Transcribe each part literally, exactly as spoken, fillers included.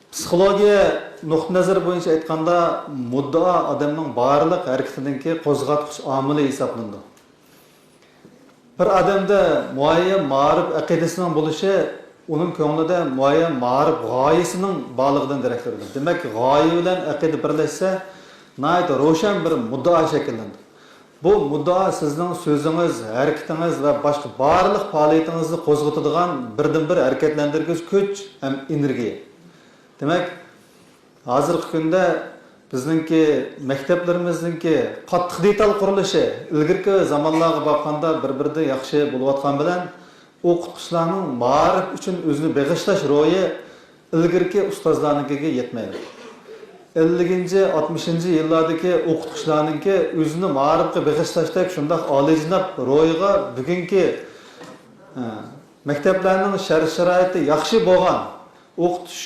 پسىخولوگىيە نۇقتىئىنەزىرى بويىچە ئېيتقاندا، مۇددىئا ئادەمنىڭ بارلىق ھەرىكىتىنىڭكى قوزغاتقۇچ ئامىلى ھېسابلىنىدۇ. بىر ئادەمدە مۇئەييەن مائارىپ ئەقىدىسىنىڭ بولۇشى ئۇنىڭ كۆڭلىدە مۇئەييەن مائارىپ غايىسىنىڭ بارلىقىدىن دېرەك بېرىدۇ. دېمەك، غايە بىلەن ئەقىدە بىرلەشسە، ناھايىتى روشەن بىر مۇددىئا شەكىللىنىدۇ. بۇ مۇددىئا سىزنىڭ سۆزىڭىز، ھەرىكىتىڭىز ۋە باشقا بارلىق پائالىيىتىڭىزنى قوزغىتىدىغان بىردىنبىر ھەرىكەتلەندۈرگۈچ كۈچ ھەم ئېنېرگىيە. دېمەك، ھازىرقى كۈندە بىزنىڭكى مەكتەپلىرىمىزنىڭكى قاتتىق دېتال قۇرۇلۇشى ئىلگىرىكى زامانلارغا باققاندا بىر-بىرىدىن ياخشى بولۇۋاتقان بىلەن، ئوقۇتقۇچىلارنىڭ مائارىپ ئۈچۈن ئۆزىنى بېغىشلاش روھى ئىلگىرىكى ئۇستازلارنىڭكىگە يەتمەيدۇ. ئەللىكىنچى، ئاتمىشىنچى يىللاردىكى ئوقۇتقۇچىلارنىڭكى ئۆزىنى مائارىپقا بېغىشلاشتەك شۇنداق ئالىيجاناب روھىغا بۈگۈنكى، ئە، مەكتەپلەرنىڭ شەرت-شارائىتى ياخشى بولغان، ئوقۇتۇش،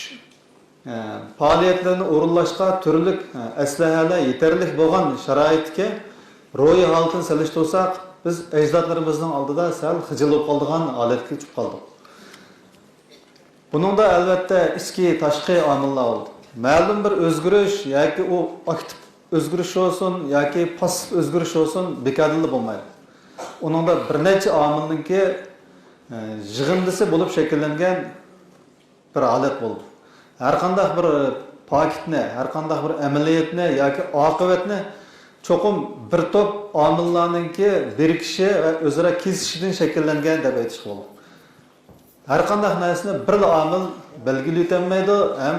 ئە، پائالىيەتلىرىنى ئورۇنلاشقا تۈرلۈك، ئە، ئەسلىھەلەر يېتەرلىك بولغان شارائىتتىكى روھىي ھالىتىنى سېلىشتۇرساق، بىز ئەجدادلىرىمىزنىڭ ئالدىدا سەل خىجىل بولۇپ قالىدىغان ھالەتكە چۈشۈپ قالدۇق. بۇنىڭدا ئەلۋەتتە ئىچكى، تاشقى ئامىللار بولىدۇ. مەلۇم بىر ئۆزگىرىش ياكى ئۇ ئاكتىپ ئۆزگىرىش بولسۇن ياكى پاسسىپ ئۆزگىرىش بولسۇن، بىكاردىنلا بولمايدۇ. ئۇنىڭدا بىر نەچچە ئامىلنىڭكى، ئە، يىغىندىسى بولۇپ شەكىللەنگەن بىر ھالەت بولىدۇ. ھەرقانداق بىر پاكىتنى، ھەرقانداق بىر ئەمەلىيەتنى ياكى ئاقىۋەتنى چوقۇم بىر توپ ئامىللارنىڭكى بىرىكىشى ۋە ئۆزئارا كېسىشىشىدىن شەكىللەنگەن دەپ ئېيتىشقا بولىدۇ. ھەرقانداق نەرسىنى بىرلا ئامىل بەلگىلىيۋېتەلمەيدۇ ھەم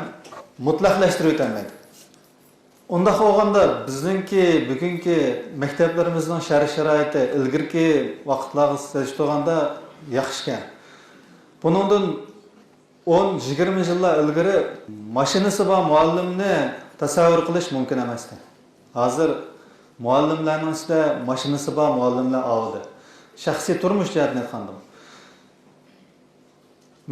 مۇتلەقلەشتۈرۈۋېتەلمەيدۇ. ئۇنداق بولغاندا، بىزنىڭكى بۈگۈنكى مەكتەپلىرىمىزنىڭ شەرت-شارائىتى ئىلگىرىكى ۋاقىتلارغا سېلىشتۇرغاندا ياخشىكەن. بۇنىڭدىن ئون، يىگىرمە يىللار ئىلگىرى ماشىنىسى بار مۇئەللىمنى تەسەۋۋۇر قىلىش مۇمكىن ئەمەستى. ھازىر مۇئەللىملەرنىڭ ئىچىدە ماشىنىسى بار مۇئەللىملەر ئاۋۇدى. شەخسىي تۇرمۇش جەھەتتىن ئېيتقاندىمۇ.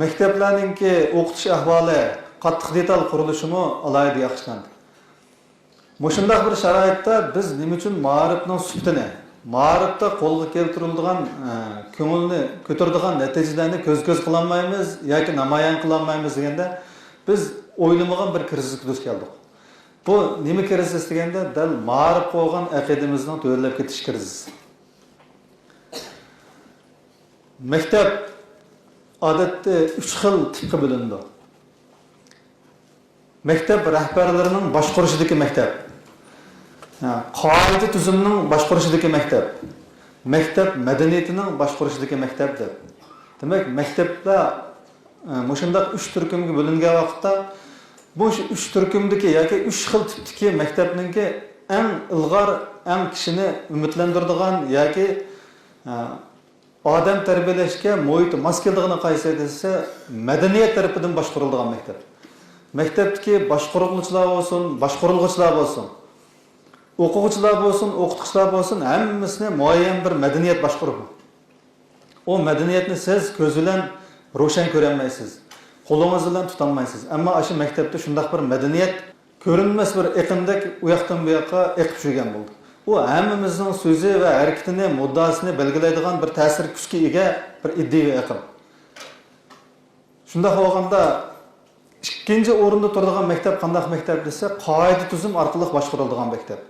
مەكتەپلەرنىڭكى ئوقۇتۇش ئەھۋالى، قاتتىق دېتال قۇرۇلۇشىمۇ ئالاھىدە ياخشىلاندى. مۇشۇنداق بىر شارائىتتا بىز نېمە ئۈچۈن مائارىپنىڭ سۈپىتىنى، مائارىپتا قولغا كەلتۈرۈلىدىغان، ئە، كۆڭۈلنى كۆتۈرىدىغان نەتىجىلەرنى كۆز-كۆز قىلالمايمىز ياكى نامايان قىلالمايمىز دېگەندە، بىز ئويلىمىغان بىر كىرىزىسكە دۇچ كەلدۇق. بۇ نېمە كىرىزىس دېگەندە، دەل مائارىپقا بولغان ئەقىدىمىزنىڭ تۆۋەنلەپ كېتىش كىرىزىسى. مەكتەپ ئادەتتە ئۈچ خىل تىپقا بۆلۈنىدۇ. مەكتەپ رەھبەرلىرىنىڭ باشقۇرۇشىدىكى مەكتەپ. ھە، قائىدە تۈزۈمنىڭ باشقۇرۇشىدىكى مەكتەپ. مەكتەپ مەدەنىيىتىنىڭ باشقۇرۇشىدىكى مەكتەپ دەپ. دېمەك، مەكتەپلەر، ئە، مۇشۇنداق ئۈچ تۈركۈمگە بۆلۈنگەن ۋاقىتتا، بۇ شۇ ئۈچ تۈركۈمدىكى ياكى ئۈچ خىل تىپتىكى مەكتەپنىڭكى ئەڭ ئىلغار، ئەڭ كىشىنى ئۈمىدلەندۈرىدىغان ياكى، ئە، ئادەم تەربىيەلەشكە مۇھىتى ماس كېلىدىغىنى قايسى دېسە، مەدەنىيەت تەرىپىدىن باشقۇرۇلىدىغان مەكتەپ. مەكتەپتىكى باشقۇرغۇچىلار بولسۇن، باشقۇرۇلغۇچىلار بولسۇن، ئوقۇغۇچىلار بولسۇن، ئوقۇتقۇچىلار بولسۇن، ھەممىسىنى مۇئەييەن بىر مەدەنىيەت باشقۇرىدۇ. ئۇ مەدەنىيەتنى سىز كۆز بىلەن روشەن كۆرەلمەيسىز، قولىڭىز بىلەن تۇتالمايسىز. ئەمما ئاشۇ مەكتەپتە شۇنداق بىر مەدەنىيەت كۆرۈنمەس بىر ئېقىندەك ئۇ ياقتىن بۇ ياققا ئېقىپ يۈرگەن بولىدۇ. ئۇ ھەممىمىزنىڭ سۆزى ۋە ھەرىكىتىنى، مۇددىئاسىنى بەلگىلەيدىغان بىر تەسىر كۈچكە ئىگە بىر ئىدىيەۋى ئېقىم. شۇنداق بولغاندا، ئىككىنچى ئورۇندا تۇرىدىغان مەكتەپ قانداق مەكتەپ دېسە، قائىدە تۈزۈم ئارقىلىق باشقۇرۇلىدىغان مەكتەپ.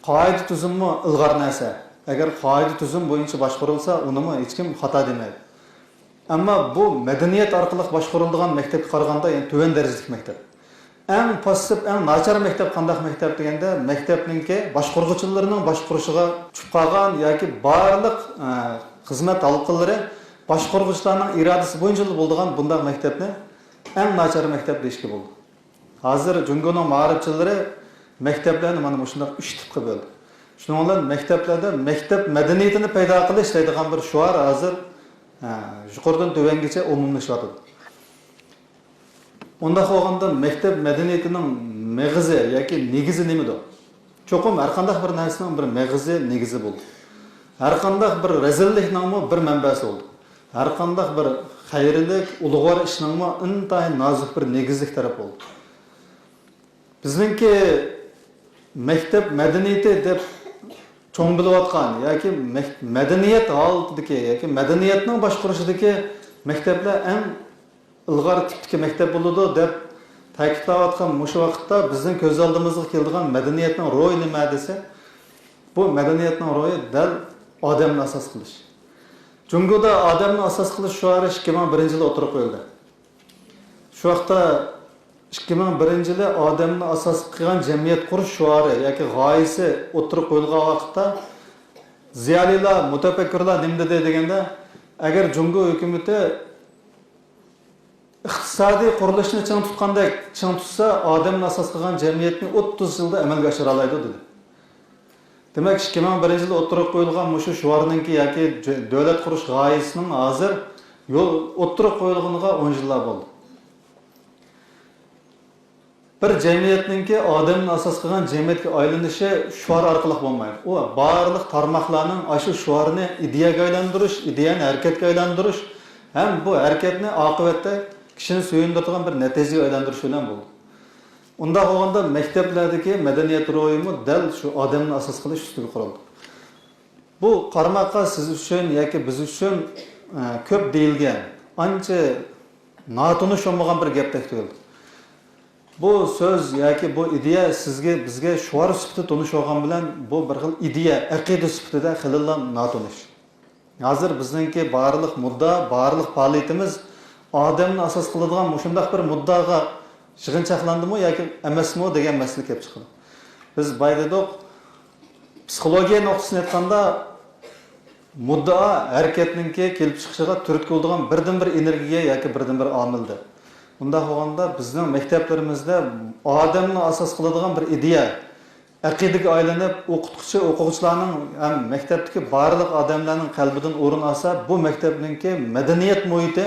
قائىدە تۈزۈممۇ ئىلغار نەرسە. ئەگەر قائىدە تۈزۈم بويىچە باشقۇرۇلسا، ئۇنىمۇ ھېچكىم خاتا دېمەيدۇ. ئەمما بۇ مەدەنىيەت ئارقىلىق باشقۇرۇلىدىغان مەكتەپكە قارىغاندا يەنە تۆۋەن دەرىجىلىك مەكتەپ. ئەڭ پاسسىپ، ئەڭ ناچار مەكتەپ قانداق مەكتەپ دېگەندە، مەكتەپنىڭكى باشقۇرغۇچىلىرىنىڭ باشقۇرۇشىغا چۈشۈپ قالغان ياكى بارلىق، ئە، خىزمەت ھالقىلىرى باشقۇرغۇچىلارنىڭ ئىرادىسى بويىچىلا بولىدىغان بۇنداق مەكتەپنى ئەڭ ناچار مەكتەپ دېيىشكە بولىدۇ. ھازىر جۇڭگونىڭ مائارىپچىلىرى مەكتەپلەرنى مانا مۇشۇنداق ئۈچ تىپقا بۆلدى. شۇنىڭ بىلەن مەكتەپلەردە مەكتەپ مەدەنىيىتىنى پەيدا قىلىش دەيدىغان بىر شوئار ھازىر، ھە، يۇقىرىدىن تۆۋەنگىچە ئومۇملىشىۋاتىدۇ. ئۇنداق بولغاندا مەكتەپ مەدەنىيىتىنىڭ مېغىزى ياكى نېگىزى نېمىدۇر؟ چوقۇم ھەرقانداق بىر نەرسىنىڭ بىر مېغىزى، نېگىزى بولىدۇ. ھەرقانداق بىر رەزىللىكنىڭمۇ بىر مەنبەسى بولىدۇ. ھەرقانداق بىر خەيرلىك، ئۇلۇغۋار ئىشنىڭمۇ ئىنتايىن نازۇك بىر نېگىزلىك تەرەپ بولىدۇ. بىزنىڭكى مەكتەپ مەدەنىيىتى دەپ چوڭ بىلىۋاتقان ياكى مەك-، مەدەنىيەت ھالىتىدىكى ياكى مەدەنىيەتنىڭ باشقۇرۇشىدىكى مەكتەپلەر ئەڭ ئىلغار تىپتىكى مەكتەپ بولىدۇ دەپ تەكىتلەۋاتقان مۇشۇ ۋاقىتتا بىزنىڭ كۆز ئالدىمىزغا كېلىدىغان مەدەنىيەتنىڭ روھى نېمە دېسە، بۇ مەدەنىيەتنىڭ روھى دەل ئادەمنى ئاساس قىلىش. جۇڭگودا ئادەمنى ئاساس قىلىش شوئارى ئىككى مىڭ بىرىنچى يىلى ئوتتۇرىغا قويۇلدى. شۇ ۋاقىتتا ئىككى مىڭ بىرىنچى يىلى ئادەمنى ئاساس قىلغان جەمئىيەت قۇرۇش شوئارى ياكى غايىسى ئوتتۇرىغا قويۇلغان ۋاقىتتا، زىيالىيلار، مۇتەپەككۇرلار نېمە دېدى دېگەندە، ئەگەر جۇڭگو ھۆكۈمىتى ئىقتىسادىي قۇرۇلۇشنى چىڭ تۇتقاندەك چىڭ تۇتسا، ئادەمنى ئاساس قىلغان جەمئىيەتنى ئوتتۇز يىلدا ئەمەلگە ئاشۇرالايدۇ، دېدى. دېمەك، ئىككى مىڭ بىرىنچى يىلى ئوتتۇرىغا قويۇلغان مۇشۇ شوئارنىڭكى ياكى جۆ-، دۆلەت قۇرۇش غايىسىنىڭ ھازىر يول ئوتتۇرىغا قويۇلغىنىغا ئون يىللار بولدى. بىر جەمئىيەتنىڭكى ئادەمنى ئاساس قىلغان جەمئىيەتكە ئايلىنىشى شوئار ئارقىلىق بولمايدۇ. ئۇ بارلىق تارماقلارنىڭ ئاشۇ شوئارنى ئىدىيەگە ئايلاندۇرۇش، ئىدىيەنى ھەرىكەتكە ئايلاندۇرۇش ھەم بۇ ھەرىكەتنى ئاقىۋەتتە كىشىنى سۆيۈندۈرىدىغان بىر نەتىجىگە ئايلاندۇرۇش بىلەن بولىدۇ. ئۇنداق بولغاندا مەكتەپلەردىكى مەدەنىيەت روھىمۇ دەل شۇ ئادەمنى ئاساس قىلىش ئۈستىگە قۇرۇلدى. بۇ قارىماققا سىز ئۈچۈن ياكى بىز ئۈچۈن، ئە، كۆپ دېيىلگەن، ئانچە ناتونۇش بولمىغان بىر گەپتەك تۇيۇلدى. بۇ سۆز ياكى بۇ ئىدىيە سىزگە، بىزگە شوئار سۈپىتىدە تونۇش بولغان بىلەن، بۇ بىر خىل ئىدىيە، ئەقىدە سۈپىتىدە خېلىلا ناتونۇش. ھازىر بىزنىڭكى بارلىق مۇددىئا، بارلىق پائالىيىتىمىز ئادەمنى ئاساس قىلىدىغان مۇشۇنداق بىر مۇددىئاغا يىغىنچاقلاندىمۇ ياكى ئەمەسمۇ دېگەن مەسىلە كېلىپ چىقىدۇ. بىز بايا دېدۇق، پسىخولوگىيە نۇقتىسىدىن ئېيتقاندا، مۇددىئا ھەرىكەتنىڭكى كېلىپ چىقىشىغا تۈرتكە بولىدىغان بىردىنبىر ئېنېرگىيە ياكى بىردىنبىر ئامىلدۇر. بۇنداق بولغاندا، بىزنىڭ مەكتەپلىرىمىزدە ئادەمنى ئاساس قىلىدىغان بىر ئىدىيە، ئەقىدىگە ئايلىنىپ، ئوقۇتقۇچى، ئوقۇغۇچىلارنىڭ ھەم مەكتەپتىكى بارلىق ئادەملەرنىڭ قەلبىدىن ئورۇن ئالسا، بۇ مەكتەپنىڭكى مەدەنىيەت مۇھىتى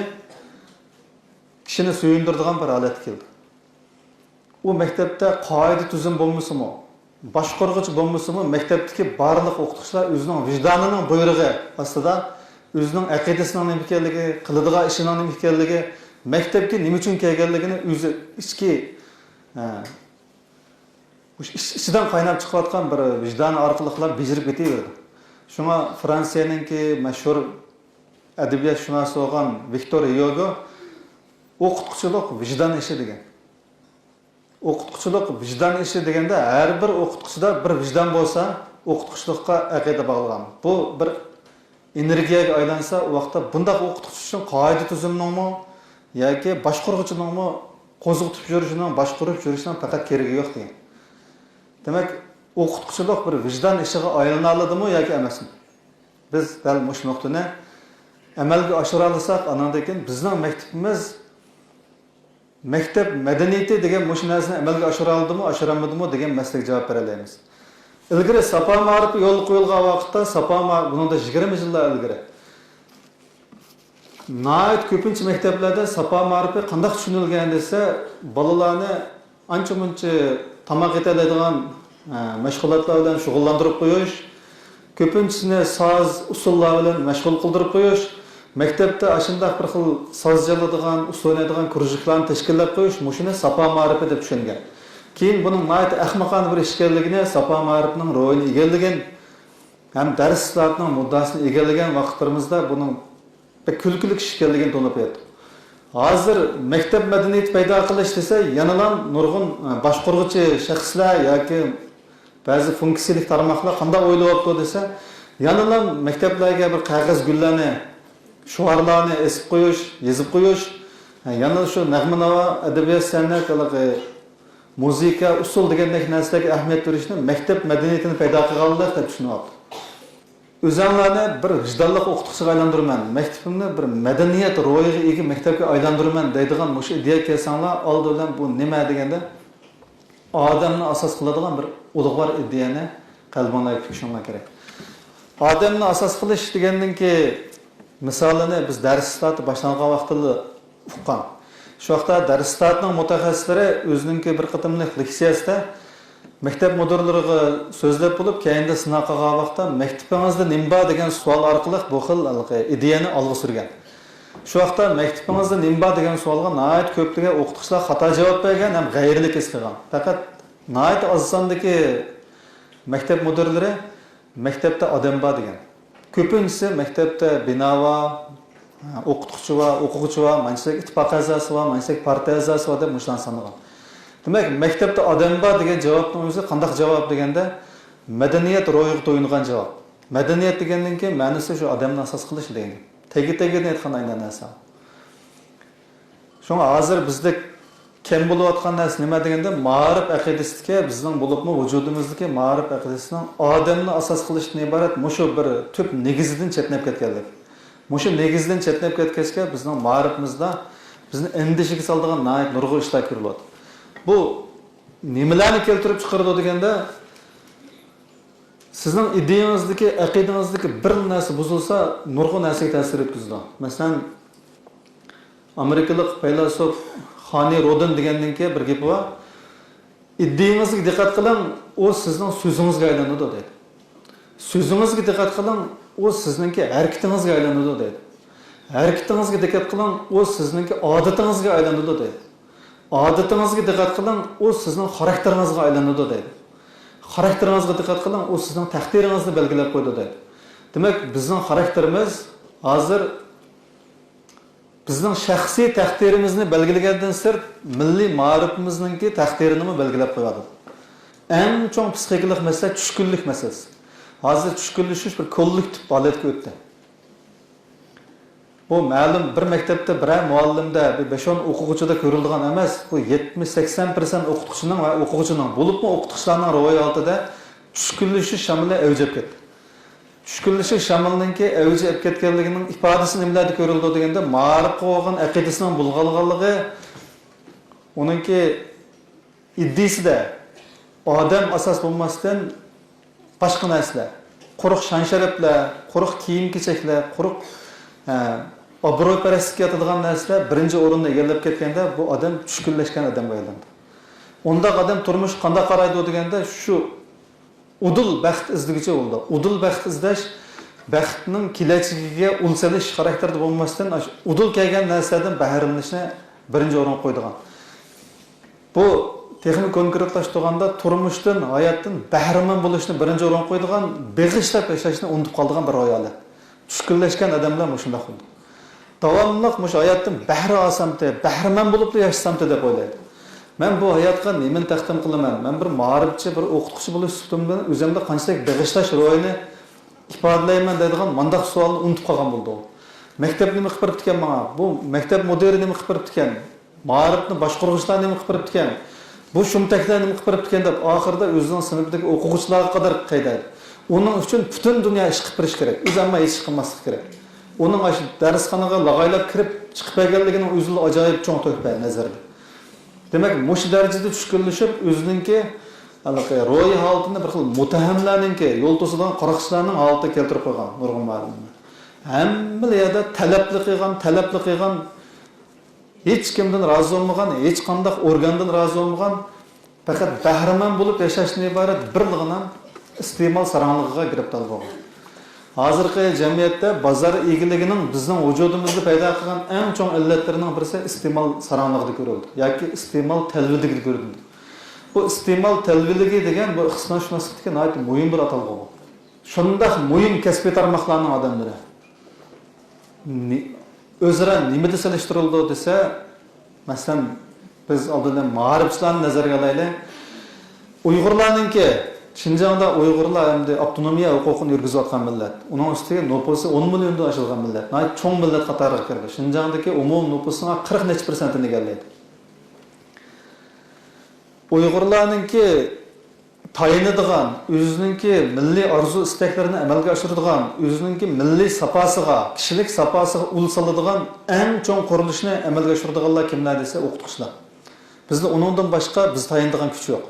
كىشىنى سۆيۈندۈرىدىغان بىر ھالەتكە كېلىدۇ. ئۇ مەكتەپتە قائىدە-تۈزۈم بولمىسىمۇ، باشقۇرغۇچى بولمىسىمۇ، مەكتەپتىكى بارلىق ئوقۇتقۇچىلار ئۆزىنىڭ ۋىجدانىنىڭ بۇيرۇقى ئاستىدا، ئۆزىنىڭ ئەقىدىسىنىڭ نېمە ئىكەنلىكى، قىلىدىغان ئىشىنىڭ نېمە ئىكەنلىكى، مەكتەپكە نېمە ئۈچۈن كەلگەنلىكىنى ئۆزى ئىچكى، ئە، ئىچ-، ئىچىدىن قايناپ چىقىۋاتقان بىر ۋىجدانى ئارقىلىقلا بېجىرىپ كېتىۋېرىدۇ. شۇڭا فرانسىيەنىڭكى مەشھۇر ئەدەبىياتشۇناسى بولغان ۋىكتور ھيوگو «ئوقۇتقۇچىلىق ۋىجدان ئىشى» دېگەن. ئوقۇتقۇچىلىق ۋىجدان ئىشى دېگەندە، ھەر بىر ئوقۇتقۇچىدا بىر ۋىجدان بولسا، ئوقۇتقۇچىلىققا ئەقىدە باغلىغان. بۇ بىر ئېنېرگىيەگە ئايلانسا، ئۇ ۋاقىتتا بۇنداق ئوقۇتقۇچى ئۈچۈن قائىدە-تۈزۈمنىڭمۇ ياكى باشقۇرغۇچىنىڭمۇ قوزغىتىپ يۈرۈشىنىڭ، باشقۇرۇپ يۈرۈشىنىڭ پەقەت كېرىكى يوق دېگەن. دېمەك، ئوقۇتقۇچىلىق بىر ۋىجدان ئىشىغا ئايلىنالىدىمۇ ياكى ئەمەسمۇ؟ بىز دەل مۇشۇ نۇقتىنى ئەمەلگە ئاشۇرالىساق، ئانىڭدىن كېيىن بىزنىڭ مەكتىپىمىز مەكتەپ مەدەنىيىتى دېگەن مۇشۇ نەرسىنى ئەمەلگە ئاشۇرالىدىمۇ، ئاشۇرالمىدىمۇ دېگەن مەسىلىگە جاۋاب بېرەلەيمىز. ئىلگىرى ساپا مائارىپى يولغا قويۇلغان ۋاقىتتا، ساپا ما-، بۇنىڭدا يىگىرمە يىللار ئىلگىرى، ناھايىتى كۆپىنچە مەكتەپلەردە ساپا مائارىپى قانداق چۈشىنىلگەن دېسە، بالىلارنى ئانچە-مۇنچە تاماق يېتەلەيدىغان، ئە، مەشغۇلاتلار بىلەن شۇغۇللاندۇرۇپ قويۇش، كۆپىنچىسىنى ساز ئۇسسۇللار بىلەن مەشغۇل قىلدۇرۇپ قويۇش، مەكتەپتە ئاشۇنداق بىر خىل ساز چالىدىغان، ئۇسسۇل ئوينايدىغان كۇرۇژوكلارنى تەشكىللەپ قويۇش، مۇشۇنى ساپا مائارىپى دەپ چۈشەنگەن. كېيىن بۇنىڭ ناھايىتى ئەخمىقانە بىر ئىش ئىكەنلىكىنى، ساپا مائارىپىنىڭ روھىنى ئىگىلىگەن ھەم دەرس ئىسلاھاتىنىڭ مۇددىئاسىنى ئىگىلىگەن ۋاقىتلىرىمىزدا بۇنىڭ بەك كۈلكىلىك ئىش ئىكەنلىكىنى تونۇپ يەتتۇق. ھازىر مەكتەپ مەدەنىيىتى پەيدا قىلىش دېسە، يەنىلا نۇرغۇن، ئە، باشقۇرغۇچى شەخسلەر ياكى بەزى فۇنكسىيىلىك تارماقلار قانداق ئويلاۋاپتۇ دېسە، يەنىلا مەكتەپلەرگە بىر قەغەز گۈللەرنى، شوئارلارنى ئېسىپ قويۇش، يېزىپ قويۇش، ئە، يەنىلا شۇ نەغمە-ناۋا، ئەدەبىيات، سەنئەت، ھېلىقى مۇزىكا، ئۇسسۇل دېگەندەك نەرسىلەرگە ئەھمىيەت بېرىشنى مەكتەپ مەدەنىيىتىنى پەيدا قىلغانلىق دەپ چۈشىنىۋاپتۇ. ئۆزۈڭلارنى بىر ۋىجدانلىق ئوقۇتقۇچىغا ئايلاندۇرىمەن، مەكتىپىمنى بىر مەدەنىيەت روھىغا ئىگە مەكتەپكە ئايلاندۇرىمەن دەيدىغان مۇشۇ ئىدىيەگە كەلسەڭلار، ئالدى بىلەن بۇ نېمە دېگەندە، ئادەمنى ئاساس قىلىدىغان بىر ئۇلۇغۋار ئىدىيەنى قەلبىڭلارغا پۈكۈشۈڭلار كېرەك. ئادەمنى ئاساس قىلىش دېگەننىڭكى مىسالىنى بىز دەرس ئىسلاھاتى باشلانغان ۋاقتىلا ئۇققان. شۇ ۋاقىتتا دەرس ئىسلاھاتىنىڭ مۇتەخەسسىسلىرى ئۆزىنىڭكى بىر قېتىملىق لېكسىيەسىدە مەكتەپ مۇدىرلىرىغا سۆزلەپ بولۇپ، كەينىدە سىناق قىلغان ۋاقىتتا «مەكتىپىڭىزدە نېمە بار؟» دېگەن سوئال ئارقىلىق بۇ خىل ھېلىقى ئىدىيەنى ئالغا سۈرگەن. شۇ ۋاقىتتا «مەكتىپىڭىزدە نېمە بار؟» دېگەن سوئالغا ناھايىتى كۆپلىگەن ئوقۇتقۇچىلار خاتا جاۋاب بەرگەن ھەم غەيرىيلىك ھېس قىلغان. پەقەت ناھايىتى ئاز ساندىكى مەكتەپ مۇدىرلىرى «مەكتەپتە ئادەم بار» دېگەن. كۆپىنچىسى «مەكتەپتە بىنا بار، ئوقۇتقۇچى بار، ئوقۇغۇچى بار، مانچىلىك ئىتتىپاق ئەزاسى بار، مانچىلىك پارتىيە ئەزاسى بار» دەپ مۇشۇلارنى سانىغان. دېمەك، مەكتەپتە ئادەم بار دېگەن جاۋابنىڭ ئۆزى قانداق جاۋاب دېگەندە، مەدەنىيەت روھىغا تويۇنغان جاۋاب. مەدەنىيەت دېگەننىڭكى مەنىسى شۇ ئادەمنى ئاساس قىلىش دېگەن گەپ. تېگى-تېگىدىن ئېيتقان ئاينان نەرسە. شۇڭا ھازىر بىزدە كەم بولۇۋاتقان نەرسە نېمە دېگەندە، مائارىپ ئەقىدىسىدىكى، بىزنىڭ بولۇپمۇ ۋۇجۇدىمىزدىكى مائارىپ ئەقىدىسىنىڭ ئادەمنى ئاساس قىلىشتىن ئىبارەت مۇشۇ بىر تۈپ نېگىزىدىن چەتنەپ كەتكەنلىك. مۇشۇ نېگىزدىن چەتنەپ كەتكەچكە، بىزنىڭ مائارىپىمىزدا بىزنى ئەندىشىگە سالىدىغان ناھايىتى نۇرغۇن ئىشلار كۆرۈلۈۋاتىدۇ. بۇ نېمىلەرنى كەلتۈرۈپ چىقىرىدۇ دېگەندە، سىزنىڭ ئىدىيىڭىزدىكى، ئەقىدىڭىزدىكى بىر نەرسە بۇزۇلسا، نۇرغۇن نەرسىگە تەسىر يەتكۈزىدۇ. مەسىلەن، ئامېرىكىلىق پەيلاسوپ خانى رودىن دېگەننىڭكى بىر گېپى بار. «ئىدىيىڭىزگە دىققەت قىلىڭ، ئۇ سىزنىڭ سۆزىڭىزگە ئايلىنىدۇ» دەيدۇ. «سۆزىڭىزگە دىققەت قىلىڭ، ئۇ سىزنىڭكى ھەرىكىتىڭىزگە ئايلىنىدۇ» دەيدۇ. «ھەرىكىتىڭىزگە دىققەت قىلىڭ، ئۇ سىزنىڭكى ئادىتىڭىزگە ئايلىنىدۇ» دەيدۇ. «ئادىتىڭىزگە دىققەت قىلىڭ، ئۇ سىزنىڭ خاراكتېرىڭىزغا ئايلىنىدۇ» دەيدۇ. «خاراكتېرىڭىزغا دىققەت قىلىڭ، ئۇ سىزنىڭ تەقدىرىڭىزنى بەلگىلەپ قويىدۇ» دەيدۇ. دېمەك، بىزنىڭ خاراكتېرىمىز ھازىر بىزنىڭ شەخسىي تەقدىرىمىزنى بەلگىلىگەندىن سىرت، مىللىي مائارىپىمىزنىڭكى تەقدىرىنىمۇ بەلگىلەپ قويۇۋاتىدۇ. ئەڭ چوڭ پسىخىكىلىق مەسىلە چۈشكۈنلۈك مەسىلىسى. ھازىر چۈشكۈنلىشىش بىر كوللېكتىپ ھالەتكە ئۆتتى. بۇ مەلۇم بىر مەكتەپتە بىرەر مۇئەللىمدە، بىر بەش-ئون ئوقۇغۇچىدا كۆرۈلىدىغان ئەمەس، بۇ يەتمىش، سەكسەن پىرسەنت ئوقۇتقۇچىنىڭ ۋە ئوقۇغۇچىنىڭ، بولۇپمۇ ئوقۇتقۇچىلارنىڭ روھىي ھالىتىدە چۈشكۈنلىشىش شامىلى ئەۋج ئېلىپ كەتتى. چۈشكۈنلىشىش شامىلىنىڭكى ئەۋج ئېلىپ كەتكەنلىكىنىڭ ئىپادىسى نېمىلەردە كۆرۈلىدۇ دېگەندە، مائارىپقا بولغان ئەقىدىسىنىڭ بۇلغانغانلىقى، ئۇنىڭكى ئىدىيىسىدە ئادەم ئاساس بولماستىن، باشقا نەرسىلەر، قۇرۇق شان-شەرەپلەر، قۇرۇق كىيىم-كېچەكلەر، قۇرۇق، ئە، ئابرۇيپەرەسلىككە ياتىدىغان نەرسىلەر بىرىنچى ئورۇننى ئىگىلەپ كەتكەندە، بۇ ئادەم چۈشكۈنلەشكەن ئادەمگە ئايلىنىدۇ. ئۇنداق ئادەم تۇرمۇشقا قانداق قارايدۇ دېگەندە، شۇ ئۇدۇل بەخت ئىزدىگۈچى بولىدۇ. ئۇدۇل بەخت ئىزدەش، بەختنىڭ كېلەچىكىگە ئۇل سېلىش خاراكتېرىدە بولماستىن، ئاشۇ ئۇدۇل كەلگەن نەرسىلەردىن بەھرىلىنىشنى بىرىنچى ئورۇنغا قويىدىغان. بۇ تېخىمۇ كونكرېتلاشتۇرغاندا، تۇرمۇشتىن، ھاياتتىن بەھرىمەن بولۇشنى بىرىنچى ئورۇنغا قويىدىغان، بېغىشلاپ ياشاشنى ئۇنتۇپ قالىدىغان بىر روھىي ھالەت. چۈشكۈنلەشكەن ئادەملەر مۇشۇنداق بولىدۇ. داۋاملىق مۇشۇ ھاياتتىن بەھرە ئالسامتى، بەھرىمەن بولۇپلا ياشىسامتى دەپ ئويلايدۇ. مەن بۇ ھاياتقا نېمىنى تەقدىم قىلىمەن؟ مەن بىر مائارىپچى، بىر ئوقۇتقۇچى بولۇش سۈپىتىم بىلەن ئۆزۈمدە قانچىلىك بېغىشلاش روھىنى ئىپادىلەيمەن دەيدىغان مانداق سوئالنى ئۇنتۇپ قالغان بولىدۇ. مەكتەپ نېمە قىلىپ بېرىپتىكەن ماڭا؟ بۇ مەكتەپ مۇدىرى نېمە قىلىپ بېرىپتىكەن؟ مائارىپنى باشقۇرغۇچىلار نېمە قىلىپ بېرىپتىكەن؟ بۇ شۇمتەكلەر نېمە قىلىپ بېرىپتىكەن دەپ، ئاخىرىدا ئۆزىنىڭ سىنىپىدىكى ئوقۇغۇچىلارغا قەدەر قەيدەيدۇ. ئۇنىڭ ئۈچۈن پۈتۈن دۇنيا ئىش قىلىپ بېرىش كېرەك. ئۆزى ئەمما ھېچ ئىش قىلماسلىق كېرەك. ئۇنىڭ ئاشۇ دەرسخانىغا لاغايلاپ كىرىپ چىقىپ بەرگەنلىكىنىڭ ئۆزىلا ئاجايىپ چوڭ تۆھپە نەزەردە. دېمەك، مۇشۇ دەرىجىدە چۈشكۈنلىشىپ، ئۆزىنىڭكى ھېلىقى روھىي ھالىتىنى بىر خىل مۇتتەھەملەرنىڭكى، يول توسىدىغان قاراقچىلارنىڭ ھالىتىگە كەلتۈرۈپ قويغان نۇرغۇن مۇئەللىملەر. ھەممىلا يەردە تەلەپلا قىلغان، تەلەپلا قىلغان، ھېچ كىمدىن رازى بولمىغان، ھېچ قانداق ئورگاندىن رازى بولمىغان، پەقەت بەھرىمەن بولۇپ ياشاشتىن ئىبارەت بىرلىغىنا ئىستېمال ساراڭلىقىغا گىرىپتار بولغان. ھازىرقى جەمئىيەتتە بازار ئىگىلىكىنىڭ بىزنىڭ ۋۇجۇدىمىزدا پەيدا قىلغان ئەڭ چوڭ ئىللەتلىرىنىڭ بىرسى ئىستېمال ساراڭلىقىدا كۆرۈلىدۇ ياكى ئىستېمال تەلۋىلىكىدە كۆرۈلىدۇ. بۇ ئىستېمال تەلۋىلىكى دېگەن بۇ ئىقتىسادشۇناسلىقتىكى ناھايىتى مۇھىم بىر ئاتالغۇ بۇ. شۇنداق مۇھىم كەسپىي تارماقلارنىڭ ئادەملىرى نى-، ئۆزئارا نېمىدە سېلىشتۇرۇلىدۇ دېسە، مەسىلەن، بىز ئالدى بىلەن مائارىپچىلارنى نەزەرگە ئالايلى. ئۇيغۇرلارنىڭكى، شىنجاڭدا ئۇيغۇرلار ئەمدى ئاپتونومىيە ھوقۇقىنى يۈرگۈزۈۋاتقان مىللەت. ئۇنىڭ ئۈستىگە نوپۇسى ئون مىليوندىن ئاشىدىغان مىللەت. ناھايىتى چوڭ مىللەت قاتارىغا كىرىدۇ. شىنجاڭدىكى ئومۇمىي نوپۇسنىڭ قىرىق نەچچە پىرسەنتىنى ئىگىلەيدۇ. ئۇيغۇرلارنىڭكى تايىنىدىغان، ئۆزىنىڭكى مىللىي ئارزۇ-ئىستەكلىرىنى ئەمەلگە ئاشۇرىدىغان، ئۆزىنىڭكى مىللىي ساپاسىغا، كىشىلىك ساپاسىغا ئۇل سالىدىغان ئەڭ چوڭ قۇرۇلۇشنى ئەمەلگە ئاشۇرىدىغانلار كىملەر دېسە، ئوقۇتقۇچىلار. بىزدە ئۇنىڭدىن باشقا بىز تايىنىدىغان كۈچ يوق.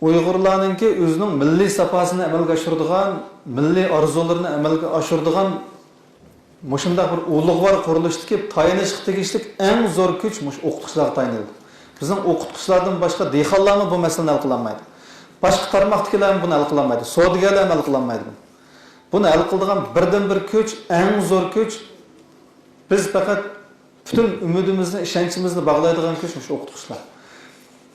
ئۇيغۇرلارنىڭكى ئۆزىنىڭ مىللىي ساپاسىنى ئەمەلگە ئاشۇرىدىغان، مىللىي ئارزۇلىرىنى ئەمەلگە ئاشۇرىدىغان مۇشۇنداق بىر ئۇلۇغۋار قۇرۇلۇشتىكى تايىنىشقا تېگىشلىك ئەڭ زور كۈچ مۇشۇ ئوقۇتقۇچىلارغا تايىنىلىدۇ. بىزنىڭ ئوقۇتقۇچىلاردىن باشقا دېھقانلارمۇ بۇ مەسىلىنى ھەل قىلالمايدۇ. باشقا تارماقتىكىلەرمۇ بۇنى ھەل قىلالمايدۇ. سودىگەرلەرمۇ ھەل قىلالمايدۇ بۇنى. بۇنى ھەل قىلىدىغان بىردىنبىر كۈچ، ئەڭ زور كۈچ، بىز پەقەت پۈتۈن ئۈمىدىمىزنى، ئىشەنچىمىزنى باغلايدىغان كۈچ مۇشۇ ئوقۇتقۇچىلار.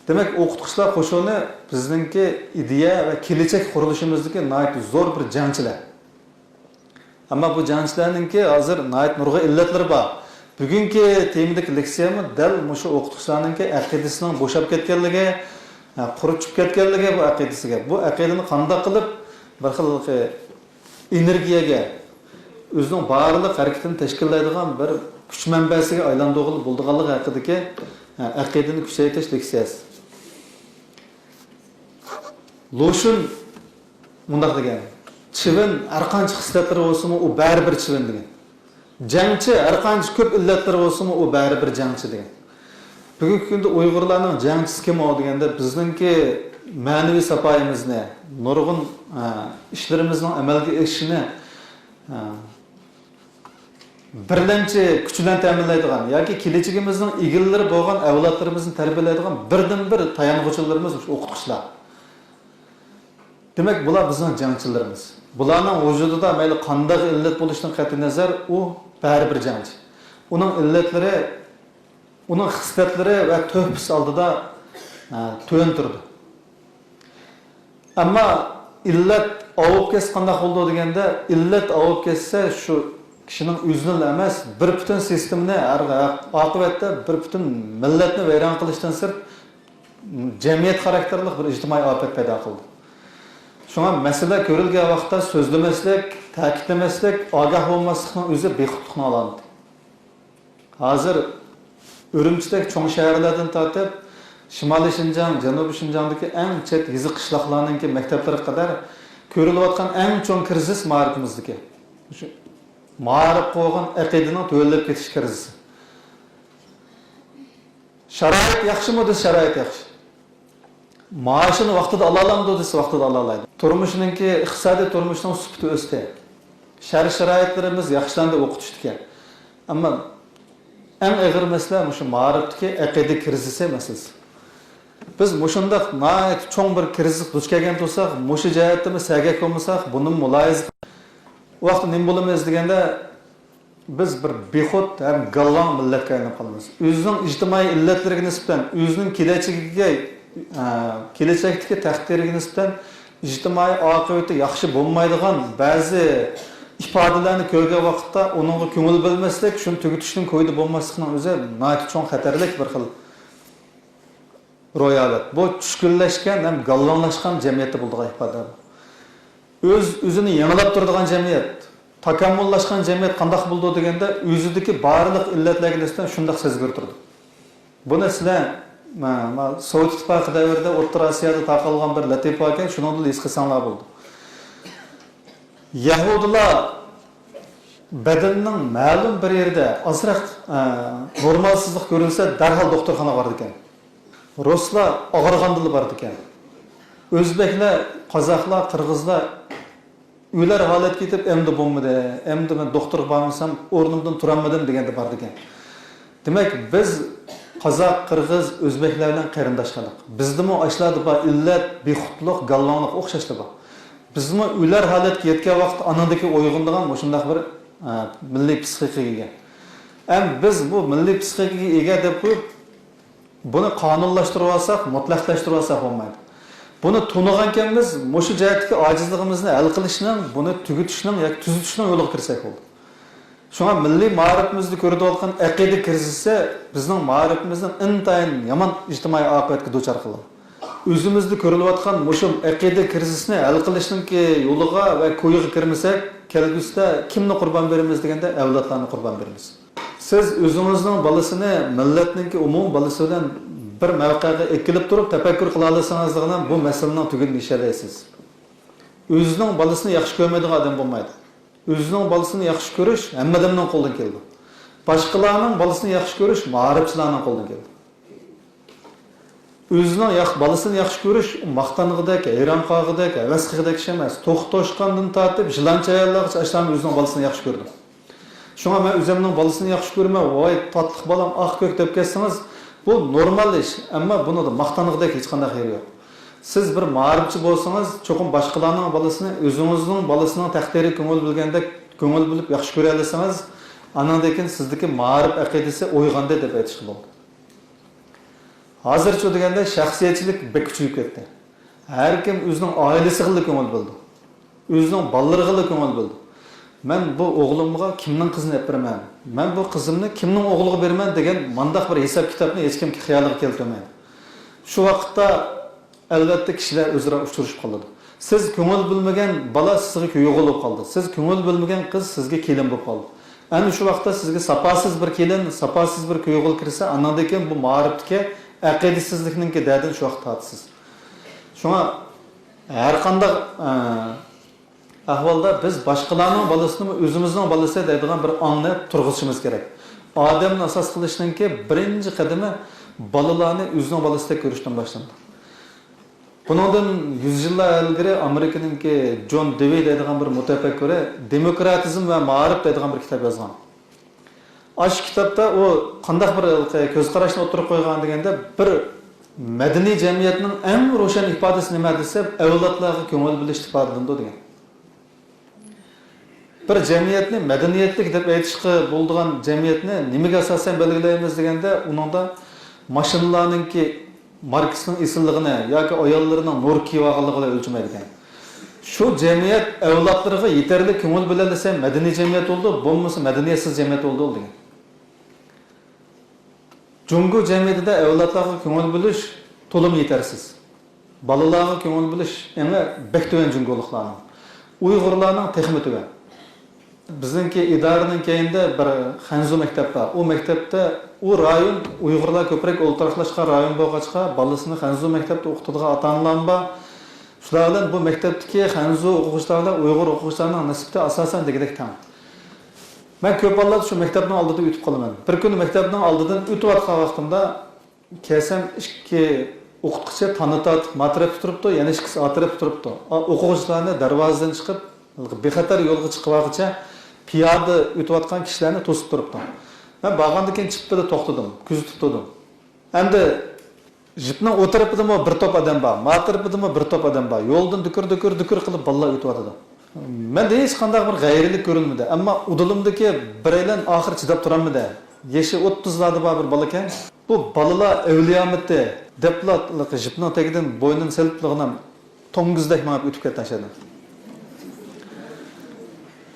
دېمەك، ئوقۇتقۇچىلار قوشۇنى بىزنىڭكى ئىدىيە ۋە كېلىچەك قۇرۇلۇشىمىزدىكى ناھايىتى زور بىر جەڭچىلەر. ئەمما بۇ جەڭچىلەرنىڭكى ھازىر ناھايىتى نۇرغۇن ئىللەتلىرى بار. بۈگۈنكى تېمىدىكى لېكسىيەمۇ دەل مۇشۇ ئوقۇتقۇچىلارنىڭكى ئەقىدىسىنىڭ بوشاپ كەتكەنلىكى، ھە، قۇرۇپ چۈشۈپ كەتكەنلىكى بۇ ئەقىدىسىگە. بۇ ئەقىدىنى قانداق قىلىپ بىر خىل ئېنېرگىيەگە، ئۆزىنىڭ بارلىق ھەرىكىتىنى تەشكىللەيدىغان بىر كۈچ مەنبەسىگە ئايلاندۇرغىلى بولىدىغانلىقى ھەققىدىكى، ھە، ئەقىدىنى كۈچەيتىش لېكسىيەسى. لۇشۈن مۇنداق دېگەن، چىۋىن ھەر قانچە خىسلەتلىرى بولسىمۇ، ئۇ بەرىبىر چىۋىن دېگەن. جەڭچى ھەر قانچە كۆپ ئىللەتلىرى بولسىمۇ، ئۇ بەرىبىر جەڭچى دېگەن. بۈگۈنكى كۈندە ئۇيغۇرلارنىڭ جەڭچىسى كىم ئۇ دېگەندە، بىزنىڭكى مەنىۋى ساپايىمىزنى، نۇرغۇن، ئە، ئىشلىرىمىزنىڭ ئەمەلگە ئېشىشىنى، ئە، بىرلەمچى كۈچ بىلەن تەمىنلەيدىغان ياكى كېلەچىكىمىزنىڭ ئىگىلىرى بولغان ئەۋلادلىرىمىزنى تەربىيەلەيدىغان بىردىنبىر تايانغۇچلىرىمىز مۇشۇ ئوقۇتقۇچىلار. دېمەك، بۇلار بىزنىڭ جەڭچىلىرىمىز. بۇلارنىڭ ۋۇجۇدىدا مەيلى قانداق ئىللەت بولۇشىدىن قەتئىينەزەر، ئۇ بەرىبىر جەڭچى. ئۇنىڭ ئىللەتلىرى، ئۇنىڭ خىسلەتلىرى ۋە تۆھپىسى ئالدىدا، ئە، تۆۋەن تۇرىدۇ. ئەمما ئىللەت ئاۋۇپ كەتسە قانداق بولىدۇ دېگەندە، ئىللەت ئاۋۇپ كەتسە شۇ كىشىنىڭ ئۆزىنىلا ئەمەس، بىر پۈتۈن سىستېمىنى، ھەر، ئاقىۋەتتە بىر پۈتۈن مىللەتنى ۋەيران قىلىشتىن سىرت، جەمئىيەت خاراكتېرلىق بىر ئىجتىمائىي ئاپەت پەيدا قىلىدۇ. شۇڭا مەسىلە كۆرۈلگەن ۋاقىتتا سۆزلىمەسلىك، تەكىتلىمەسلىك، ئاگاھ بولماسلىقنىڭ ئۆزى بىخۇدلۇقنىڭ ئالامىتى. ھازىر ئۈرۈمچىدەك چوڭ شەھەرلەردىن تارتىپ، شىمالىي شىنجاڭ، جەنۇبىي شىنجاڭدىكى ئەڭ چەت يېزا قىشلاقلارنىڭكى مەكتەپلىرىگە قەدەر كۆرۈلۈۋاتقان ئەڭ چوڭ كىرىزىس مائارىپىمىزدىكى. شۇ مائارىپقا بولغان ئەقىدىنىڭ تۆۋەنلەپ كېتىش كىرىزىسى. شارائىت ياخشىمۇ دېسە، شارائىت ياخشى. مائاشىنى ۋاقتىدا ئالالامدۇ دېسە، ۋاقتىدا ئالالايدۇ. تۇرمۇشىنىڭكى، ئىقتىسادىي تۇرمۇشنىڭ سۈپىتى ئۆستى. شەرت-شارائىتلىرىمىز ياخشىلاندى، ئوقۇتۇشتىكى. ئەمما ئەڭ ئېغىر مەسىلە مۇشۇ مائارىپتىكى ئەقىدە كىرىزىسى مەسىلىسى. بىز مۇشۇنداق ناھايىتى چوڭ بىر كىرىزىسقا دۇچ كەلگەن تۇرساق، مۇشۇ جەھەتتىمۇ سەگەك بولمىساق، بۇنىمۇ مۇلاھىزە، ئۇ ۋاقىتتا نېمە بولىمىز دېگەندە، بىز بىر بىخۇد ھەم گالۋاڭ مىللەتكە ئايلىنىپ قالىمىز. ئۆزىنىڭ ئىجتىمائىي ئىللەتلىرىگە نىسبەتەن، ئۆزىنىڭ كېلەچىكىگە، ئە، كېلەچەكتىكى تەقدىرىگە نىسبەتەن ئىجتىمائىي ئاقىۋىتى ياخشى بولمايدىغان بەزى ئىپادىلەرنى كۆرگەن ۋاقىتتا ئۇنىڭغا كۆڭۈل بۆلمەسلىك، شۇنى تۈگىتىشنىڭ كويىدا بولماسلىقنىڭ ئۆزى ناھايىتى چوڭ خەتەرلىك بىر خىل روھىي ھالەت. بۇ چۈشكۈنلەشكەن ھەم گالۋاڭلاشقان جەمئىيەتتە بولىدىغان ئىپادە بۇ. ئۆز، ئۆزىنى يېڭىلاپ تۇرىدىغان جەمئىيەت، تاكامۇللاشقان جەمئىيەت قانداق بولىدۇ دېگەندە، ئۆزىدىكى بارلىق ئىللەتلەرگە نىسبەتەن شۇنداق سەزگۈر تۇرىدۇ. بۇنى سىلەر، ما، ما، سوۋېت ئىتتىپاقى دەۋرىدە ئوتتۇرا ئاسىيادا تارقالغان بىر لەتىپە باركەن، شۇنىڭدىن ھېس قىلساڭلار بولىدۇ. يەھۇدىيلار بەدىنىنىڭ مەلۇم بىر يېرىدە ئازراق، ئە، نورمالسىزلىق كۆرۈلسە، دەرھال دوختۇرخانىغا بارىدىكەن. رۇسلار ئاغرىغاندىلا بارىدىكەن. ئۆزبەكلەر، قازاقلار، قىرغىزلار ئۆلەر ھالەتكە يېتىپ، ئەمدى بولمىدى، ئەمدى مەن دوختۇرغا بارمىسام، ئورنۇمدىن تۇرالمىدىم دېگەندە بارىدىكەن. دېمەك، بىز قازاق، قىرغىز، ئۆزبەكلەر بىلەن قېرىنداش خەلق. بىزدىمۇ ئاشۇلاردا بار ئىللەت، بىخۇدلۇق، گالۋاڭلىق ئوخشاشلا بار. بىزمۇ ئۆلەر ھالەتكە يەتكەن ۋاقىت ئانىڭدىكى ئويغىنىدىغان مۇشۇنداق بىر، ئە، مىللىي پسىخىكىگە ئىگە. ئەم بىز بۇ مىللىي پسىخىكىگە ئىگە دەپ قويۇپ، بۇنى قانۇنلاشتۇرۇۋالساق، مۇتلەقلەشتۈرۈۋالساق بولمايدۇ. بۇنى تونۇغانكەنمىز، مۇشۇ جەھەتتىكى ئاجىزلىقىمىزنى ھەل قىلىشنىڭ، بۇنى تۈگىتىشنىڭ ياكى تۈزىتىشنىڭ يولىغا كىرسەك بولدى. شۇڭا مىللىي مائارىپىمىزدا كۆرۈلۈۋاتقان ئەقىدە كىرىزىسى بىزنىڭ مائارىپىمىزنىڭ ئىنتايىن يامان ئىجتىمائىي ئاقىۋەتكە دۇچار قىلىدۇ. ئۆزىمىزدە كۆرۈلۈۋاتقان مۇشۇ ئەقىدە كىرىزىسىنى ھەل قىلىشنىڭكى يولىغا ۋە كويىغا كىرمىسەك، كەلگۈسىدە كىمنى قۇربان بېرىمىز دېگەندە، ئەۋلادلارنى قۇربان بېرىمىز. سىز ئۆزىڭىزنىڭ بالىسىنى مىللەتنىڭكى ئومۇمىي بالىسى بىلەن بىر مەۋقەگە ئېكىلىپ تۇرۇپ تەپەككۇر قىلالىسىڭىزلا، بۇ مەسىلىنىڭ تۈگۈنىنى يېشەلەيسىز. ئۆزىنىڭ بالىسىنى ياخشى كۆرمەيدىغان ئادەم بولمايدۇ. ئۆزىنىڭ بالىسىنى ياخشى كۆرۈش ھەممە ئادەمنىڭ قولىدىن كېلىدۇ. باشقىلارنىڭ بالىسىنى ياخشى كۆرۈش مائارىپچىلارنىڭ قولىدىن كېلىدۇ. ئۆزىنىڭ ياخ-، بالىسىنى ياخشى كۆرۈش ماختانغۇدەك، ھەيران قالغۇدەك، ھەۋەس قىلغۇدەك ئىش ئەمەس. توخۇ توشقاندىن تارتىپ ژىلان چايانلارغىچە ئاشۇلارمۇ ئۆزىنىڭ بالىسىنى ياخشى كۆرىدۇ. شۇڭا مەن ئۆزۈمنىڭ بالىسىنى ياخشى كۆرىمەن، ۋاي تاتلىق بالام، ئاق كۆك دەپ كەتسىڭىز، بۇ نورمال ئىش، ئەمما بۇنىڭدا ماختانغۇدەك ھېچقانداق يېرى يوق. سىز بىر مائارىپچى بولسىڭىز، چوقۇم باشقىلارنىڭ بالىسىنى ئۆزىڭىزنىڭ بالىسىنىڭ تەقدىرىگە كۆڭۈل بۆلگەندەك كۆڭۈل بۆلۈپ ياخشى كۆرەلىسىڭىز، ئانىڭدىن كېيىن سىزدىكى مائارىپ ئەقىدىسى ئويغاندى دەپ ئېيتىشقا بولىدۇ. ھازىرچۇ دېگەندە شەخسىيەتچىلىك بەك كۈچىيىپ كەتتى. ھەر كىم ئۆزىنىڭ ئائىلىسىگىلا كۆڭۈل بۆلىدۇ. ئۆزىنىڭ بالىلىرىغىلا كۆڭۈل بۆلىدۇ. مەن بۇ ئوغلۇمغا كىمنىڭ قىزىنى ئېلىپ بېرىمەن؟ مەن بۇ قىزىمنى كىمنىڭ ئوغلىغا بېرىمەن دېگەن مانداق بىر ھېساب كىتابنى ھېچكىم خىيالىغا كەلتۈرمەيدۇ. شۇ ۋاقىتتا ئەلۋەتتە كىشىلەر ئۆزئارا ئۇچرىشىپ قالىدۇ. سىز كۆڭۈل بۆلمىگەن بالا سىزگە كۈيئوغۇل بولۇپ قالدى. سىز كۆڭۈل بۆلمىگەن قىز سىزگە كېلىن بولۇپ قالدى. ئەنە شۇ ۋاقىتتا سىزگە ساپاسىز بىر كېلىن، ساپاسىز بىر كۈيئوغۇل كىرسە، ئاندىن كېيىن بۇ مائارىپتىكى ئەقىدىسىزلىكنىڭكى دەردىنى شۇ ۋاقىتتا تارتىسىز. شۇڭا ھەرقانداق، ئە، ئەھۋالدا بىز باشقىلارنىڭ بالىسىنىمۇ ئۆزىمىزنىڭ بالىسى دەيدىغان بىر ئاڭنى تۇرغۇزۇشىمىز كېرەك. ئادەمنى ئاساس قىلىشنىڭكى بىرىنچى قەدىمى بالىلارنى ئۆزىنىڭ بالىسىدەك كۆرۈشتىن باشلىنىدۇ. بۇنىڭدىن يۈز يىللار ئىلگىرى ئامېرىكىنىڭكى جون دېۋى دەيدىغان بىر مۇتەپەككۇرى دېموكراتىزم ۋە مائارىپ دەيدىغان بىر كىتاب يازغان. ئاشۇ كىتابتا ئۇ قانداق بىر ھېلىقى كۆز قاراشنى ئوتتۇرىغا قويغان دېگەندە، بىر مەدەنىي جەمئىيەتنىڭ ئەڭ روشەن ئىپادىسى نېمە دېسە، ئەۋلادلارغا كۆڭۈل بۆلۈشتە ئىپادىلىنىدۇ دېگەن. بىر جەمئىيەتنى مەدەنىيەتلىك دەپ ئېيتىشقا بولىدىغان جەمئىيەتنى نېمىگە ئاساسەن بەلگىلەيمىز دېگەندە، ئۇنىڭدا ماشىنىلارنىڭكى ماركىسىنىڭ ئېسىللىقىنى ياكى ئاياللىرىنىڭ نۇر كىيىۋالغانلىقى بىلەن ئۆلچىمەيدىكەن. شۇ جەمئىيەت ئەۋلادلىرىغا يېتەرلىك كۆڭۈل بۆلەلىسە، مەدەنىي جەمئىيەت بولىدۇ، بولمىسا مەدەنىيەتسىز جەمئىيەت بولىدۇ دېگەن. جۇڭگو جەمئىيىتىدە ئەۋلادلارغا كۆڭۈل بۆلۈش تولىمۇ يېتەرسىز. بالىلارغا كۆڭۈل بۆلۈش ئېڭى بەك تۆۋەن جۇڭگولۇقلارنىڭ. ئۇيغۇرلارنىڭ تېخىمۇ تۆۋەن. بىزنىڭكى ئىدارىنىڭ كەينىدە بىر خەنزۇ مەكتەپ بار. ئۇ مەكتەپتە ئۇ رايون ئۇيغۇرلار كۆپرەك ئولتۇراقلاشقان رايون بولغاچقا، بالىسىنى خەنزۇ مەكتەپتە ئوقۇتىدىغان ئاتا ئانىلارمۇ بار. شۇلار بىلەن بۇ مەكتەپتىكى خەنزۇ ئوقۇغۇچىلار بىلەن ئۇيغۇر ئوقۇغۇچىلارنىڭ نىسبىتى ئاساسەن دېگۈدەك تەڭ. مەن كۆپ ھاللاردا شۇ مەكتەپنىڭ ئالدىدا ئۆتۈپ قالىمەن. بىر كۈنى مەكتەپنىڭ ئالدىدىن ئۆتۈۋاتقان ۋاقتىمدا كەلسەم، ئىككى ئوقۇتقۇچى تانا تارتىپ ما تەرەپتە تۇرۇپتۇ، يەنە ئىككىسى ئا تەرەپتە تۇرۇپتۇ. ئا، ئوقۇغۇچىلارنى دەرۋازىدىن چىقىپ، بىخەتەر يولغا چىقىۋالغۇچە پىيادە ئۆتۈۋاتقان كىشىلەرنى توسۇپ تۇرۇپتۇ. مەن بارغاندىن كېيىن چىپپىدە توختىدىم، كۆزىتىپ تۇردۇم. ئەمدى جىپنىڭ ئۇ تەرىپىدىمۇ بىر توپ ئادەم بار، ما تەرىپىدىمۇ بىر توپ ئادەم بار. يولدىن دۈكۈر، دۈكۈر، دۈكۈر قىلىپ بالىلار ئۆتۈۋاتىدۇ. مەندە ھېچقانداق بىر غەيرىيلىك كۆرۈنمىدى. ئەمما ئۇدۇلۇمدىكى بىرەيلەن ئاخىر چىداپ تۇرالمىدى. يېشى ئوتتۇزلاردا بار بىر بالا ئىكەن. بۇ بالىلار ئەۋلىيامىتى دەپلا جىپنىڭ تېگىدىن بوينىنى سېلىپلىغىنىم توڭگۇزدەك مېڭىپ ئۆتۈپ كەتتى ئاشۇ يەردىن.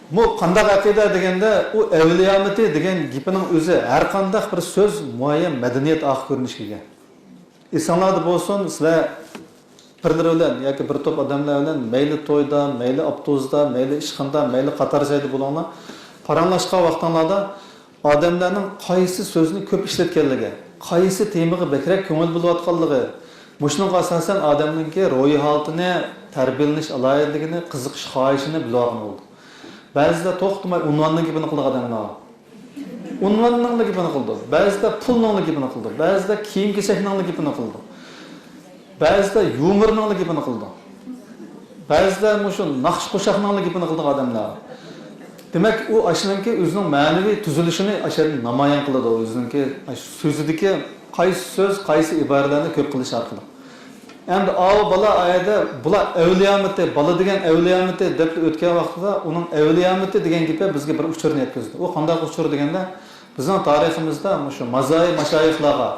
بۇ قانداق ئەقىدە دېگەندە، ئۇ ئەۋلىيامىتى دېگەن گېپىنىڭ ئۆزى ھەرقانداق بىر سۆز مۇئەييەن مەدەنىيەت ئارقا كۆرۈنۈشكە ئىگە. ئېسىڭلاردا بولسۇن، سىلەر بىرلىرى بىلەن ياكى بىر توپ ئادەملەر بىلەن مەيلى تويدا، مەيلى ئاپتوبۇستا، مەيلى ئىشخانىدا، مەيلى قاتار جايدا بولۇڭلار، پاراڭلاشقان ۋاقتىڭلاردا ئادەملەرنىڭ قايسى سۆزنى كۆپ ئىشلەتكەنلىكى، قايسى تېمىغا بەكرەك كۆڭۈل بۆلۈۋاتقانلىقى، مۇشۇنىڭغا ئاساسەن ئادەمنىڭكى روھىي ھالىتىنى، تەربىيەلىنىش ئالاھىدىلىكىنى، قىزىقىش خاھىشىنى بىلىۋالغىلى بولىدۇ. بەزىدە توختىماي ئۇنۋاننىڭ گېپىنى قىلىدىغان ئادەملەر بار. ئۇنۋاننىڭلا گېپىنى قىلىدۇ، بەزىدە پۇلنىڭلا گېپىنى قىلىدۇ، بەزىدە كىيىم-كېچەكنىڭلا گېپىنى قىلىدۇ، بەزىدە يۇمۇرنىڭلا گېپىنى قىلىدۇ، بەزىدە مۇشۇ ناخشا-قوشاقنىڭلا گېپىنى قىلىدىغان ئادەملەر بار. دېمەك، ئۇ ئاشۇنىڭكى ئۆزىنىڭ مەنىۋى تۈزۈلۈشىنى ئاشۇ يەردە نامايان قىلىدۇ، ئۆزىنىڭكى سۆزىدىكى قايسى سۆز، قايسى ئىبارىلەرنى كۆپ قىلىش ئارقىلىق. ئەمدى ئاۋۇ بالا ئايەدە بۇلار ئەۋلىيامىتى، بالا دېگەن ئەۋلىيامىتى دەپ ئۆتكەن ۋاقتىدا ئۇنىڭ ئەۋلىيامىتى دېگەن گېپى بىزگە بىر ئۇچۇرنى يەتكۈزدى. ئۇ قانداق ئۇچۇر دېگەندە، بىزنىڭ تارىخىمىزدا مۇشۇ مازايى ماشايىخلارغا،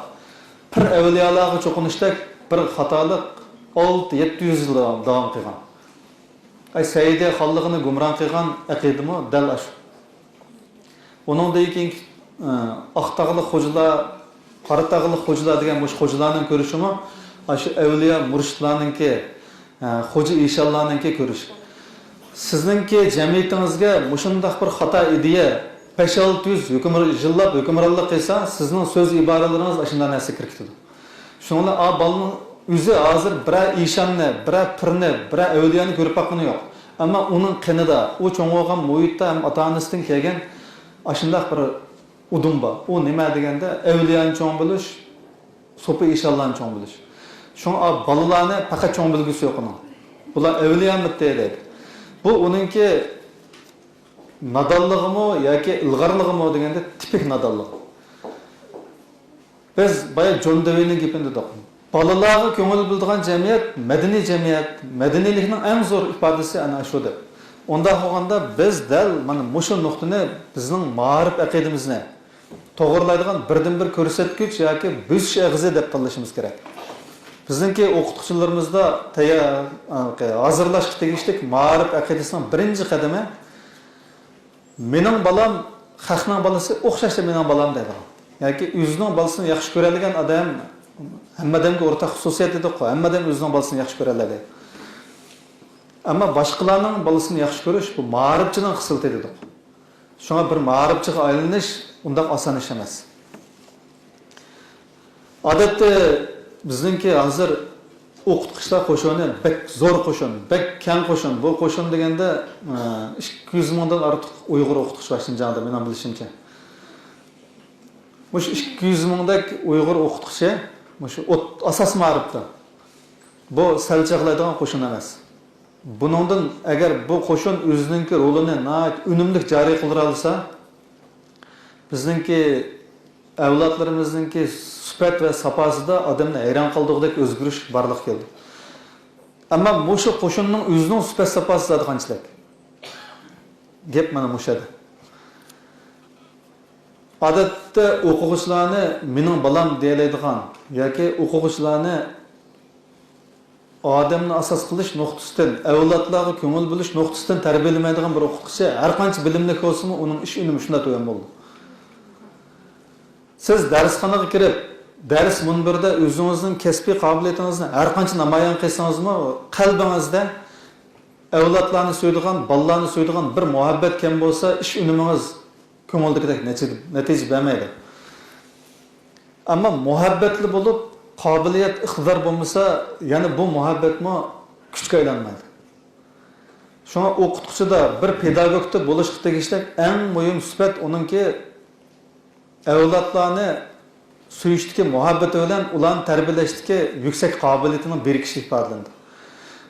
پىر ئەۋلىيالارغا چوقۇنۇشتەك بىر خاتالىق ئالتە يەتتە يۈز يىل داۋام، داۋام قىلغان. ئەي، سەئىدىيە خانلىقىنى گۇمران قىلغان ئەقىدىمۇ دەل ئاشۇ. ئۇنىڭدىن كېيىن، ئە، ئاقتاغلىق خوجىلار، قاراتاغلىق خوجىلار دېگەن مۇشۇ خوجىلارنىڭ كۆرۈشىمۇ ئاشۇ ئەۋلىيا مۇرشىدلارنىڭكى، ئە، خوجا ئىشانلارنىڭكى كۆرۈشى. سىزنىڭكى جەمئىيىتىڭىزگە مۇشۇنداق بىر خاتا ئىدىيە بەش-ئالتە يۈز ھۆكۈمران، يىللاپ ھۆكۈمرانلىق قىلسا، سىزنىڭ سۆز ئىبارىلىرىڭىز ئاشۇنداق نەرسىگە كىرىپ كېتىدۇ. شۇنىڭ بىلەن ئا بالىنىڭ ئۆزى ھازىر بىرەر ئىشاننى، بىرەر پىرنى، بىرەر ئەۋلىيانى كۆرۈپ باققىنى يوق. ئەمما ئۇنىڭ قېنىدا، ئۇ چوڭ بولغان مۇھىتتا ھەم ئاتا-ئانىسىدىن كەلگەن ئاشۇنداق بىر ئۇدۇم بار. ئۇ نېمە دېگەندە، ئەۋلىيانى چوڭ بىلىش، سوپى ئىشانلارنى چوڭ بىلىش. شۇڭا ئا بالىلارنى پەقەت چوڭ بىلگۈسى يوق ئۇنىڭ. بۇلار ئەۋلىيامىتى دەيدۇ. بۇ ئۇنىڭكى نادانلىقىمۇ ياكى ئىلغارلىقىمۇ دېگەندە، تىپىك نادانلىق. بىز بايا جون دېۋىنىڭ گېپىنى دېدۇق. بالىلارغا كۆڭۈل بۆلىدىغان جەمئىيەت مەدەنىي جەمئىيەت، مەدەنىيلىكنىڭ ئەڭ زور ئىپادىسى ئەنە شۇ دەپ. ئۇنداق بولغاندا بىز دەل مانا مۇشۇ نۇقتىنى بىزنىڭ مائارىپ ئەقىدىمىزنى توغرىلايدىغان بىردىنبىر كۆرسەتكۈچ ياكى بۆسۈش ئېغىزى دەپ تاللىشىمىز كېرەك. بىزنىڭكى ئوقۇتقۇچىلىرىمىزدا تەييار-، ھازىرلاشقا تېگىشلىك مائارىپ ئەقىدىسىنىڭ بىرىنچى قەدىمى مېنىڭ بالام خەقنىڭ بالىسى ئوخشاشلا مېنىڭ بالام دەيدىغان. ياكى ئۆزىنىڭ بالىسىنى ياخشى كۆرەلىگەن ئادەم، ھەممە ئادەمگە ئورتاق خۇسۇسىيەت دېدۇققۇ، ھەممە ئادەم ئۆزىنىڭ بالىسىنى ياخشى كۆرەلەيدۇ. ئەمما باشقىلارنىڭ بالىسىنى ياخشى كۆرۈش، بۇ مائارىپچىنىڭ خىسلىتى دېدۇق. شۇڭا بىر مائارىپچىغا ئايلىنىش ئۇنداق ئاسان ئىش ئەمەس. ئادەتتە بىزنىڭكى ھازىر ئوقۇتقۇچىلار قوشۇنى بەك زور قوشۇن، بەك كەڭ قوشۇن. بۇ قوشۇن دېگەندە، ئىككى يۈز مىڭدىن ئارتۇق ئۇيغۇر ئوقۇتقۇچى بار شىنجاڭدا، مېنىڭ بىلىشىمچە. مۇشۇ ئىككى يۈز مىڭدەك ئۇيغۇر ئوقۇتقۇچى مۇشۇ ئوت-، ئاساس مائارىپتا. بۇ سەل چاغلايدىغان قوشۇن ئەمەس. بۇنىڭدىن ئەگەر بۇ قوشۇن ئۆزىنىڭكى رولىنى ناھايىتى ئۈنۈملۈك جارى قىلدۇرالىسا، بىزنىڭكى ئەۋلادلىرىمىزنىڭكى سۈپەت ۋە ساپاسىدا ئادەمنى ھەيران قالدۇرغۇدەك ئۆزگىرىش بارلىققا كەلدى. ئەمما مۇشۇ قوشۇننىڭ ئۆزىنىڭ سۈپەت ساپاسى زادى قانچىلىك؟ گەپ مانا مۇشۇ يەردە. ئادەتتە ئوقۇغۇچىلارنى مېنىڭ بالام دېيەلەيدىغان ياكى ئوقۇغۇچىلارنى ئادەمنى ئاساس قىلىش نۇقتىسىدىن، ئەۋلادلارغا كۆڭۈل بۆلۈش نۇقتىسىدىن تەربىيەلىمەيدىغان بىر ئوقۇتقۇچى ھەر قانچە بىلىملىك بولسىمۇ، ئۇنىڭ ئىش ئۈنۈمى شۇنداق تۆۋەن بولىدۇ. سىز دەرسخانىغا كىرىپ، دەرس مۇنبىرىدە ئۆزىڭىزنىڭ كەسپىي قابىلىيىتىڭىزنى ھەر قانچە نامايان قىلسىڭىزمۇ، قەلبىڭىزدە ئەۋلادلارنى سۆيىدىغان، بالىلارنى سۆيىدىغان بىر مۇھەببەت كەم بولسا، ئىش ئۈنۈمىڭىز كۆڭۈلدىكىدەك نەتىجە، نەتىجە بەرمەيدۇ. ئەمما مۇھەببەتلى بولۇپ، قابىلىيەت، ئىقتىدار بولمىسا، يەنە بۇ مۇھەببەتمۇ كۈچكە ئايلانمايدۇ. شۇڭا ئوقۇتقۇچىدا، بىر پېداگوگتا بولۇشقا تېگىشلىك ئەڭ مۇھىم سۈپەت ئۇنىڭكى ئەۋلادلارنى سۆيۈشتىكى مۇھەببىتى بىلەن ئۇلارنى تەربىيەلەشتىكى يۈكسەك قابىلىيىتىنىڭ بىرىكىشلىكى ئىپادىلىنىدۇ.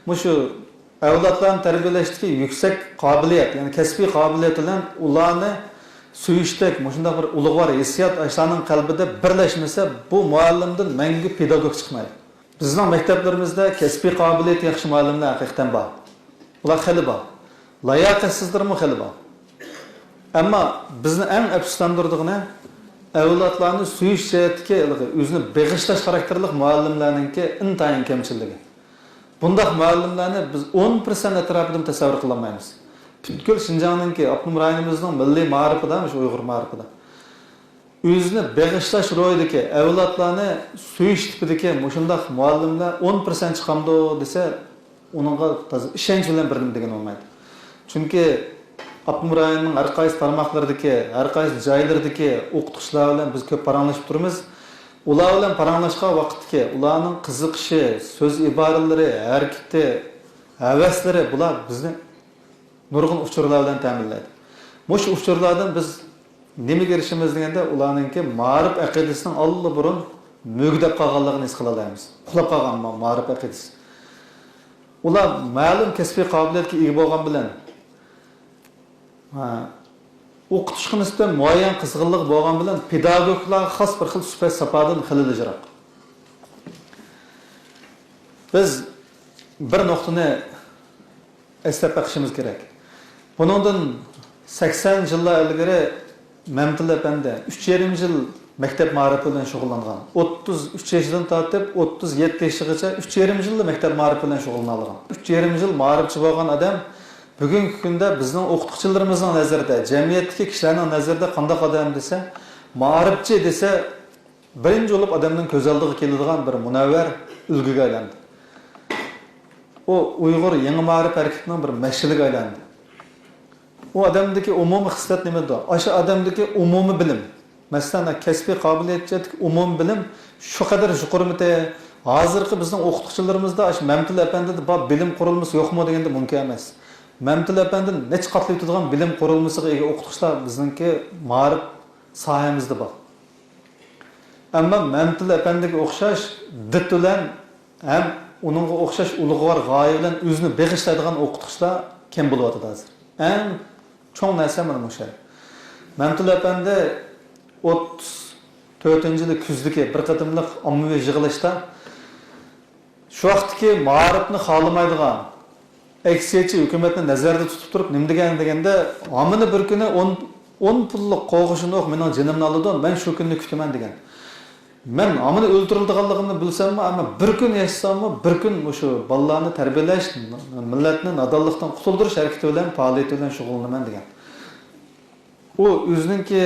مۇشۇ ئەۋلادلارنى تەربىيەلەشتىكى يۈكسەك قابىلىيەت، يەنى كەسپىي قابىلىيەت بىلەن ئۇلارنى سۆيۈشتەك مۇشۇنداق بىر ئۇلۇغۋار ھېسسىيات ئاشۇلارنىڭ قەلبىدە بىرلەشمىسە، بۇ مۇئەللىمدىن مەڭگۈ پېداگوگ چىقمايدۇ. بىزنىڭ مەكتەپلىرىمىزدە كەسپىي قابىلىيىتى ياخشى مۇئەللىملەر ھەقىقەتەن بار. ئۇلار خېلى بار. لاياقەتسىزلىرىمۇ خېلى بار. ئەمما بىزنى ئەڭ ئەپسۇسلاندۇرىدىغىنى، ئەۋلادلارنى سۆيۈش جەھەتتىكى ھېلىقى ئۆزىنى بېغىشلاش خاراكتېرلىك مۇئەللىملەرنىڭكى ئىنتايىن كەمچىللىكى. بۇنداق مۇئەللىملەرنى بىز ئون پىرسەنت ئەتراپىدىمۇ تەسەۋۋۇر قىلالمايمىز. پۈتكۈل شىنجاڭنىڭكى، ئاپتونوم رايونىمىزنىڭ مىللىي مائارىپىدا، مۇشۇ ئۇيغۇر مائارىپىدا ئۆزىنى بېغىشلاش روھىدىكى، ئەۋلادلارنى سۆيۈش تىپىدىكى مۇشۇنداق مۇئەللىملەر ئون پىرسەنت چىقامدۇ دېسە، ئۇنىڭغا تازا ئىشەنچ بىلەن بىر نېمە دېگىلى بولمايدۇ. چۈنكى ئاپتونوم رايوننىڭ ھەر قايسى تارماقلىرىدىكى، ھەر قايسى جايلىرىدىكى ئوقۇتقۇچىلار بىلەن بىز كۆپ پاراڭلىشىپ تۇرىمىز. ئۇلار بىلەن پاراڭلاشقان ۋاقىتتىكى ئۇلارنىڭ قىزىقىشى، سۆز ئىبارىلىرى، ھەرىكىتى، ھەۋەسلىرى، بۇلار بىزنى نۇرغۇن ئۇچۇرلار بىلەن تەمىنلەيدۇ. مۇشۇ ئۇچۇرلاردىن بىز نېمىگە ئېرىشىمىز دېگەندە، ئۇلارنىڭكى مائارىپ ئەقىدىسىنىڭ ئاللىبۇرۇن مۈگدەپ قالغانلىقىنى ھېس قىلالايمىز. ئۇخلاپ قالغان ما-، مائارىپ ئەقىدىسى. ئۇلار مەلۇم كەسپىي قابىلىيەتكە ئىگە بولغان بىلەن، ھە، ئوقۇتۇشقا نىسبەتەن مۇئەييەن قىزغىنلىقى بولغان بىلەن، پېداگوگلارغا خاس بىر خىل سۈپەت ساپادىن خېلىلا يىراق. بىز بىر نۇقتىنى ئەسلەپ بېقىشىمىز كېرەك. بۇنىڭدىن سەكسەن يىللار ئىلگىرى مەمتىلى ئەپەندى ئۈچ يېرىم يىل مەكتەپ مائارىپى بىلەن شۇغۇللانغان. ئوتتۇز ئۈچ يېشىدىن تارتىپ ئوتتۇز يەتتە يېشىغىچە ئۈچ يېرىم يىللا مەكتەپ مائارىپى بىلەن شۇغۇللىنالىغان. ئۈچ يېرىم يىل مائارىپچى بولغان ئادەم بۈگۈنكى كۈندە بىزنىڭ ئوقۇتقۇچىلىرىمىزنىڭ نەزىرىدە، جەمئىيەتتىكى كىشىلەرنىڭ نەزىرىدە قانداق ئادەم دېسە، مائارىپچى دېسە، بىرىنچى بولۇپ ئادەمنىڭ كۆز ئالدىغا كېلىدىغان بىر مۇنەۋۋەر ئۈلگىگە ئايلاندى. ئۇ ئۇيغۇر يېڭى مائارىپ ھەرىكىتىنىڭ بىر مەشئىلىگە ئايلاندى. ئۇ ئادەمدىكى ئومۇمىي خىسلەت نېمىدۇ؟ ئاشۇ ئادەمدىكى ئومۇمىي بىلىم. مەسىلەن، كەسپىي قابىلىيەت جەھەتتىكى ئومۇمىي بىلىم شۇ قەدەر يۇقىرىمىتى؟ ھازىرقى بىزنىڭ ئوقۇتقۇچىلىرىمىزدا ئاشۇ مەمتىلى ئەپەندىدە بار بىلىم قۇرۇلمىسى يوقمۇ دېگەندە مۇمكىن ئەمەس. مەمتىلى ئەپەندىدىن نەچچە قات يېتىدىغان بىلىم قۇرۇلمىسىغا ئىگە ئوقۇتقۇچىلار بىزنىڭكى مائارىپ ساھەمىزدە بار. ئەمما مەمتىلى ئەپەندىگە ئوخشاش دىت بىلەن ھەم ئۇنىڭغا ئوخشاش ئۇلۇغۋار غايە بىلەن ئۆزىنى بېغىشلايدىغان ئوقۇتقۇچىلار كەم بولۇۋاتىدۇ ھازىر. ئەڭ چوڭ نەرسە مانا مۇشۇ. مەمتىلى ئەپەندى ئوتتۇز تۆتىنچى يىلى كۈزدىكى بىر قېتىملىق ئاممىۋى يىغىلىشتا شۇ ۋاقىتتىكى مائارىپنى خالىمايدىغان، ئەكسىچە ھۆكۈمەتنى نەزەردە تۇتۇپ تۇرۇپ نېمە دېگەن دېگەندە، ھامىنى بىر كۈنى ئون، ئون پۇللۇق قوغۇشۇنۇق مېنىڭ جېنىمنى ئالىدۇ، مەن شۇ كۈننى كۈتىمەن دېگەن. مەن ھامىنى ئۆلتۈرۈلىدىغانلىقىنى بىلسەممۇ، ئەمما بىر كۈن ياشىساممۇ، بىر كۈن مۇشۇ بالىلارنى تەربىيەلەش، مىللەتنى نادانلىقتىن قۇتۇلدۇرۇش ھەرىكىتى بىلەن، پائالىيىتى بىلەن شۇغۇللىنىمەن دېگەن. ئۇ ئۆزىنىڭكى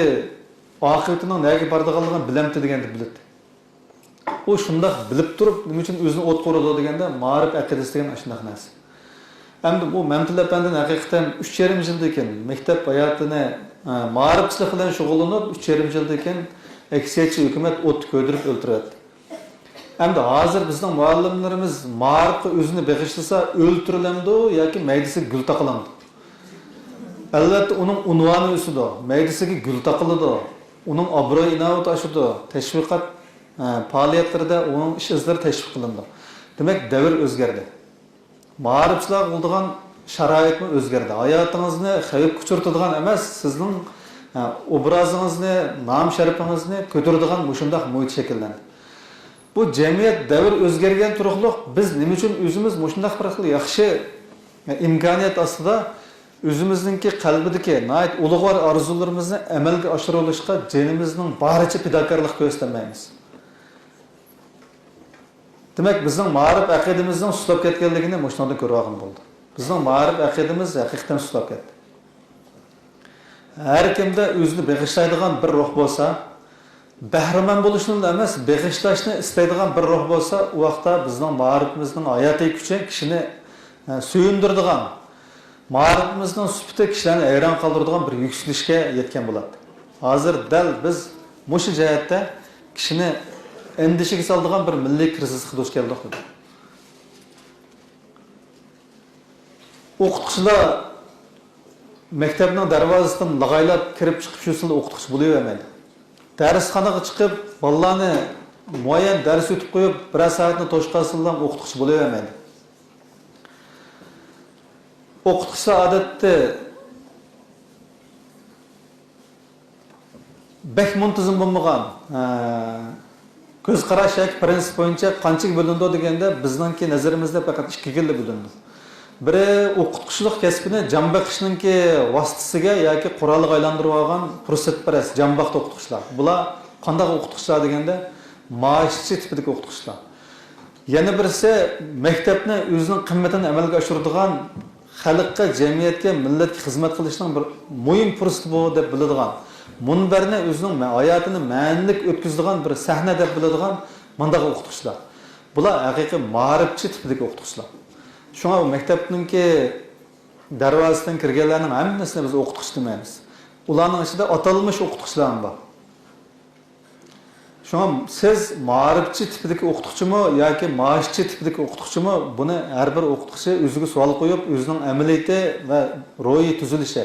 ئاقىۋىتىنىڭ نەگە بارىدىغانلىقىنى بىلەمتى دېگەندە بىلەتتى. ئۇ شۇنداق بىلىپ تۇرۇپ، نېمە ئۈچۈن ئۆزىنى ئوتقا ئۇرىدۇ دېگەندە، مائارىپ ئەقىدىسى دېگەن ئاشۇنداق نەرسە. ئەمدى بۇ مەمتىلى ئەپەندىنى ھەقىقەتەن ئۈچ يېرىم يىلدىن كېيىن مەكتەپ ھاياتىنى، ئە، مائارىپچىلىق بىلەن شۇغۇللىنىپ، ئۈچ يېرىم يىلدىن كېيىن ئەكسىيەتچى ھۆكۈمەت ئوتتا كۆيدۈرۈپ ئۆلتۈرۈۋەتتى. ئەمدى ھازىر بىزنىڭ مۇئەللىملىرىمىز مائارىپقا ئۆزىنى بېغىشلىسا ئۆلتۈرۈلەمدۇ ياكى مەيدىسىگە گۈل تاقىلامدۇ؟ ئەلۋەتتە، ئۇنىڭ ئۇنۋانى ئۆسىدۇ، مەيدىسىگە گۈل تاقىلىدۇ، ئۇنىڭ ئابرۇي-ئىناۋىتى ئاشىدۇ، تەشۋىقات، ئە، پائالىيەتلىرىدە ئۇنىڭ ئىش-ئىزلىرى تەشۋىق قىلىنىدۇ. دېمەك، دەۋر ئۆزگەردى. مائارىپچىلارغا بولىدىغان شارائىتمۇ ئۆزگەردى. ھاياتىڭىزنى خەۋپكە ئۇچرىتىدىغان ئەمەس، سىزنىڭ، ئە، ئوبرازىڭىزنى، نام-شەرىپىڭىزنى كۆتۈرىدىغان مۇشۇنداق مۇھىت شەكىللەندى. بۇ جەمئىيەت دەۋر ئۆزگەرگەن تۇرۇقلۇق، بىز نېمە ئۈچۈن ئۆزىمىز مۇشۇنداق بىر خىل ياخشى، ئە، ئىمكانىيەت ئاستىدا ئۆزىمىزنىڭكى قەلبىدىكى ناھايىتى ئۇلۇغۋار ئارزۇلىرىمىزنى ئەمەلگە ئاشۇرۇۋېلىشقا جېنىمىزنىڭ بارىچە پىداكارلىق كۆرسىتەلمەيمىز؟ دېمەك، بىزنىڭ مائارىپ ئەقىدىمىزنىڭ سۇسلاپ كەتكەنلىكىنى مۇشۇنىڭدىن كۆرۈۋالغىلى بولىدۇ. بىزنىڭ مائارىپ ئەقىدىمىز ھەقىقەتەن سۇسلاپ كەتتى. ھەر كىمدە ئۆزىنى بېغىشلايدىغان بىر روھ بولسا، بەھرىمەن بولۇشنىلا ئەمەس، بېغىشلاشنى ئىستەيدىغان بىر روھ بولسا، ئۇ ۋاقىتتا بىزنىڭ مائارىپىمىزنىڭ ھاياتىي كۈچى كىشىنى، ئە، سۆيۈندۈرىدىغان، مائارىپىمىزنىڭ سۈپىتى كىشىلەرنى ھەيران قالدۇرىدىغان بىر يۈكسىلىشكە يەتكەن بولاتتى. ھازىر دەل بىز مۇشۇ جەھەتتە كىشىنى ئەندىشىگە سالىدىغان بىر مىللىي كىرىزىسقا دۇچ كەلدۇق. ئوقۇتقۇچىلار مەكتەپنىڭ دەرۋازىسىدىن لاغايلاپ كىرىپ چىقىپ يۈرسىلا ئوقۇتقۇچى بولۇۋەرمەيدۇ. دەرسخانىغا چىقىپ، بالىلارنى مۇئەييەن دەرس ئۆتۈپ قويۇپ، بىرەر سائەتنى توشقانسىلا ئوقۇتقۇچى بولۇۋەرمەيدۇ. ئوقۇتقۇچىلار ئادەتتە بەك مۇنتىزىم بولمىغان، ئە، كۆز قاراش ياكى پىرىنسىپ بويىچە قانچىگە بۆلۈنىدۇ دېگەندە، بىزنىڭكى نەزىرىمىزدە پەقەت ئىككىگىلا بۆلۈنىدۇ. بىرى ئوقۇتقۇچىلىق كەسپىنى جان بېقىشنىڭكى ۋاسىتىسىگە ياكى قورالىغا ئايلاندۇرۇۋالغان پۇرسەتپەرەس، جان باقتى ئوقۇتقۇچىلار. بۇلار قانداق ئوقۇتقۇچىلار دېگەندە، مائاشچى تىپىدىكى ئوقۇتقۇچىلار. يەنە بىرسى مەكتەپنى ئۆزىنىڭ قىممىتىنى ئەمەلگە ئاشۇرىدىغان، خەلققە، جەمئىيەتكە، مىللەتكە خىزمەت قىلىشنىڭ بىر مۇھىم پۇرسىتى بۇ دەپ بىلىدىغان، مۇنبەرنى ئۆزىنىڭ مە-، ھاياتىنى مەنىلىك ئۆتكۈزىدىغان بىر سەھنە دەپ بىلىدىغان مۇنداق ئوقۇتقۇچىلار. بۇلار ھەقىقىي مائارىپچى تىپىدىكى ئوقۇتقۇچىلار. شۇڭا ئۇ مەكتەپنىڭكى دەرۋازىسىدىن كىرگەنلەرنىڭ ھەممىسىنى بىز ئوقۇتقۇچى دېمەيمىز. ئۇلارنىڭ ئىچىدە ئاتالمىش ئوقۇتقۇچىلارمۇ بار. شۇڭا سىز مائارىپچى تىپىدىكى ئوقۇتقۇچىمۇ ياكى مائاشچى تىپىدىكى ئوقۇتقۇچىمۇ، بۇنى ھەر بىر ئوقۇتقۇچى ئۆزىگە سوئال قويۇپ، ئۆزىنىڭ ئەمەلىيىتى ۋە روھىي تۈزۈلۈشى،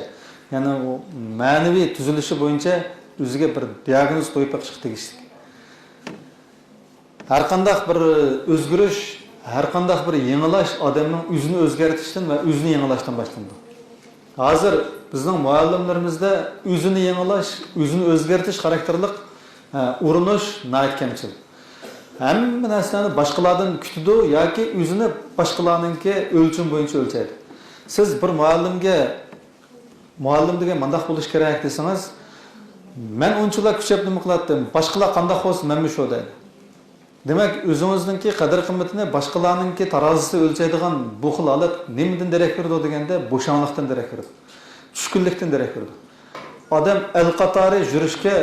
يەنى ئۇ مەنىۋى تۈزۈلۈشى بويىچە ئۆزىگە بىر دىئاگنوز قويۇپ بېقىشقا تېگىشلىك. ھەرقانداق بىر ئۆزگىرىش، ھەرقانداق بىر يېڭىلاش ئادەمنىڭ ئۆزىنى ئۆزگەرتىشتىن ۋە ئۆزىنى يېڭىلاشتىن باشلىنىدۇ. ھازىر بىزنىڭ مۇئەللىملىرىمىزدە ئۆزىنى يېڭىلاش، ئۆزىنى ئۆزگەرتىش خاراكتېرلىق، ئە، ئۇرۇنۇش ناھايىتى كەمچىل. ھەممە نەرسىلەرنى باشقىلاردىن كۈتىدۇ ياكى ئۆزىنى باشقىلارنىڭكى ئۆلچىمى بويىچە ئۆلچەيدۇ. سىز بىر مۇئەللىمگە، مۇئەللىم دېگەن مانداق بولۇشى كېرەك دېسىڭىز، مەن ئۇنچىلا كۈچەپ نېمە قىلاتتىم، باشقىلار قانداق بولسا مەنمۇ شۇ دەيدۇ. دېمەك، ئۆزىڭىزنىڭكى قەدىر-قىممىتىنى باشقىلارنىڭكى تارازىسى ئۆلچەيدىغان بۇ خىل ھالەت نېمىدىن دېرەك بېرىدۇ دېگەندە، بوشاڭلىقتىن دېرەك بېرىدۇ. چۈشكۈنلۈكتىن دېرەك بېرىدۇ. ئادەم ئەل قاتارى يۈرۈشكە،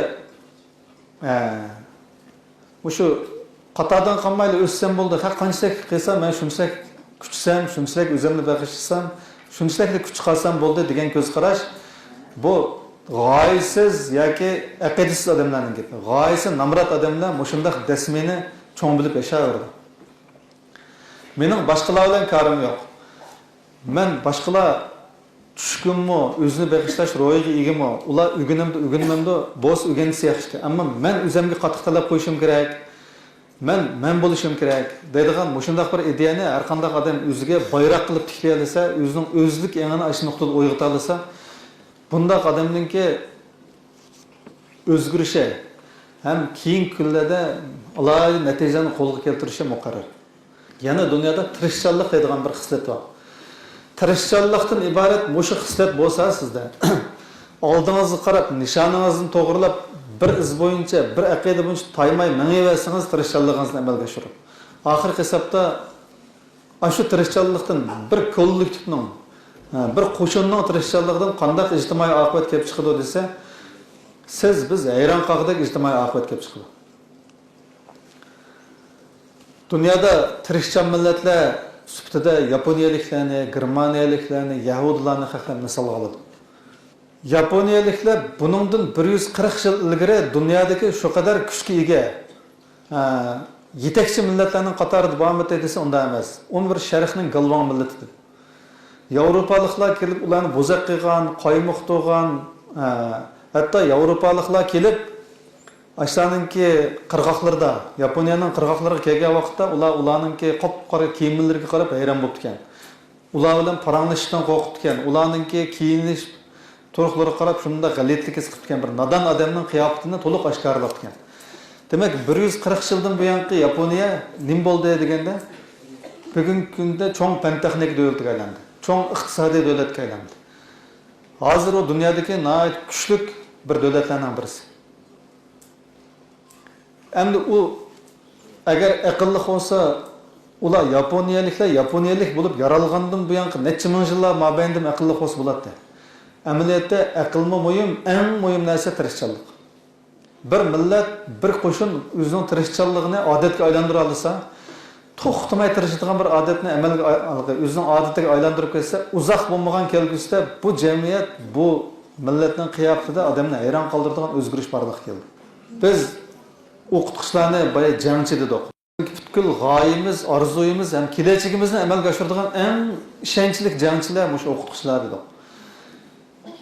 ئە، مۇشۇ قاتاردىن قالمايلا ئۆتسەم بولدى، ھە، قانچىلىك قىلسام، مەن شۇنچىلىك كۈچىسەم، شۇنچىلىك ئۆزۈمنى بېغىشلىسام، شۇنچىلىكلا كۈچ قالسام بولدى دېگەن كۆز قاراش، بۇ غايىسىز ياكى ئەقىدىسىز ئادەملەرنىڭ گېپى. غايىسى نامرات ئادەملەر مۇشۇنداق دەسمىنى چوڭ بىلىپ ياشاۋېرىدۇ. مېنىڭ باشقىلار بىلەن كارىم يوق. مەن باشقىلار چۈشكۈنمۇ، ئۆزىنى بېغىشلاش روھىغا ئىگىمۇ، ئۇلار ئۆگىنەمدۇ، ئۆگەنمەمدۇ، بولسا ئۆگەنسە ياخشىكەن. ئەمما مەن ئۆزۈمگە قاتتىق تەلەپ قويۇشۇم كېرەك. مەن، مەن بولۇشۇم كېرەك دەيدىغان مۇشۇنداق بىر ئىدىيەنى ھەرقانداق ئادەم ئۆزىگە بايراق قىلىپ تىكلىيەلىسە، ئۆزىنىڭ ئۆزلۈك ئېڭىنى ئاشۇ نۇقتىدا ئويغىتالىسا، بۇنداق ئادەمنىڭكى ئۆزگىرىشى ھەم كېيىنكى كۈنلەردە ئالاھىدە نەتىجىلەرنى قولغا كەلتۈرۈشى مۇقەررەر. يەنە دۇنيادا تىرىشچانلىق دەيدىغان بىر خىسلەت بار. تىرىشچانلىقتىن ئىبارەت مۇشۇ خىسلەت بولسا سىزدە، ئالدىڭىزغا قاراپ، نىشانىڭىزنى توغرىلاپ، بىر ئىز بويىچە، بىر ئەقىدە بويىچە تايماي مېڭىۋەرسىڭىز، تىرىشچانلىقىڭىزنى ئەمەلگە ئاشۇرۇپ، ئاخىرقى ھېسابتا ئاشۇ تىرىشچانلىقتىن بىر كوللېكتىپنىڭ، بىر قوشۇننىڭ تىرىشچانلىقىدىن قانداق ئىجتىمائىي ئاقىۋەت كېلىپ چىقىدۇ دېسە، سىز، بىز ھەيران قالغۇدەك ئىجتىمائىي ئاقىۋەت كېلىپ چىقىدۇ. دۇنيادا تىرىشچان مىللەتلەر سۈپىتىدە ياپونىيەلىكلەرنى، گېرمانىيەلىكلەرنى، يەھۇدىيلارنى خەقلەر مىسالغا ئالىدۇ. ياپونىيەلىكلەر بۇنىڭدىن بىر يۈز قىرىق يىل ئىلگىرى دۇنيادىكى شۇ قەدەر كۈچكە ئىگە، ئە، يېتەكچى مىللەتلەرنىڭ قاتارىدا بارمىدى دېسە، ئۇنداق ئەمەس. ئۇمۇ بىر شەرقنىڭ گالۋاڭ مىللىتى. ياۋروپالىقلار كېلىپ ئۇلارنى بوزەك قىلغان، قايمۇقتۇرغان، ئە، ھەتتا ياۋروپالىقلار كېلىپ ئاشۇلارنىڭكى قىرغاقلىرىدا، ياپونىيەنىڭ قىرغاقلىرىغا كەلگەن ۋاقىتتا ئۇلار ئۇلارنىڭكى قاپقارا كىيىملىرىگە قاراپ ھەيران بوپتىكەن. ئۇلار بىلەن پاراڭلىشىشتىن قورقۇپتىكەن. ئۇلارنىڭكى كىيىنىش تۇرۇقلىرىغا قاراپ شۇنداق غەلىتىلىك ھېس قىپتىكەن. بىر نادان ئادەمنىڭ قىياپىتىنى تولۇق ئاشكارىلاپتىكەن. دېمەك، بىر يۈز قىرىق يىلدىن بۇيانقى ياپونىيە نېمە بولدى دېگەندە، بۈگۈنكى كۈندە چوڭ پەن تېخنىكا دۆلىتىگە ئايلاندى. چوڭ ئىقتىسادىي دۆلەتكە ئايلاندى. ھازىر ئۇ دۇنيادىكى ناھايىتى كۈچلۈك بىر دۆلەتلەرنىڭ بىرسى. ئەمدى ئۇ ئەگەر ئەقىللىق بولسا، ئۇلار ياپونىيەلىكلەر ياپونىيەلىك بولۇپ يارالغاندىن بۇيانقى نەچچە مىڭ يىللار مابەينىدىمۇ ئەقىللىق بولسا بولاتتى. ئەمەلىيەتتە ئەقىلمۇ مۇھىم، ئەڭ مۇھىم نەرسە تىرىشچانلىق. بىر مىللەت، بىر قوشۇن ئۆزىنىڭ تىرىشچانلىقىنى ئادەتكە ئايلاندۇرالىسا، توختىماي تىرىشىدىغان بىر ئادەتنى ئەمەلگە ئاي-، ئۆزىنىڭ ئادىتىگە ئايلاندۇرۇپ كەتسە، ئۇزاق بولمىغان كەلگۈسىدە بۇ جەمئىيەت، بۇ مىللەتنىڭ قىياپىتىدە ئادەمنى ھەيران قالدۇرىدىغان ئۆزگىرىش بارلىققا كەلدى. بىز ئوقۇتقۇچىلارنى بايا جەڭچى دېدۇق. پۈتكۈل غايىمىز، ئارزۇيىمىز ھەم كېلەچىكىمىزنى ئەمەلگە ئاشۇرىدىغان ئەڭ ئىشەنچلىك جەڭچىلەر مۇشۇ ئوقۇتقۇچىلار دېدۇق.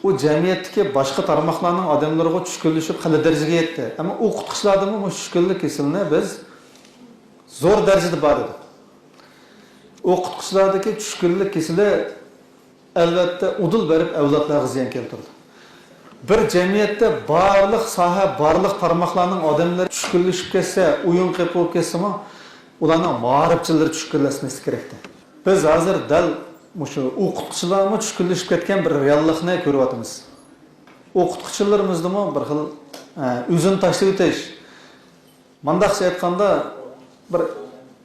ئۇ جەمئىيەتتىكى باشقا تارماقلارنىڭ ئادەملىرىغۇ چۈشكۈنلىشىپ خېلى دەرىجىگە يەتتى. ئەمما ئوقۇتقۇچىلاردىمۇ مۇشۇ چۈشكۈنلۈك كېسىلىنى بىز زور دەرىجىدە بار دېدۇق. ئوقۇتقۇچىلاردىكى چۈشكۈنلۈك كېسىلى ئەلۋەتتە ئۇدۇل بېرىپ ئەۋلادلارغا زىيان كەلتۈرىدۇ. بىر جەمئىيەتتە بارلىق ساھە، بارلىق تارماقلارنىڭ ئادەملىرى چۈشكۈنلىشىپ كەتسە، ئويۇن قېپى بولۇپ كەتسىمۇ، ئۇلارنىڭ مائارىپچىلىرى چۈشكۈنلەشمەسلىكى كېرەكتى. بىز ھازىر دەل مۇشۇ ئوقۇتقۇچىلارمۇ چۈشكۈنلىشىپ كەتكەن بىر رېئاللىقنى كۆرۈۋاتىمىز. ئوقۇتقۇچىلىرىمىزدىمۇ بىر خىل، ئە، ئۆزىنى تاشلىۋېتىش، مۇنداقچە ئېيتقاندا، بىر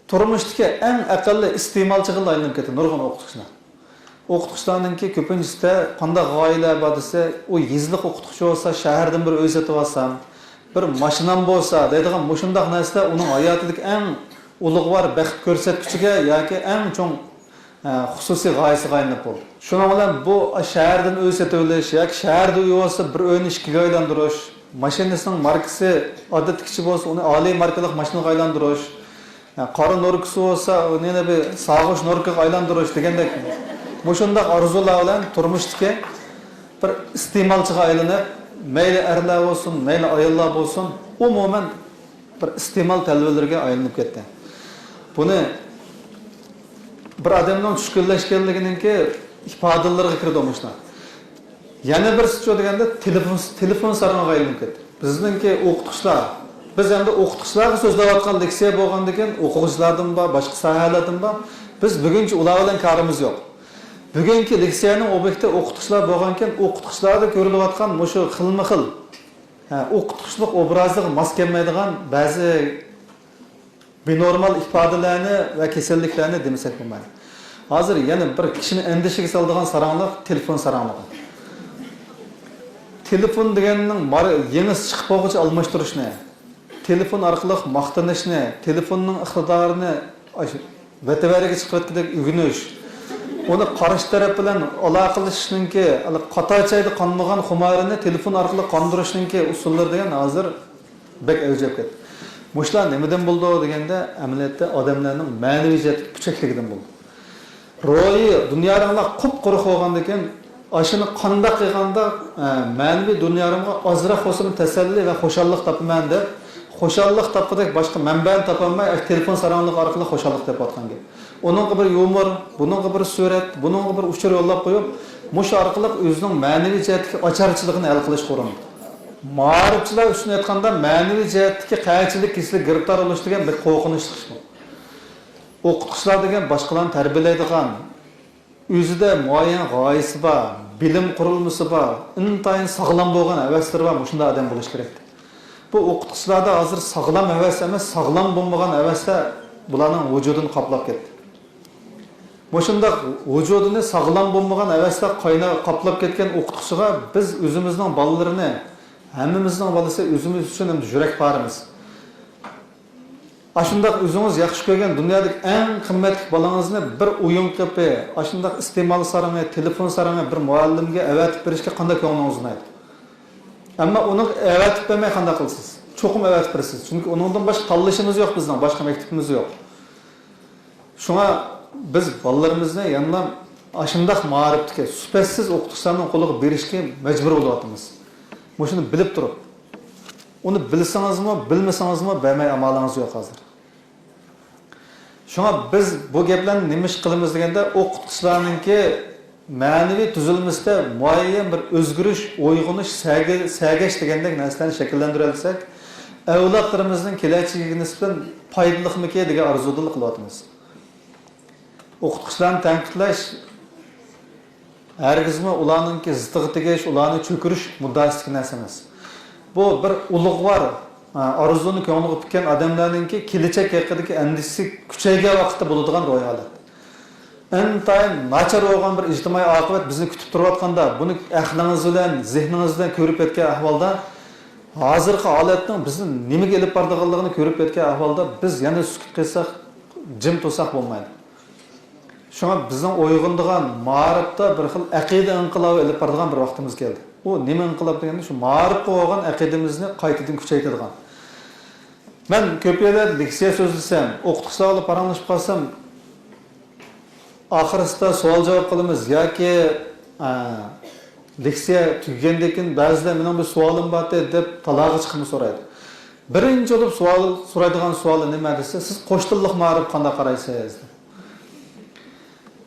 تۇرمۇشتىكى ئەڭ ئەقەللىي ئىستېمالچىغىلا ئايلىنىپ كەتتى نۇرغۇن ئوقۇتقۇچىلار. ئوقۇتقۇچىلارنىڭكى كۆپىنچىسىدە قانداق غايىلەر بار دېسە، ئۇ يېزىلىق ئوقۇتقۇچى بولسا، شەھەردىن بىر ئۆي سېتىۋالسام، بىر ماشىنام بولسا دەيدىغان مۇشۇنداق نەرسىلەر ئۇنىڭ ھاياتىدىكى ئەڭ ئۇلۇغۋار بەخت كۆرسەتكۈچىگە ياكى ئەڭ چوڭ، ئە، خۇسۇسىي غايىسىغا ئايلىنىپ بولدى. شۇنىڭ بىلەن بۇ شەھەردىن ئۆي سېتىۋېلىش ياكى شەھەردە ئۆي بولسا بىر ئۆينى ئىككىگە ئايلاندۇرۇش، ماشىنىسىنىڭ ماركىسى ئادەتتىكىچە بولسا ئۇنى ئالىي ماركىلىق ماشىنىغا ئايلاندۇرۇش، قارا نوركىسى بولسا، ئۇنى يەنە بىر ساغۇش نوركىغا ئايلاندۇرۇش دېگەندەك، مۇشۇنداق ئارزۇلار بىلەن تۇرمۇشتىكى بىر ئىستېمالچىغا ئايلىنىپ، مەيلى ئەرلەر بولسۇن، مەيلى ئاياللار بولسۇن، ئومۇمەن بىر ئىستېمال تەلۋىلىرىگە ئايلىنىپ كەتتى. بۇنى بىر ئادەمنىڭ چۈشكۈنلەشكەنلىكىنىڭكى ئىپادىلىرىگە كىرىدۇ مۇشۇلار. يەنە بىرسىچۇ دېگەندە، تېلېفون، تېلېفون سارىنىغا ئايلىنىپ كەتتى. بىزنىڭكى ئوقۇتقۇچىلار، بىز ئەمدى ئوقۇتقۇچىلارغا سۆزلەۋاتقان لېكسىيە بولغاندىكىن، ئوقۇغۇچىلاردىن بار، باشقا ساھەلەردىن بار. بىز بۈگۈنچە ئۇلار بىلەن كارىمىز يوق. بۈگۈنكى لېكسىيەنىڭ ئوبيېكتى ئوقۇتقۇچىلار بولغانكەن، ئوقۇتقۇچىلاردا كۆرۈلۈۋاتقان مۇشۇ خىلمۇ خىل، ھە، ئوقۇتقۇچىلىق ئوبرازىغا ماس كەلمەيدىغان بەزى بىنورمال ئىپادىلەرنى ۋە كېسەللىكلەرنى دېمىسەك بولمايدۇ. ھازىر يەنە بىر كىشىنى ئەندىشىگە سالىدىغان ساراڭلىق، تېلېفون ساراڭلىقى. تېلېفون دېگەننىڭ مار-، يېڭىسى چىقىپ بولغۇچە ئالماشتۇرۇشنى، تېلېفون ئارقىلىق ماختىنىشنى، تېلېفوننىڭ ئىقتىدارىنى ئاشۇ ۋەتىۋەرىگە چىقىۋەتكۈدەك ئۆگىنىش، ئۇنى قارشى تەرەپ بىلەن ئالاقىلىشىشنىڭكى، قاتار چايدا قانمىغان خۇمارىنى تېلېفون ئارقىلىق قاندۇرۇشنىڭكى ئۇسۇللىرى دېگەن ھازىر بەك ئەۋج ئېلىپ كەتتى. مۇشۇلار نېمىدىن بولىدۇ دېگەندە، ئەمەلىيەتتە ئادەملەرنىڭ مەنىۋى جەھەتتىكى پۈچەكلىكىدىن بولىدۇ. روھىي دۇنيارىڭلار قۇپقۇرۇق بولغاندىكىن، ئاشۇنى قانداق قىلغاندا، ئە، مەنىۋى دۇنيارىمغا ئازراق بولسىمۇ تەسەللى ۋە خۇشاللىق تاپىمەن دەپ، خۇشاللىق تاپقۇدەك باشقا مەنبەنى تاپالماي، ئاشۇ تېلېفون ساراڭلىقى ئارقىلىق خۇشاللىق تېپىۋاتقان گەپ. ئۇنىڭغا بىر يۇمۇر، بۇنىڭغا بىر سۈرەت، بۇنىڭغا بىر ئۇچۇر يوللاپ قويۇپ، مۇشۇ ئارقىلىق ئۆزىنىڭ مەنىۋى جەھەتتىكى ئاچارچىلىقىنى ھەل قىلىشقا ئۇرۇنىدۇ. مائارىپچىلار ئۈچۈن ئېيتقاندا، مەنىۋى جەھەتتىكى قەھەتچىلىك كېسىلىگە گىرىپتار بولۇش دېگەن بەك قورقۇنچلۇق ئىش بۇ. ئوقۇتقۇچىلار دېگەن باشقىلارنى تەربىيەلەيدىغان، ئۆزىدە مۇئەييەن غايىسى بار، بىلىم قۇرۇلمىسى بار، ئىنتايىن ساغلام بولغان ھەۋەسلىرى بار مۇشۇنداق ئادەم بولۇشى كېرەكتى. بۇ ئوقۇتقۇچىلاردا ھازىر ساغلام ھەۋەس ئەمەس، ساغلام بولمىغان ھەۋەسلەر بۇلارنىڭ ۋۇجۇدىنى قاپلاپ كەتتى. مۇشۇنداق ۋۇجۇدىنى ساغلام بولمىغان ھەۋەسلەر قاينا-، قاپلاپ كەتكەن ئوقۇتقۇچىغا بىز ئۆزىمىزنىڭ بالىلىرىنى ھەممىمىزنىڭ بالىسى ئۆزىمىز ئۈچۈن ھەم يۈرەك پارىمىز. ئاشۇنداق ئۆزىڭىز ياخشى كۆرگەن دۇنيادىكى ئەڭ قىممەتلىك بالاڭىزنى بىر ئويۇن قېپى، ئاشۇنداق ئىستېمال سارىڭى، تېلېفون سارىڭى بىر مۇئەللىمگە ئەۋەتىپ بېرىشكە قانداق كۆڭلىڭىز ئۇنايدۇ؟ ئەمما ئۇنىڭ ئەۋەتىپ بەرمەي قانداق قىلىسىز؟ چوقۇم ئەۋەتىپ بېرىسىز. چۈنكى ئۇنىڭدىن باشقا تاللىشىمىز يوق بىزنىڭ، باشقا مەكتىپىمىز يوق. شۇڭا بىز بالىلىرىمىزنى يەنىلا ئاشۇنداق مائارىپتىكى سۈپەتسىز ئوقۇتقۇچىلارنىڭ قولىغا بېرىشكە مەجبۇر بولۇۋاتىمىز. مۇشۇنى بىلىپ تۇرۇپ، ئۇنى بىلسىڭىزمۇ، بىلمىسىڭىزمۇ بەرمەي ئامالىڭىز يوق ھازىر. شۇڭا بىز بۇ گەپلەرنى نېمە ئىش قىلىمىز دېگەندە، ئوقۇتقۇچىلارنىڭكى مەنىۋى تۈزۈلمىسىدە مۇئەييەن بىر ئۆزگىرىش، ئويغىنىش، سەگە-، سەگەش دېگەندەك نەرسىلەرنى شەكىللەندۈرەلىسەك، ئەۋلادلىرىمىزنىڭ كېلەچىكىگە نىسبەتەن پايدىلىقمىكى دېگەن ئارزۇدىلا قىلىۋاتىمىز. ئوقۇتقۇچىلارنى تەنقىدلەش ھەرگىزمۇ ئۇلارنىڭكى زىتىغا تېگىش، ئۇلارنى چۆكۈرۈش مۇددىئاسىدىكى نەرسە ئەمەس. بۇ بىر ئۇلۇغۋار، ئارزۇنى كۆڭلىگە پۈككەن ئادەملەرنىڭكى كېلەچەك ھەققىدىكى ئەندىشىسى كۈچەيگەن ۋاقىتتا بولىدىغان روھىي ھالەت. ئىنتايىن ناچار بولغان بىر ئىجتىمائىي ئاقىۋەت بىزنى كۈتۈپ تۇرۇۋاتقاندا، بۇنى ئەقلىڭىز بىلەن، زېھنىڭىز بىلەن كۆرۈپ يەتكەن ئەھۋالدا، ھازىرقى ھالەتنىڭ بىزنى نېمىگە ئېلىپ بارىدىغانلىقىنى كۆرۈپ يەتكەن ئەھۋالدا، بىز يەنە سۈكۈت قىلساق، جىم تۇرساق بولمايدۇ. شۇڭا بىزنىڭ ئويغىنىدىغان مائارىپتا بىر خىل ئەقىدە ئىنقىلابى ئېلىپ بارىدىغان بىر ۋاقتىمىز كەلدى. ئۇ نېمە ئىنقىلاب دېگەندە، شۇ مائارىپقا بولغان ئەقىدىمىزنى قايتىدىن كۈچەيتىدىغان. مەن كۆپ يەرلەردە لېكسىيە سۆزلىسەم، ئوقۇتقۇچىلار بىلەن پاراڭلىشىپ قالسام، ئاخىرسىدا سوئال-جاۋاب قىلىمىز ياكى، ئە، لېكسىيە تۈگىگەندىن كېيىن بەزىلەر مېنىڭ بىر سوئالىم بارتى دەپ تالاغا چىقىپمۇ سورايدۇ. بىرىنچى بولۇپ سوئال سورايدىغان سوئالى نېمە دېسە، سىز قوش تىللىق مائارىپقا قانداق قارايسىز؟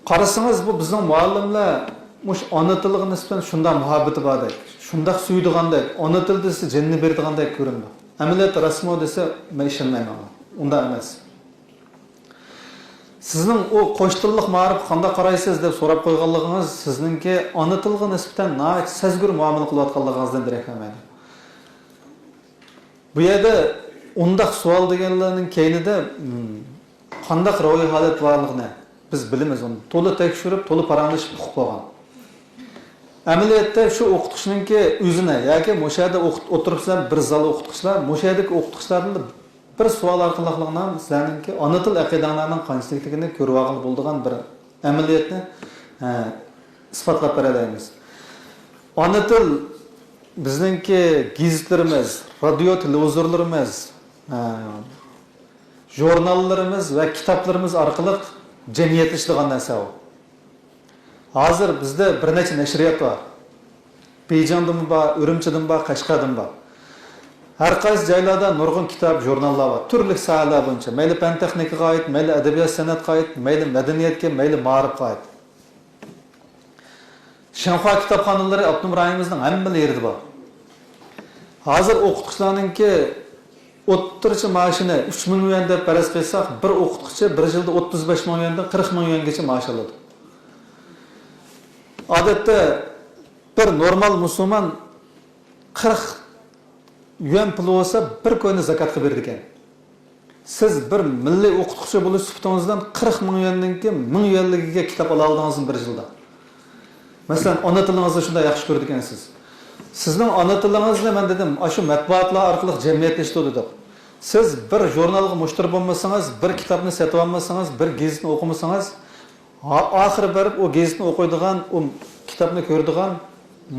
قارىسىڭىز، بۇ بىزنىڭ مۇئەللىملەر مۇشۇ ئانا تىلغا نىسبەتەن شۇنداق مۇھەببىتى باردەك، شۇنداق سۆيىدىغاندەك، ئانا تىل دېسە جېنىنى بېرىدىغاندەك كۆرۈنىدۇ. ئەمەلىيەتتە راستمۇ دېسە، مەن ئىشەنمەيمەن. ئۇنداق ئەمەس. سىزنىڭ ئۇ قوش تىللىق مائارىپقا قانداق قارايسىز دەپ سوراپ قويغانلىقىڭىز سىزنىڭكى ئانا تىلغا نىسبەتەن ناھايىتى سەزگۈر مۇئامىلە قىلىۋاتقانلىقىڭىزدىن دېرەك بەرمەيدۇ. بۇ يەردە ئۇنداق سوئال دېگەنلەرنىڭ كەينىدە، م، قانداق روھىي ھالەت بارلىقىنى بىز بىلىمىز، ئۇنى تولا تەكشۈرۈپ، تولا پاراڭلىشىپ ئۇقۇپ بولغان. ئەمەلىيەتتە شۇ ئوقۇتقۇچىنىڭكى ئۆزىنى ياكى مۇشۇ يەردە ئوقۇت-، ئولتۇرۇپسىلەر، بىر زال ئوقۇتقۇچىلار، مۇشۇ يەردىكى ئوقۇتقۇچىلاردىن بىر سوئال ئارقىلىقلا سىلەرنىڭكى ئانا تىل ئەقىدەڭلارنىڭ قانچىلىكلىكىنى كۆرۈۋالغىلى بولىدىغان بىر ئەمەلىيەتنى، ئە، ئىسپاتلاپ بېرەلەيمىز. ئانا تىل بىزنىڭكى گېزىتلىرىمىز، رادىيو، تېلېۋىزورلىرىمىز، ئە، ژۇرناللىرىمىز ۋە كىتابلىرىمىز ئارقىلىق جەمئىيەتلىشىدىغان نەرسە ئۇ. ھازىر بىزدە بىر نەچچە نەشرىيات بار. بېيجىڭدىمۇ بار، ئۈرۈمچىدىمۇ بار، قەشقەردىمۇ بار. ھەر قايسى جايلاردا نۇرغۇن كىتاب، ژۇرناللار بار. تۈرلۈك ساھەلەر بويىچە. مەيلى پەن تېخنىكىغا ئائىت، مەيلى ئەدەبىيات سەنئەتكە ئائىت، مەيلى مەدەنىيەتكە، مەيلى مائارىپقا ئائىت. شىنخۇا كىتابخانىلىرى ئاپتونوم رايونىمىزنىڭ ھەممىلا يېرىدە بار. ھازىر ئوقۇتقۇچىلارنىڭكى ئوتتۇرىچە مائاشىنى ئۈچ مىڭ يۈەن دەپ پەرەز قىلساق، بىر ئوقۇتقۇچى بىر يىلدا ئوتتۇز بەش مىڭ يۈەندىن قىرىق مىڭ يۈەنگىچە مائاش ئالىدۇ. ئادەتتە بىر نورمال مۇسۇلمان قىرىق يۈەن پۇلى بولسا بىر كوينى زاكاتقا بېرىدىكەن. سىز بىر مىللىي ئوقۇتقۇچى بولۇش سۈپىتىڭىز بىلەن قىرىق مىڭ يۈەننىڭكى مىڭ يۈەنلىكىگە كىتاب ئالالىدىڭىزمۇ بىر يىلدا؟ مەسىلەن، ئانا تىلىڭىزنى شۇنداق ياخشى كۆرىدىكەنسىز. سىزنىڭ ئانا تىلىڭىزنى، مەن دېدىم، ئاشۇ مەتبۇئاتلار ئارقىلىق جەمئىيەتلىشتۇردۇق. سىز بىر ژۇرنالغا مۇشتەرى بولمىسىڭىز، بىر كىتابنى سېتىۋالمىسىڭىز، بىر گېزىتنى ئوقۇمىسىڭىز، ئا-، ئاخىرى بېرىپ ئۇ گېزىتنى ئوقۇيدىغان، ئۇ كىتابنى كۆرىدىغان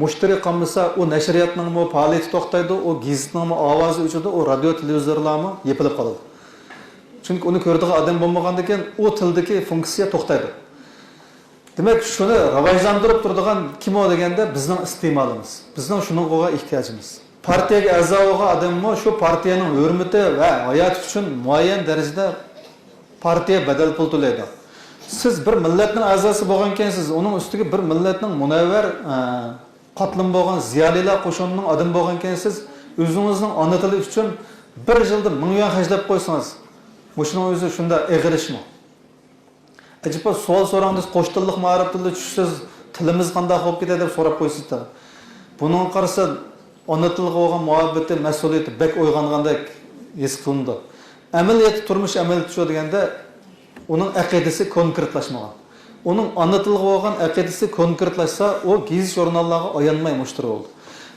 مۇشتەرى قالمىسا، ئۇ نەشرىياتنىڭمۇ پائالىيىتى توختايدۇ، ئۇ گېزىتنىڭمۇ ئاۋازى ئۆچىدۇ، ئۇ رادىيو، تېلېۋىزورلارمۇ يېپىلىپ قالىدۇ. چۈنكى ئۇنى كۆرىدىغان ئادەم بولمىغاندىكىن، ئۇ تىلدىكى فۇنكسىيە توختايدۇ. دېمەك، شۇنى راۋاجلاندۇرۇپ تۇرىدىغان كىم ئۇ دېگەندە، بىزنىڭ ئىستېمالىمىز. بىزنىڭ شۇنىڭغا ئېھتىياجىمىز. پارتىيەگە ئەزا بولغان ئادەممۇ شۇ پارتىيەنىڭ ھۆرمىتى ۋە ھاياتى ئۈچۈن مۇئەييەن دەرىجىدە پارتىيە بەدەل پۇل تۆلەيدۇ. سىز بىر مىللەتنىڭ ئەزاسى بولغانكەنسىز، ئۇنىڭ ئۈستىگە بىر مىللەتنىڭ مۇنەۋۋەر، ئە، قاتلىمى بولغان زىيالىيلار قوشۇنىنىڭ ئادىمى بولغانكەنسىز، ئۆزىڭىزنىڭ ئانا تىلى ئۈچۈن بىر يىلدا مىڭ يۈەن خەجلەپ قويسىڭىز، مۇشۇنىڭ ئۆزى شۇنداق ئېغىر ئىشمۇ؟ ئەجەبا، سوئال سوراڭ دېسە، قوش تىللىق مائارىپ تىلىدا چۈشسىز، تىلىمىز قانداق بولۇپ كېتەر دەپ سوراپ قويسىز. بۇنىڭغا قارىسا، ئانا تىلغا بولغان مۇھەببىتى، مەسئۇلىيىتى بەك ئويغانغاندەك ھېس قىلىنىدۇ. ئەمەلىيەتتە، تۇرمۇش ئەمەلىيىتى شۇ دېگەندە، ئۇنىڭ ئەقىدىسى كونكرېتلاشمىغان. ئۇنىڭ ئانا تىلغا بولغان ئەقىدىسى كونكرېتلاشسا، ئۇ گېزىت-ژۇرناللارغا ئايلانماي مۇشتەرى بولىدۇ.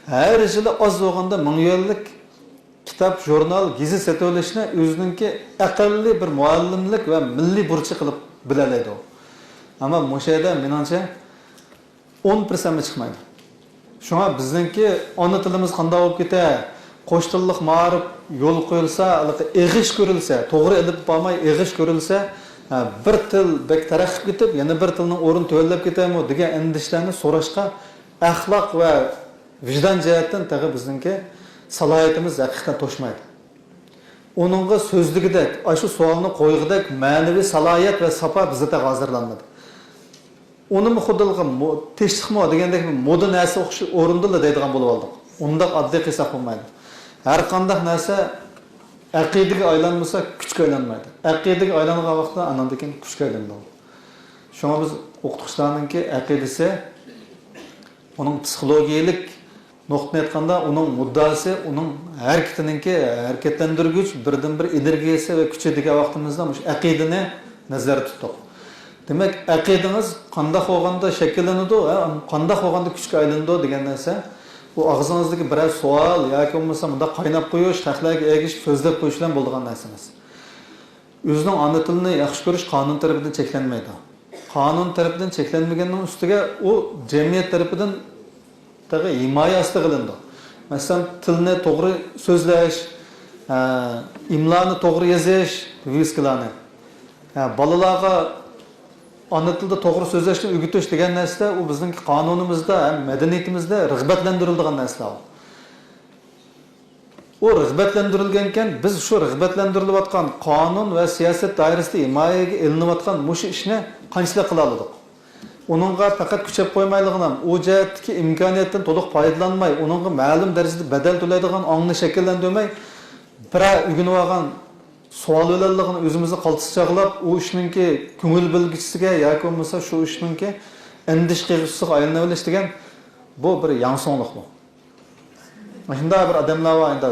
ھەر يىلى ئاز بولغاندا مىڭ يۈەنلىك كىتاب، ژۇرنال، گېزىت سېتىۋېلىشنى ئۆزىنىڭكى ئەقەللىي بىر مۇئەللىملىك ۋە مىللىي بۇرچى قىلىپ بىلەلەيدۇ. ئەمما مۇشۇ يەردە مېنىڭچە ئون پىرسەنتمۇ چىقمايدۇ. شۇڭا بىزنىڭكى ئانا تىلىمىز قانداق بولۇپ كېتە، قوش تىللىق مائارىپ يولغا قويۇلسا، ھېلىقى ئېغىش كۆرۈلسە، توغرا ئېلىپ بارماي ئېغىش كۆرۈلسە، ھە، بىر تىل بەك تەرەققىي قىلىپ كېتىپ، يەنە بىر تىلنىڭ ئورنى تۆۋەنلەپ كېتەرمۇ دېگەن ئەندىشىلەرنى سوراشقا ئەخلاق ۋە ۋىجدان جەھەتتىن تېخى بىزنىڭكى سالاھىيىتىمىز ھەقىقەتەن توشمايدۇ. ئۇنىڭغا سۆزلىگۈدەك، ئاشۇ سوئالنى قويغۇدەك مەنىۋى سالاھىيەت ۋە ساپا بىزدە تېخى ھازىرلانمىدى. ئۇنىمۇ خۇددى مو-، تىنچلىقمۇ دېگەندەك مودا نەرسە ئوخش-، ئورنىدىلا دەيدىغان بولۇپ قالدۇق. ئۇنداق ئاددىي قىلساق بولمايدۇ. ھەر قانداق نەرسە ئەقىدىگە ئايلانمىسا، كۈچكە ئايلانمايدۇ. ئەقىدىگە ئايلانغان ۋاقىتتا ئاناندىن كېيىن كۈچكە ئايلىنىدۇ. شۇڭا بىز ئوقۇتقۇچىلارنىڭكى ئەقىدىسى، ئۇنىڭ پسىخولوگىيەلىك نۇقتىدىن ئېيتقاندا، ئۇنىڭ مۇددىئاسى، ئۇنىڭ ھەرىكىتىنىڭكى ھەرىكەتلەندۈرگۈچ بىردىنبىر ئېنېرگىيەسى ۋە كۈچى دېگەن ۋاقتىمىزدا مۇشۇ ئەقىدىنى نەزەردە تۇتتۇق. دېمەك، ئەقىدىڭىز قانداق بولغاندا شەكىللىنىدۇ، ھە، قانداق بولغاندا كۈچكە ئايلىنىدۇ دېگەن نەرسە، بۇ ئاغزىڭىزدىكى بىرەر سوئال ياكى بولمىسا مۇنداق قايناپ قويۇش، خەقلەرگە ئەگىشىپ سۆزلەپ قويۇش بىلەن بولىدىغان نەرسە ئەمەس. ئۆزىنىڭ ئانا تىلىنى ياخشى كۆرۈش قانۇن تەرىپىدىن چەكلەنمەيدۇ. قانۇن تەرىپىدىن چەكلەنمىگەننىڭ ئۈستىگە ئۇ جەمئىيەت تەرىپىدىن تېخى ھىمايە ئاستىغا ئېلىنىدۇ. مەسىلەن، تىلنى توغرا سۆزلەش، ئە، ئىملانى توغرا يېزىش، ۋىۋىسكىلارنى. ئە، بالىلارغا ئانا تىلدا توغرا سۆزلەشنى ئۆگىتىش دېگەن نەرسىلەر، ئۇ بىزنىڭ قانۇنىمىزدا ھەم مەدەنىيىتىمىزدە رىغبەتلەندۈرۈلىدىغان نەرسىلەر. ئۇ رىغبەتلەندۈرۈلگەنكەن، بىز شۇ رىغبەتلەندۈرۈلۈۋاتقان قانۇن ۋە سىياسەت دائىرىسىدە ھىمايىگە ئېلىنىۋاتقان مۇشۇ ئىشنى قانچىلىك قىلالىدۇق؟ ئۇنىڭغا پەقەت كۈچەپ قويمايلىغىنام، ئۇ جەھەتتىكى ئىمكانىيەتتىن تولۇق پايدىلانماي، ئۇنىڭغا مەلۇم دەرىجىدە بەدەل تۆلەيدىغان ئاڭنى شەكىللەندۈرمەي، بىرەر ئۆگىنىۋالغان سوئال بىلەنلىغىنى ئۆزىمىزنى قالتىس چاغلاپ، ئۇ ئىشنىڭكى كۆڭۈل بۆلگۈچىسىگە ياكى بولمىسا شۇ ئىشنىڭكى ئەندىشە قىلغۇچىسىغا ئايلىنىۋېلىش دېگەن، بۇ بىر ياڭسۇڭلۇق بۇ. شۇنداق بىر ئادەملەر بار، ئەمدى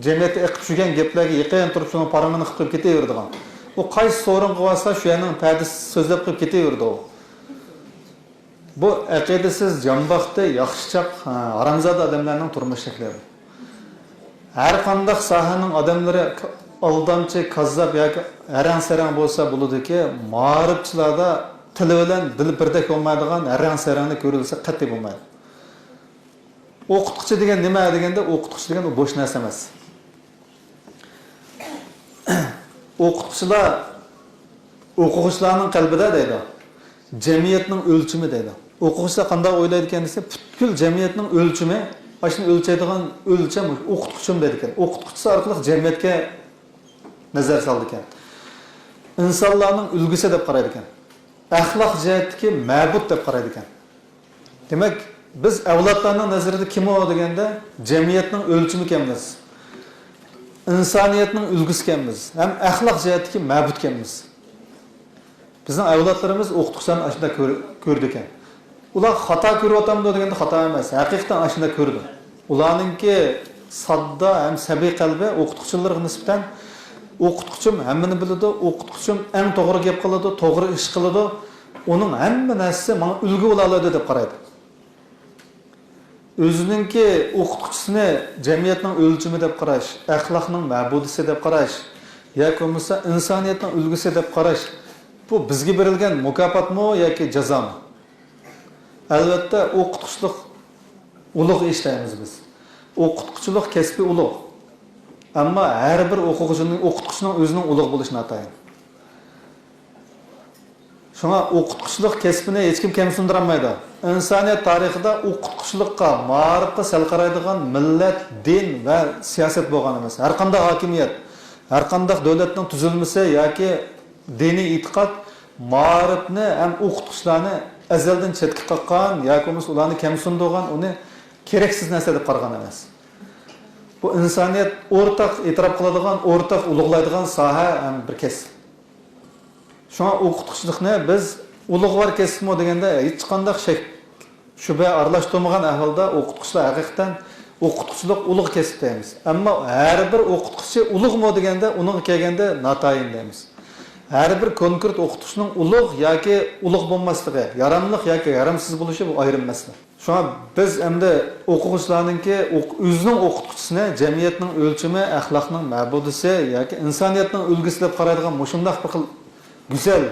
جەمئىيەتتە ئېقىپ چۈشكەن گەپلەرگە يېقىن تۇرۇپ، شۇنىڭ پارىڭىنى قىلىپ قويۇپ كېتىۋېرىدىغان. ئۇ قايسى سورۇنغا بارسا، شۇ يەرنىڭ پەدىسى سۆزلەپ قويۇپ كېتىۋېرىدۇ. بۇ ئەقىدىسىز، جانباختى، ياخشىچاق، ھە، ھارامزادە ئادەملەرنىڭ تۇرمۇش شەكلى. ھەر قانداق ساھەنىڭ ئادەملىرى ك-، ئالدامچى، كاززاپ ياكى ھەرەڭ-سەرەڭ بولسا بولىدۇكى، مائارىپچىلاردا تىلى بىلەن دىلى بىردەك بولمايدىغان ھەرەڭ-سەرەڭلىك كۆرۈلسە قەتئىي بولمايدۇ. ئوقۇتقۇچى دېگەن نېمە دېگەندە، ئوقۇتقۇچى دېگەن ئۇ بوش نەرسە ئەمەس. ئوقۇتقۇچىلار ئوقۇغۇچىلارنىڭ قەلبىدە دەيدۇ، جەمئىيەتنىڭ ئۆلچىمى دەيدۇ. ئوقۇغۇچىلار قانداق ئويلايدىكەن دېسە، پۈتكۈل جەمئىيەتنىڭ ئۆلچىمى، ئاشۇنى ئۆلچەيدىغان ئۆلچەم ئوقۇتقۇچىم دەيدىكەن. ئوقۇتقۇچىسى ئارقىلىق جەمئىيەتكە نەزەر سالىدىكەن. ئىنسانلارنىڭ ئۈلگىسى دەپ قارايدىكەن. ئەخلاق جەھەتتىكى مەبۇد دەپ قارايدىكەن. دېمەك، بىز ئەۋلادلارنىڭ نەزىرىدە كىم ئۇ دېگەندە، جەمئىيەتنىڭ ئۆلچىمىكەنمىز، ئىنسانىيەتنىڭ ئۈلگىسىكەنمىز ھەم ئەخلاق جەھەتتىكى مەبۇدكەنمىز. بىزنىڭ ئەۋلادلىرىمىز ئوقۇتقۇچىلارنى ئاشۇنداق كۆر-، كۆرىدىكەن. ئۇلار خاتا كۆرۈۋاتامدۇ دېگەندە، خاتا ئەمەس، ھەقىقەتەن ئاشۇنداق كۆرىدۇ. ئۇلارنىڭكى ساددا ھەم سەبىي قەلبى ئوقۇتقۇچىلىرىغا نىسبەتەن، ئوقۇتقۇچىم ھەممىنى بىلىدۇ، ئوقۇتقۇچىم ئەڭ توغرا گەپ قىلىدۇ، توغرا ئىش قىلىدۇ، ئۇنىڭ ھەممە نەرسىسى ماڭا ئۈلگە بولالايدۇ دەپ قارايدۇ. ئۆزىنىڭكى ئوقۇتقۇچىسىنى جەمئىيەتنىڭ ئۆلچىمى دەپ قاراش، ئەخلاقنىڭ مەبۇدىسى دەپ قاراش ياكى بولمىسا ئىنسانىيەتنىڭ ئۈلگىسى دەپ قاراش، بۇ بىزگە بېرىلگەن مۇكاپاتمۇ ياكى جازامۇ؟ ئەلۋەتتە، ئوقۇتقۇچىلىق ئۇلۇغ ئىش دەيمىز بىز. ئوقۇتقۇچىلىق كەسپى ئۇلۇغ. ئەمما ھەر بىر ئوقۇغۇچىنىڭ، ئوقۇتقۇچىنىڭ ئۆزىنىڭ ئۇلۇغ بولۇشى ناتايىن. شۇڭا ئوقۇتقۇچىلىق كەسپىنى ھېچكىم كەمسىندۈرەلمەيدۇ. ئىنسانىيەت تارىخىدا ئوقۇتقۇچىلىققا، مائارىپقا سەل قارايدىغان مىللەت، دىن ۋە سىياسەت بولغان ئەمەس. ھەرقانداق ھاكىمىيەت، ھەرقانداق دۆلەتنىڭ تۈزۈلمىسى ياكى دىنىي ئېتىقاد مائارىپنى ھەم ئوقۇتقۇچىلارنى ئەزەلدىن چەتكە قاققان ياكى بولمىسا ئۇلارنى كەمسىندۈرغان، ئۇنى كېرەكسىز نەرسە دەپ قارىغان ئەمەس. بۇ ئىنسانىيەت ئورتاق ئېتىراپ قىلىدىغان، ئورتاق ئۇلۇغلايدىغان ساھە ھەم بىر كەسىپ. شۇڭا ئوقۇتقۇچىلىقنى بىز ئۇلۇغۋار كەسىپمۇ دېگەندە ھېچقانداق شەك، شۈبھە ئارىلاشتۇرمىغان ئەھۋالدا ئوقۇتقۇچىلار ھەقىقەتەن ئوقۇتقۇچىلىق ئۇلۇغ كەسىپ دەيمىز. ئەمما ھەر بىر ئوقۇتقۇچى ئۇلۇغمۇ دېگەندە ئۇنىڭغا كەلگەندە ناتايىن دەيمىز. ھەر بىر كونكرېت ئوقۇتقۇچىنىڭ ئۇلۇغ ياكى ئۇلۇغ بولماسلىقى، ياراملىق ياكى يارامسىز بولۇشى بۇ ئايرىم مەسىلە. شۇڭا بىز ئەمدى ئوقۇغۇچىلارنىڭكى ئوق-، ئۆزىنىڭ ئوقۇتقۇچىسىنى جەمئىيەتنىڭ ئۆلچىمى، ئەخلاقنىڭ مەبۇدىسى ياكى ئىنسانىيەتنىڭ ئۈلگىسى دەپ قارايدىغان مۇشۇنداق بىر خىل گۈزەل،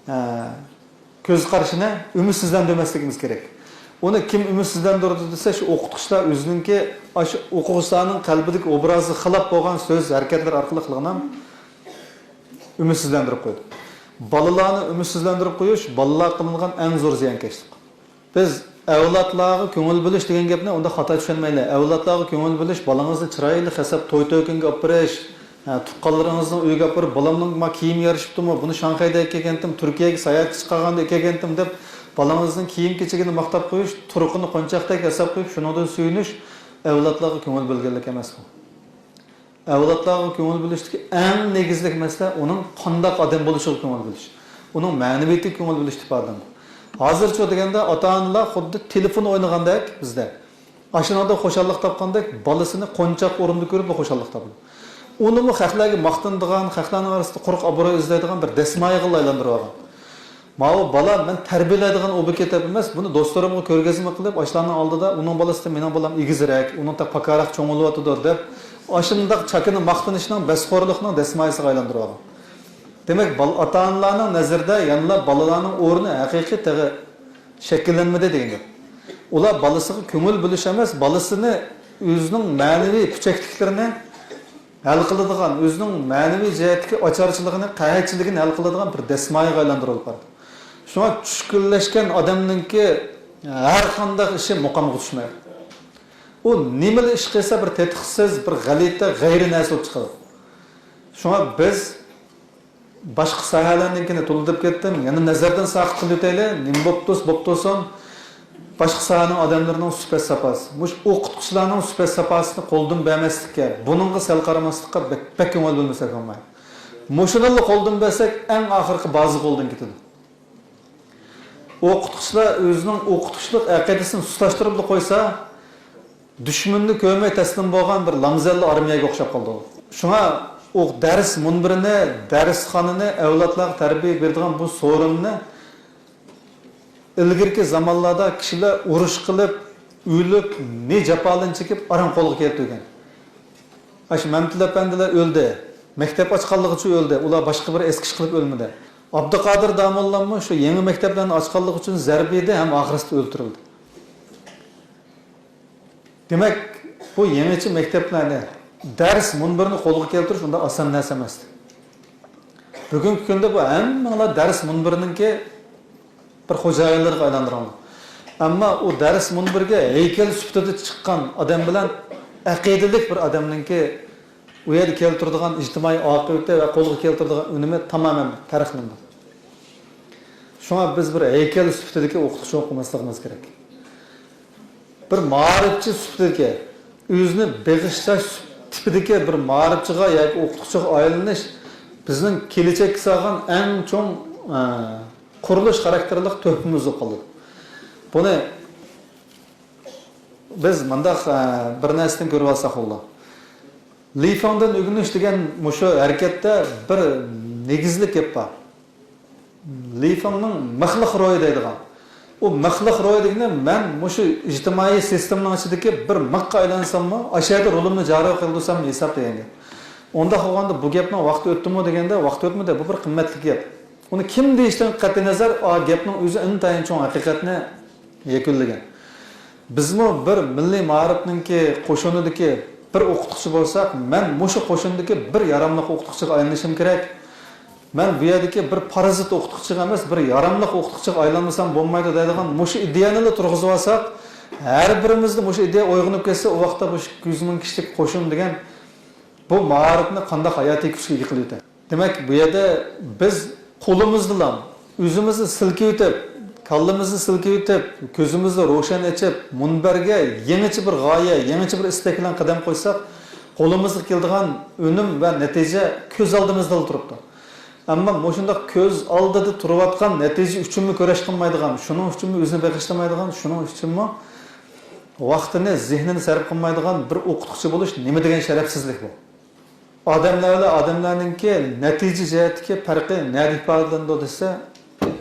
ئە، كۆز قارىشىنى ئۈمىدسىزلەندۈرمەسلىكىمىز كېرەك. ئۇنى كىم ئۈمىدسىزلەندۈرىدۇ دېسە، شۇ ئوقۇتقۇچىلار ئۆزىنىڭكى، ئاشۇ ئوقۇغۇچىلارنىڭ قەلبىدىكى ئوبرازىغا خىلاپ بولغان سۆز، ھەرىكەتلەر ئارقىلىقلىغىنا ئۈمىدسىزلەندۈرۈپ قويىدۇ. بالىلارنى ئۈمىدسىزلەندۈرۈپ قويۇش بالىلارغا قىلىنغان ئەڭ زور زىيانكەشلىك. بىز ئەۋلادلارغا كۆڭۈل بۆلۈش دېگەن گەپنى ئۇنداق خاتا چۈشەنمەيلى. ئەۋلادلارغا كۆڭۈل بۆلۈش، بالىڭىزنى چىرايلىق ياساپ، توي تۆكۈنگە ئاپىرىش، ھە، تۇغقانلىرىڭىزنىڭ ئۆيىگە ئاپىرىپ، بالامنىڭ ما كىيىمى يارىشىپتۇمۇ، بۇنى شاڭخەيدە كىيگەنتىم، تۈركىيەگە ساياھەتكە چىقارغاندا كىيگەنتىم دەپ، بالىڭىزنىڭ كىيىم-كېچىكىنى ماختاپ قويۇش، تۇرقىنى قونچاقتەك ياساپ قويۇپ، شۇنىڭدىن سۆيۈنۈش ئەۋلادلارغا كۆڭۈل بۆلگەنلىك ئەمەسمۇ؟ ئەۋلادلارغا كۆڭۈل بۆلۈشتىكى ئەڭ نېگىزلىك مەسىلە ئۇنىڭ قانداق ئادەم بولۇشىغا كۆڭۈل بۆلۈش. ئۇنىڭ مەنىۋىيىتىگە كۆڭۈل بۆلۈشتە ئىپادىلىنىدۇ. ھازىرچۇ دېگەندە ئاتا-ئانىلار خۇددى تېلېفون ئوينىغاندەك بىزدە. ئاشۇنىڭدا خۇشاللىق تاپقاندەك بالىسىنى قونچاق ئورنىدا كۆرۈپلا خۇشاللىق تاپىدۇ. ئۇنىمۇ خەقلەرگە ماختىنىدىغان، خەقلەرنىڭ ئارىسىدا قۇرۇق ئابرۇي ئىزدەيدىغان بىر دەسمايىغىلا ئايلاندۇرۇۋالغان. ماۋۇ بالا مەن تەربىيەلەيدىغان ئوبيېكت دەپ ئەمەس، بۇنى دوستلىرىمغا كۆرگەزمە قىلىپ، ئاشۇلارنىڭ ئالدىدا ئۇنىڭ بالىسىدىن مېنىڭ بالام ئېگىزرەك، ئۇنىڭ تا پاكارراق چوڭ بولۇۋاتىدۇ دەپ، ئاشۇنداق چاكىنا ماختىنىشنىڭ، بەسخورلۇقنىڭ دەسمايىسىغا ئايلاندۇرۇۋالغان. دېمەك، بال-، ئاتا-ئانىلارنىڭ نەزىرىدە يەنىلا بالىلارنىڭ ئورنى ھەقىقىي تېخى شەكىللەنمىدى دېگەن گەپ. ئۇلار بالىسىغا كۆڭۈل بۆلۈش ئەمەس، بالىسىنى ئۆزىنىڭ مەنىۋى پۈچەكلىكلىرىنى ھەل قىلىدىغان، ئۆزىنىڭ مەنىۋى جەھەتتىكى ئاچارچىلىقىنى، قەھەتچىلىكىنى ھەل قىلىدىغان بىر دەسمايىغا ئايلاندۇرۇلۇپ بارىدۇ. شۇڭا چۈشكۈنلەشكەن ئادەمنىڭكى ھەر قانداق ئىشى مۇقامغا چۈشمەيدۇ. ئۇ نېمىلا ئىش قىلسا، بىر تېتىقسىز، بىر غەلىتە، غەيرىي نەرسە بولۇپ چىقىدۇ. شۇڭا بىز باشقا ساھەلەرنىڭكىنى تولا دەپ كەتتىم. يەنە نەزەردىن ساقىت قىلىۋېتەيلى. نېمە بوپتۇ، بوپتۇسۇن. باشقا ساھەنىڭ ئادەملىرىنىڭ سۈپەت ساپاسى. مۇشۇ ئوقۇتقۇچىلارنىڭ سۈپەت ساپاسىنى قولدىن بەرمەسلىككە، بۇنىڭغا سەل قارىماسلىققا بەك، بەك كۆڭۈل بۆلمىسەك بولمايدۇ. مۇشۇنىلا قولدىن بەرسەك، ئەڭ ئاخىرقى بازا قولدىن كېتىدۇ. ئوقۇتقۇچىلار ئۆزىنىڭ ئوقۇتقۇچىلىق ئەقىدىسىنى سۇسلاشتۇرۇپلا قويسا، دۈشمەننى كۆرمەي تەسلىم بولغان بىر لامزەللە ئارمىيەگە ئوخشاپ قالىدۇ. شۇڭا ئۇ دەرس مۇنبىرىنى، دەرسخانىنى، ئەۋلادلارغا تەربىيە بېرىدىغان بۇ سورۇننى ئىلگىرىكى زامانلاردا كىشىلەر ئۇرۇش قىلىپ، ئۆلۈپ، نى جاپالىرىنى چېكىپ ئاران قولغا كەلتۈرگەن. ئاشۇ مەمتىلى ئەپەندىلەر ئۆلدى. مەكتەپ ئاچقانلىقى ئۈچۈن ئۆلدى. ئۇلار باشقا بىر ئەسكى ئىش قىلىپ ئۆلمىدى. ئابدۇقادىر داموللاممۇ شۇ يېڭى مەكتەپلەرنى ئاچقانلىقى ئۈچۈن زەربە يېدى ھەم ئاخىرسىدا ئۆلتۈرۈلدى. دېمەك، بۇ يېڭىچە مەكتەپلەرنى، دەرس مۇنبىرىنى قولغا كەلتۈرۈش ئۇنداق ئاسان نەرسە ئەمەس. بۈگۈنكى كۈندە بۇ ھەممىڭلار دەرس مۇنبىرىنىڭكى بىر خوجايىنلىرىغا ئايلاندۇرۇڭلار. ئەمما ئۇ دەرس مۇنبىرىگە ھەيكەل سۈپىتىدە چىققان ئادەم بىلەن ئەقىدىلىك بىر ئادەمنىڭكى ئۇ يەردە كەلتۈرىدىغان ئىجتىمائىي ئاقىۋىتى ۋە قولغا كەلتۈرىدىغان ئۈنۈمى تامامەن پەرقلىنىدۇ. شۇڭا بىز بىر ھەيكەل سۈپىتىدىكى ئوقۇتقۇچى بولۇپ قالماسلىقىمىز كېرەك. بىر مائارىپچى سۈپىتىدىكى، ئۆزىنى بېغىشلاش تىپىدىكى بىر مائارىپچىغا ياكى ئوقۇتقۇچىغا ئايلىنىش بىزنىڭ كېلەچەككە سالغان ئەڭ چوڭ، ئە، قۇرۇلۇش خاراكتېرلىق تۆھپىمىز بولۇپ قالىدۇ. بۇنى بىز مۇنداق، ئە، بىر نەرسىدىن كۆرۈۋالساق بولىدۇ. لى فېڭدىن ئۆگىنىش دېگەن مۇشۇ ھەرىكەتتە بىر نېگىزلىك گەپ بار. لى فېڭنىڭ مىخلىق روھى دەيدىغان. ئۇ مىخلىق روھى دېگىنى مەن مۇشۇ ئىجتىمائىي سىستېمىنىڭ ئىچىدىكى بىر مىخقا ئايلانساممۇ، ئاشۇ يەردە رولۇمنى جارى قىلدۇرسام ھېساب دېگەن گەپ. ئۇنداق بولغاندا بۇ گەپنىڭ ۋاقتى ئۆتتىمۇ دېگەندە، ۋاقتى ئۆتمىدى، بۇ بىر قىممەتلىك گەپ. ئۇنى كىم دېيىشتىن قەتئىينەزەر، ئا گەپنىڭ ئۆزى ئىنتايىن چوڭ ھەقىقەتنى يەكۈنلىگەن. بىزمۇ بىر مىللىي مائارىپنىڭكى قوشۇنىدىكى بىر ئوقۇتقۇچى بولساق، مەن مۇشۇ قوشۇندىكى بىر ياراملىق ئوقۇتقۇچىغا ئايلىنىشىم كېرەك. مەن بۇ يەردىكى بىر پارازىت ئوقۇتقۇچىغا ئەمەس، بىر ياراملىق ئوقۇتقۇچىغا ئايلانمىسام بولمايدۇ دەيدىغان مۇشۇ ئىدىيەنىلا تۇرغۇزۇۋالساق، ھەر بىرىمىزدە مۇشۇ ئىدىيە ئويغىنىپ كەتسە، ئۇ ۋاقىتتا مۇشۇ ئىككى يۈز مىڭ كىشىلىك قوشۇن دېگەن بۇ مائارىپنى قانداق ھاياتىي كۈچكە ئىگە قىلىۋېتەر؟ دېمەك، بۇ يەردە بىز قولىمىزدىلا ئۆزىمىزنى سىلكىۋېتىپ، كاللىمىزنى سىلكىۋېتىپ، كۆزىمىزنى روشەن ئېچىپ، مۇنبەرگە يېڭىچە بىر غايە، يېڭىچە بىر ئىستەك بىلەن قەدەم قويساق، قولىمىزغا كېلىدىغان ئۈنۈم ۋە نەتىجە كۆز ئالدىمىزدىلا تۇرۇپتۇ. ئەمما مۇشۇنداق كۆز ئالدىدا تۇرۇۋاتقان نەتىجە ئۈچۈنمۇ كۈرەش قىلمايدىغان، شۇنىڭ ئۈچۈنمۇ ئۆزىنى بېغىشلىمايدىغان، شۇنىڭ ئۈچۈنمۇ ۋاقتىنى، زېھنىنى سەرپ قىلمايدىغان بىر ئوقۇتقۇچى بولۇش نېمە دېگەن شەرەپسىزلىك بۇ؟ ئادەملەر بىلەن ئادەملەرنىڭكى نەتىجە جەھەتتىكى پەرقى نەدە ئىپادىلىنىدۇ دېسە،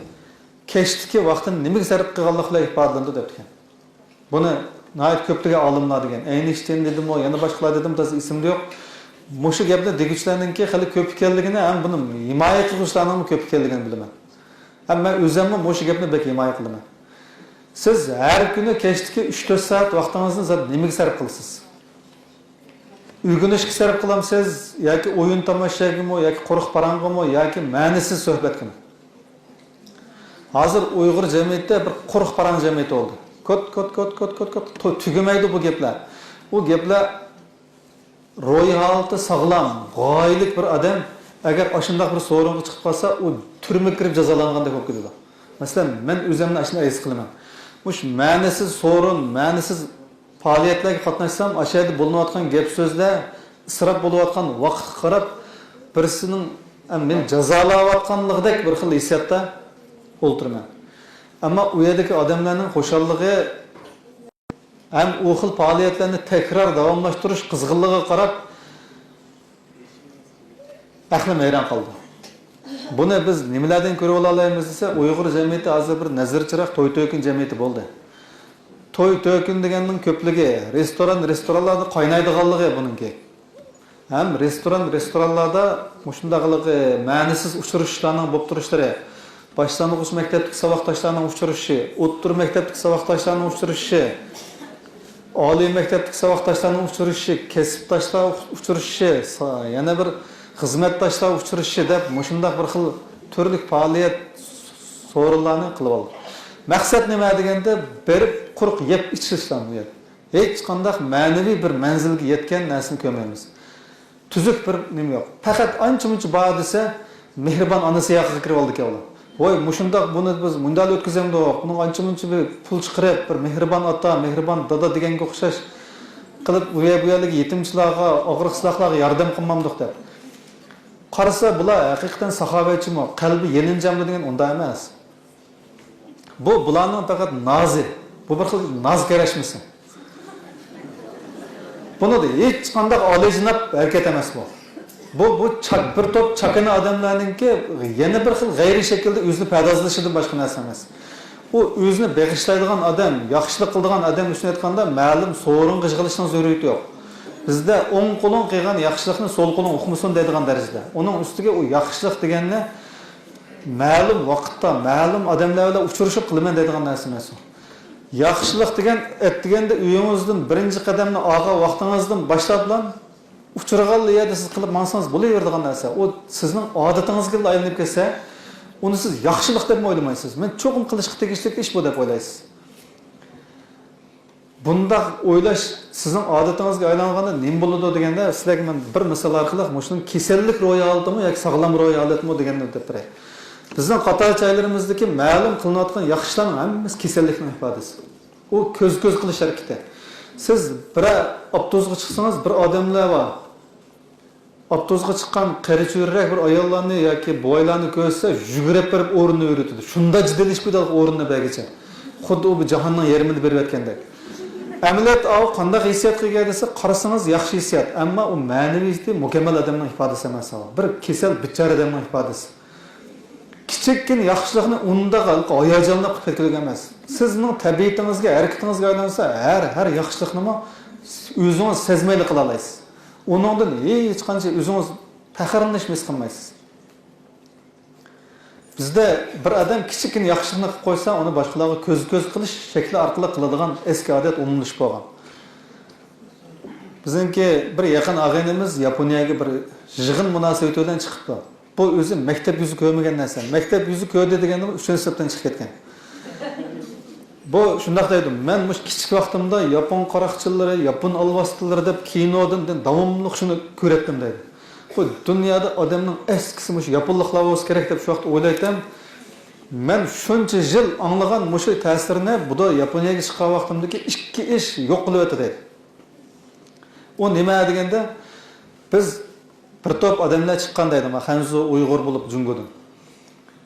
كەچتىكى ۋاقتىنى نېمىگە سەرپ قىلغانلىقى بىلەن ئىپادىلىنىدۇ دەپتىكەن. بۇنى ناھايىتى كۆپلىگەن ئالىملار دېگەن، ئەينىشتىين دېدىمۇ، يەنە باشقىلار دېدىمۇ، تازا ئېسىمدە يوق. مۇشۇ گەپنى دېگۈچىلەرنىڭكى خېلى كۆپ ئىكەنلىكىنى ھەم بۇنى ھىمايە قىلغۇچىلارنىڭمۇ كۆپ ئىكەنلىكىنى بىلىمەن. ھەم مەن ئۆزۈممۇ مۇشۇ گەپنى بەك ھىمايە قىلىمەن. سىز ھەر كۈنى كەچتىكى ئۈچ تۆت سائەت ۋاقتىڭىزنى زادى نېمىگە سەرپ قىلىسىز؟ ئۆگىنىشكە سەرپ قىلامسىز ياكى ئويۇن تاماشاگىمۇ ياكى قۇرۇق پاراڭغىمۇ ياكى مەنىسىز سۆھبەتكىمۇ؟ ھازىر ئۇيغۇر جەمئىيىتى بىر قۇرۇق پاراڭ جەمئىيىتى بولدى. كوت، كوت، كوت، كوت، كوت، كوت، تو-، تۈگىمەيدۇ بۇ گەپلەر. ئۇ گەپلەر روھىي ھالىتى ساغلام، غايىلىك بىر ئادەم ئەگەر ئاشۇنداق بىر سورۇنغا چىقىپ قالسا، ئۇ تۈرمىگە كىرىپ جازالانغاندەك بولۇپ كېتىدۇ. مەسىلەن، مەن ئۆزۈمنى ئاشۇنداق ھېس قىلىمەن. مۇشۇ مەنىسىز سورۇن، مەنىسىز پائالىيەتلەرگە قاتناشسام، ئاشۇ يەردە بولۇنۇۋاتقان گەپ سۆزلەر، ئىسراپ بولۇۋاتقان ۋاقىتقا قاراپ، بىرسىنىڭ، ئە، مېنى جازالاۋاتقانلىقىدەك بىر خىل ھېسسىياتتا ئولتۇرىمەن. ئەمما ئۇ يەردىكى ئادەملەرنىڭ خۇشاللىقى ھەم ئۇ خىل پائالىيەتلەرنى تەكرار داۋاملاشتۇرۇش قىزغىنلىقىغا قاراپ، ئەقلىم ھەيران قالدى. بۇنى بىز نېمىلەردىن كۆرۈۋالالايمىز دېسە، ئۇيغۇر جەمئىيىتى ھازىر بىر نەزىر چىراغ، توي تۆكۈن جەمئىيىتى بولدى. توي تۆكۈن دېگەننىڭ كۆپلۈكى رېستوران، رېستورانلاردا قاينايدىغانلىقى بۇنىڭكى. ھەم رېستوران، رېستورانلاردا مۇشۇنداقلىقى مەنىسىز ئۇچرىشىشلارنىڭ بولۇپ تۇرۇشلىرى، باشلانغۇچ مەكتەپتىكى ساۋاقداشلارنىڭ ئۇچرىشىشى، ئوتتۇرا مەكتەپتىكى ساۋاقداشلارنىڭ ئۇچرىشىشى، ئالىي مەكتەپتىكى ساۋاقداشلارنىڭ ئۇچرىشىشى، كەسىپداشلار ئۇچرىشىشى، سا-، يەنە بىر خىزمەتداشلار ئۇچرىشىشى دەپ مۇشۇنداق بىر خىل تۈرلۈك پائالىيەت، سورۇنلارنى قىلىۋالدۇق. مەقسەت نېمە دېگەندە، بېرىپ قۇرۇق يەپ ئىچىشلا بۇ يەر. ھېچقانداق مەنىۋى بىر مەنزىلگە يەتكەن نەرسىنى كۆرمەيمىز. تۈزۈك بىر نېمە يوق. پەقەت ئانچە-مۇنچە بار دېسە، مېھرىبان ئانا سىياقىغا كىرىۋالىدىكەن ئۇلار. ۋاي، مۇشۇنداق، بۇنى بىز مۇنداق ئۆتكۈزەمدۇق، بۇنىڭغا ئانچە-مۇنچە بىر پۇل چىقىرىپ، بىر مېھرىبان ئاتا، مېھرىبان دادا دېگەنگە ئوخشاش قىلىپ، ئۇ يەر-بۇ يەرلىكى يېتىمچىلارغا، ئاغرىقسىزلارغا ياردەم قىلمامدۇق دەپ. قارىسا، بۇلار ھەقىقەتەن ساخاۋەتچىمۇ، قەلبى يېلىنجامدۇ دېگەن ئۇنداق ئەمەس. بۇ بۇلارنىڭ پەقەت نازى. بۇ بىر خىل ناز كەرەشمىسى. بۇنىڭدا ھېچقانداق ئالىيجاناب ھەرىكەت ئەمەس بۇ. بۇ، بۇ چاك-، بىر توپ چاكىنا ئادەملەرنىڭكى يەنە بىر خىل غەيرىي شەكىلدە ئۆزىنى پەردازلىشىدىن باشقا نەرسە ئەمەس. ئۇ ئۆزىنى بېغىشلايدىغان ئادەم، ياخشىلىق قىلىدىغان ئادەم ئۈچۈن ئېيتقاندا، مەلۇم سورۇنغا يىغىلىشنىڭ زۆرۈرىيىتى يوق. بىزدە ئوڭ قولۇڭ قىلغان ياخشىلىقنى سول قولۇڭ ئۇقمىسۇن دەيدىغان دەرىجىدە. ئۇنىڭ ئۈستىگە ئۇ ياخشىلىق دېگەننى مەلۇم ۋاقىتتا، مەلۇم ئادەملەر بىلەن ئۇچرىشىپ قىلىمەن دەيدىغان نەرسە ئەمەس ئۇ. ياخشىلىق دېگەن، ئەتىگەندە ئۆيىڭىزدىن بىرىنچى قەدەمنى ئالغان ۋاقتىڭىزدىن باشلاپلا، ئۇچرىغانلا يەردە سىز قىلىپ ماڭسىڭىز بولۇۋېرىدىغان نەرسە. ئۇ سىزنىڭ ئادىتىڭىزگىلا ئايلىنىپ كەتسە، ئۇنى سىز ياخشىلىق دەپمۇ ئويلىمايسىز. مەن چوقۇم قىلىشقا تېگىشلىك ئىش بۇ دەپ ئويلايسىز. بۇنداق ئويلاش سىزنىڭ ئادىتىڭىزگە ئايلانغاندا نېمە بولىدۇ دېگەندە، سىلەرگە مەن بىر مىسال ئارقىلىق مۇشۇنىڭ كېسەللىك روھىي ھالىتىمۇ ياكى ساغلام روھىي ھالەتمۇ دېگەننى دەپ بېرەي. بىزنىڭ قاتار جايلىرىمىزدىكى مەلۇم قىلىنىۋاتقان ياخشى ئىشلارنىڭ ھەممىسى كېسەللىكنىڭ ئىپادىسى. ئۇ كۆز-كۆز قىلىش ھەرىكىتى. سىز بىرەر ئاپتوبۇسقا چىقسىڭىز، بىر ئادەملەر بار. ئاپتوبۇسقا چىققان قېرى-چۈرىرەك بىر ئاياللارنى ياكى بوۋايلارنى كۆرسە، يۈگۈرۈپ بېرىپ ئورنىنى ئۆرۈتىدۇ. شۇنداق جىددىيلىشىپ كېتىدۇ ئورنىنى بەرگىچە. خۇددى ئۇ بىر جاھاننىڭ يېرىمىنى بېرىۋەتكەندەك. ئەمەلىيەتتە ئاۋۇ قانداق ھېسسىياتقا ئىگە دېسە، قارىسىڭىز ياخشى ھېسسىيات. ئەمما ئۇ مەنىۋىيىتى مۇكەممەل ئادەمنىڭ ئىپادىسى ئەمەس ئاۋۇ. بىر كېسەل، بىچارە ئادەمنىڭ ئىپادىسى. كىچىككىنە ياخشىلىقنى ئۇنداق ھاياجانلىق قىلىپ كەتكۈلۈك ئەمەس. سىزنىڭ تەبىئىتىڭىزگە، ھەرىكىتىڭىزگە ئايلانسا، ھەر، ھەر ياخشىلىقنىمۇ ئۆزىڭىز سەزمەيلا قىلالايسىز. ئۇنىڭدىن ھېچقانچە ئۆزىڭىز پەخىرلىنىشمۇ ھېس قىلمايسىز. بىزدە بىر ئادەم كىچىككىنە ياخشىلىقنى قىلىپ قويسا، ئۇنى باشقىلارغا كۆز-كۆز قىلىش شەكلى ئارقىلىق قىلىدىغان ئەسكى ئادەت ئومۇملىشىپ بولغان. بىزنىڭكى بىر يېقىن ئاغىنىمىز ياپونىيەگە بىر يىغىن مۇناسىۋىتى بىلەن چىقىپتۇ. بۇ ئۆزى مەكتەپ يۈزى كۆرمىگەن نەرسە. مەكتەپ يۈزى كۆردى دېگەندە ئۈچىنچى سىنىپتىن چىقىپ كەتكەن. بۇ شۇنداق دەيدۇ، مەن مۇشۇ كىچىك ۋاقتىمدا ياپون قاراقچىلىرى، ياپون ئالۋاستىلىرى دەپ كىنودىن داۋاملىق شۇنى كۆرەتتىم دەيدۇ. بۇ دۇنيادا ئادەمنىڭ ئەسكىسى مۇشۇ ياپونلۇقلار بولسا كېرەك دەپ شۇ ۋاقىتتا ئويلايتتىم. مەن شۇنچە يىل ئاڭلىغان مۇشۇ تەسىرنى بۇدا ياپونىيەگە چىققان ۋاقتىمدىكى ئىككى ئىش يوق قىلىۋەتتى دەيدۇ. ئۇ نېمە دېگەندە، بىز بىر توپ ئادەملەر چىققان دەيدۇ، خەنزۇ ئۇيغۇر بولۇپ جۇڭگودىن.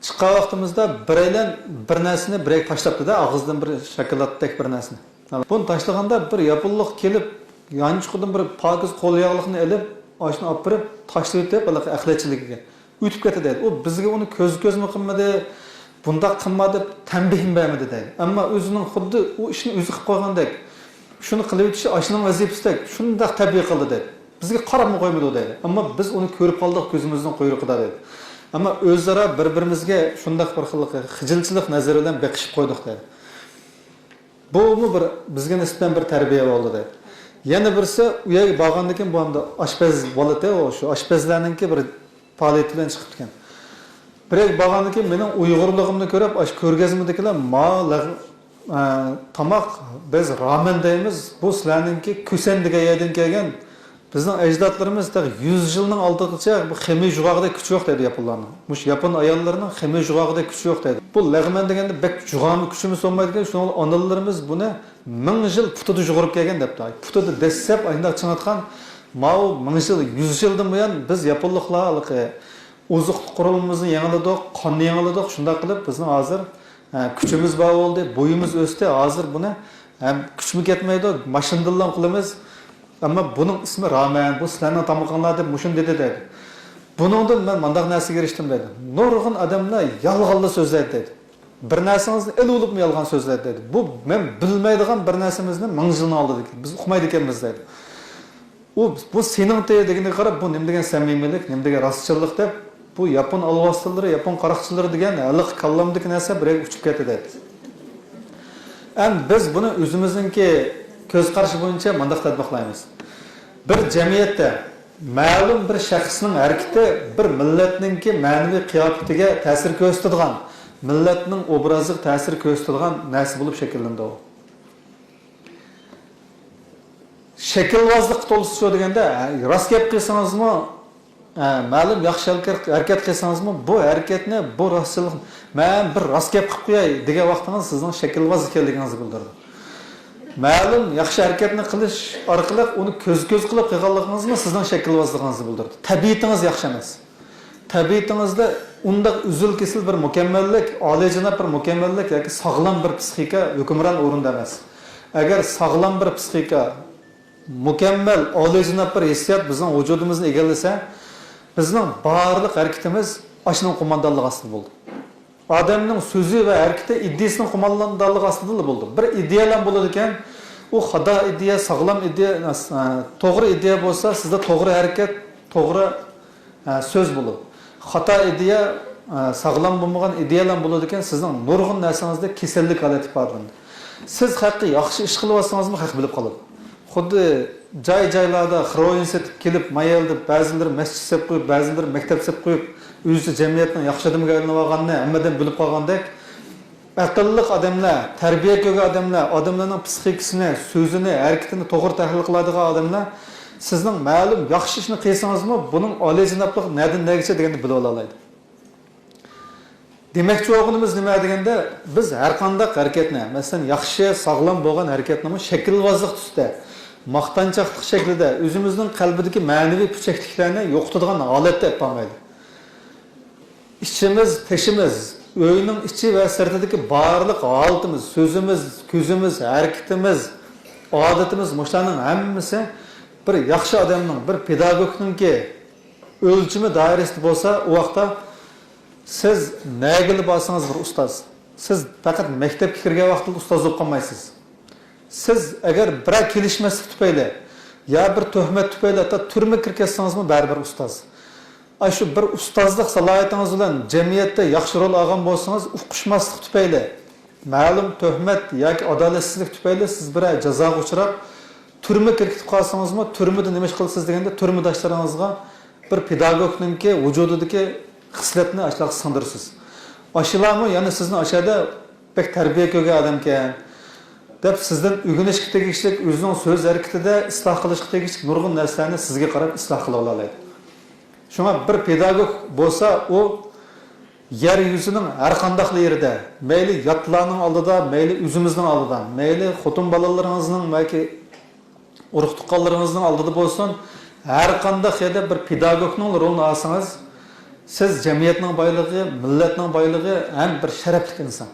چىققان ۋاقتىمىزدا بىرەيلەن بىر نەرسىنى بىرەيگە تاشلاپتۇ-دە، ئاغزىدىن بىر شاكىلاتتەك بىر نەرسىنى. بۇنى تاشلىغاندا بىر ياپونلۇق كېلىپ، يانچۇقىدىن بىر پاكىز قول ياغلىقنى ئېلىپ، ئاشۇنى ئاپىرىپ تاشلىۋېتىپ، ھېلىقى ئەخلەتچىلىكىگە ئۆتۈپ كەتتى دەيدۇ. ئۇ بىزگە ئۇنى كۆز-كۆزمۇ قىلمىدى، بۇنداق قىلما دەپ تەنبىھمۇ بەرمىدى دەيدۇ. ئەمما ئۆزىنىڭ خۇددى ئۇ ئىشنى ئۆزى قىلىپ قويغاندەك، شۇنى قىلىۋېتىشى ئاشۇنىڭ ۋەزىپىسىدەك، شۇنداق تەبىئىي قىلدى دەيدۇ. بىزگە قاراپمۇ قويمىدى دەيدۇ. ئەمما بىز ئۇنى كۆرۈپ قالدۇق كۆزىمىزنىڭ قۇيرۇقىدا دەيدۇ. ئەمما ئۆزئارا بىر-بىرىمىزگە شۇنداق بىر خىل خىجىلچىلىق نەزىرى بىلەن بېقىشىپ قويدۇق دەيدۇ. بۇمۇ بىر بىزگە نىسبەتەن بىر تەربىيە بولدى دەيدۇ. يەنە بىرسى ئۇ يەرگە بارغاندىن كېيىن بۇ ئاشپەز بولىدۇ، شۇ ئاشپەزلەرنىڭكى بىر پائالىيىتى بىلەن چىقىپتىكەن. بىر يەرگە بارغاندىن كېيىن مېنىڭ ئۇيغۇرلۇقۇمنى كۆرۈپ، ئاشۇ كۆرگەزمىدىكىلەر ما لەغ-، ئە، تاماق، بىز رامەن دەيمىز، بۇ سىلەرنىڭكى كۈسەن دېگەن يەردىن كەلگەن، بىزنىڭ ئەجدادلىرىمىز تېخى يۈز يىلنىڭ ئالدىغىچە بۇ خېمىر جۇغاغۇدەك كۈچى يوق دەيدۇ ياپونلارنىڭ. مۇشۇ ياپون ئاياللىرىنىڭ خېمىر جۇغاغۇدەك كۈچى يوق دەيدۇ. بۇ لەغمەن دېگەندە بەك جۇغامۇ كۈچىمۇ سولمايدىكەن، شۇنىڭ بىلەن ئانىلىرىمىز بۇنى مىڭ يىل پۇتىدا يۇغۇرۇپ كەلگەن دەپتۇ. پۇتىدا دەسسەپ ئاشۇنداق چىڭىتقان، ماۋۇ مىڭ يىل، يۈز يىلدىن بۇيان بىز ياپونلۇقلار ھېلىقى ئوزۇق قۇرۇلمىمىزنى يېڭىلىدۇق، قاننى يېڭىلىدۇق، شۇنداق قىلىپ بىزنىڭ ھازىر، ھە، كۈچىمىز بار بولدى، بويىمىز ئۆستى، ھازىر بۇنى ھەم كۈچمۇ كەتمەيدۇ، ماشىنىدىنلا قىلىمىز. ئەمما بۇنىڭ ئىسمى رامەن، بۇ سىلەرنىڭ تامىقىڭلار دەپ مۇشۇنى دېدى دەيدۇ. بۇنىڭدىن مەن مانداق نەرسىگە ئېرىشتىم دەيدۇ. نۇرغۇن ئادەملەر يالغانلا سۆزلەيدۇ دەيدۇ. بىر نەرسىڭىزنى ئېلىۋېلىپمۇ يالغان سۆزلەيدۇ دەيدۇ. بۇ مەن بىلمەيدىغان بىر نەرسىمىزنى مىڭ يىلنىڭ ئالدىدىكى بىز ئۇقمايدىكەنمىز دەيدۇ. ئۇ، بۇ سېنىڭتى دېگىنىگە قاراپ، بۇ نېمە دېگەن سەمىمىيلىك، نېمە دېگەن راستچىللىق دەپ، بۇ ياپون ئالۋاستىلىرى، ياپون قاراقچىلىرى دېگەن ھېلىقى كاللامدىكى نەرسە بىر يەرگە ئۇچۇپ كەتتى دەيدۇ. ئەمدى بىز بۇنى ئۆزىمىزنىڭكى كۆز قارىشى بويىچە مانداق تەتبىقلايمىز. بىر جەمئىيەتتە مەلۇم بىر شەخسنىڭ ھەرىكىتى بىر مىللەتنىڭكى مەنىۋى قىياپىتىگە تەسىر كۆرسىتىدىغان، مىللەتنىڭ ئوبرازىغا تەسىر كۆرسىتىدىغان نەرسە بولۇپ شەكىللىنىدۇ. شەكىلۋازلىققا تولسا شۇ دېگەندە، ھە، راست گەپ قىلسىڭىزمۇ، ھە، مەلۇم ياخشى ھەرىكەت، ھەرىكەت قىلسىڭىزمۇ، بۇ ھەرىكەتنى، بۇ راستچىللىق، مەن بىر راست گەپ قىلىپ قوياي دېگەن ۋاقتىڭىز سىزنىڭ شەكىلۋاز ئىكەنلىكىڭىزنى بىلدۈرىدۇ. مەلۇم ياخشى ھەرىكەتنى قىلىش ئارقىلىق ئۇنى كۆز-كۆز قىلىپ قىلغانلىقىڭىزمۇ سىزنىڭ شەكىلۋازلىقىڭىزنى بىلدۈرىدۇ. تەبىئىتىڭىز ياخشى ئەمەس. تەبىئىتىڭىزدە ئۇنداق ئۈزۈل-كېسىل بىر مۇكەممەللىك، ئالىيجاناب بىر مۇكەممەللىك ياكى ساغلام بىر پسىخىكا ھۆكۈمران ئورۇندا ئەمەس. ئەگەر ساغلام بىر پسىخىكا، مۇكەممەل، ئالىيجاناب بىر ھېسسىيات بىزنىڭ ۋۇجۇدىمىزنى ئىگىلىسە، بىزنىڭ بارلىق ھەرىكىتىمىز ئاشۇنىڭ قوماندانلىقى ئاستىدا بولىدۇ. ئادەمنىڭ سۆزى ۋە ھەرىكىتى ئىدىيىسىنىڭ قوماندانلىقى ئاستىدىلا بولىدۇ. بىر ئىدىيەلەر بولىدىكەن، ئۇ خاتا ئىدىيە، ساغلام ئىدىيە، ئە، توغرا ئىدىيە بولسا، سىزدە توغرا ھەرىكەت، توغرا، ئە، سۆز بولىدۇ. خاتا ئىدىيە، ئە، ساغلام بولمىغان ئىدىيەلەر بولىدىكەن، سىزنىڭ نۇرغۇن نەرسىڭىزدە كېسەللىك ھالەت ئىپادىلىنىدۇ. سىز خەققە ياخشى ئىش قىلىۋاتسىڭىزمۇ خەق بىلىپ قالىدۇ. خۇددى جاي-جايلاردا خىروئىن سېتىپ كېلىپ، مايەلدە بەزىلىرى مەسچىت سېلىپ قويۇپ، بەزىلىرى مەكتەپ سېلىپ قويۇپ، ئۆزى جەمئىيەتنىڭ ياخشى ئادىمىگە ئايلىنىۋالغاننى ھەممە ئادەم بىلىپ قالغاندەك، ئەقىللىق ئادەملەر، تەربىيە كۆرگەن ئادەملەر، ئادەملەرنىڭ پسىخىكىسىنى، سۆزىنى، ھەرىكىتىنى توغرا تەھلىل قىلالايدىغان ئادەملەر سىزنىڭ مەلۇم ياخشى ئىشنى قىلسىڭىزمۇ، بۇنىڭ ئالىيجانابلىقى نەدىن نەگىچە دېگەننى بىلىۋالالايدۇ. دېمەكچى بولغىنىمىز نېمە دېگەندە، بىز ھەرقانداق ھەرىكەتنى، مەسىلەن، ياخشى، ساغلام بولغان ھەرىكەتنىمۇ شەكىلۋازلىق تۈستە، ماختانچاقلىق شەكلىدە، ئۆزىمىزنىڭ قەلبىدىكى مەنىۋى پۈچەكلىكلەرنى يوقىتىدىغان ھالەتتە ئېلىپ بارمايلى. ئىچىمىز، تېشىمىز، ئۆينىڭ ئىچى ۋە سىرتىدىكى بارلىق ھالىتىمىز، سۆزىمىز، كۆزىمىز، ھەرىكىتىمىز، ئادىتىمىز، مۇشۇلارنىڭ ھەممىسى بىر ياخشى ئادەمنىڭ، بىر پېداگوگنىڭكى ئۆلچىمى دائىرىسىدە بولسا، ئۇ ۋاقىتتا سىز نەگىلا بارسىڭىز بىر ئۇستاز. سىز پەقەت مەكتەپكە كىرگەن ۋاقىتلا ئۇستاز بولۇپ قالمايسىز. سىز ئەگەر بىرەر كېلىشمەسلىك تۈپەيلى يا بىر تۆھمەت تۈپەيلى ھەتتا تۈرمىگە كىرىپ كەتسىڭىزمۇ بەرىبىر ئۇستاز. ئاشۇ بىر ئۇستازلىق سالاھىيىتىڭىز بىلەن جەمئىيەتتە ياخشى رول ئالغان بولسىڭىز، ئۇقۇشماسلىق تۈپەيلى، مەلۇم تۆھمەت ياكى ئادالەتسىزلىك تۈپەيلى سىز بىرەر جازاغا ئۇچراپ، تۈرمىگە كىرىپ كېتىپ قالسىڭىزمۇ، تۈرمىدە نېمە ئىش قىلىسىز دېگەندە، تۈرمىداشلىرىڭىزغا بىر پېداگوگنىڭكى ۋۇجۇدىدىكى خىسلەتنى ئاشۇلارغا سىڭدۈرىسىز. ئاشۇلارمۇ يەنە سىزنى ئاشۇ يەردە بەك تەربىيە كۆرگەن ئادەمكەن دەپ سىزدىن ئۆگىنىشكە تېگىشلىك، ئۆزىنىڭ سۆز ھەرىكىتىدە ئىسلاھ قىلىشقا تېگىشلىك نۇرغۇن نەرسىلەرنى سىزگە قاراپ ئىسلاھ قىلىۋالالايدۇ. شۇڭا بىر پېداگوگ بولسا، ئۇ يەر يۈزىنىڭ ھەر قانداق يېرىدە، مەيلى ياتلارنىڭ ئالدىدا، مەيلى ئۆزىمىزنىڭ ئالدىدا، مەيلى خوتۇن بالىلىرىڭىزنىڭ ياكى ئۇرۇق-تۇغقانلىرىڭىزنىڭ ئالدىدا بولسۇن، ھەر قانداق يەردە بىر پېداگوگنىڭ رولىنى ئالسىڭىز، سىز جەمئىيەتنىڭ بايلىقى، مىللەتنىڭ بايلىقى ھەم بىر شەرەپلىك ئىنسان.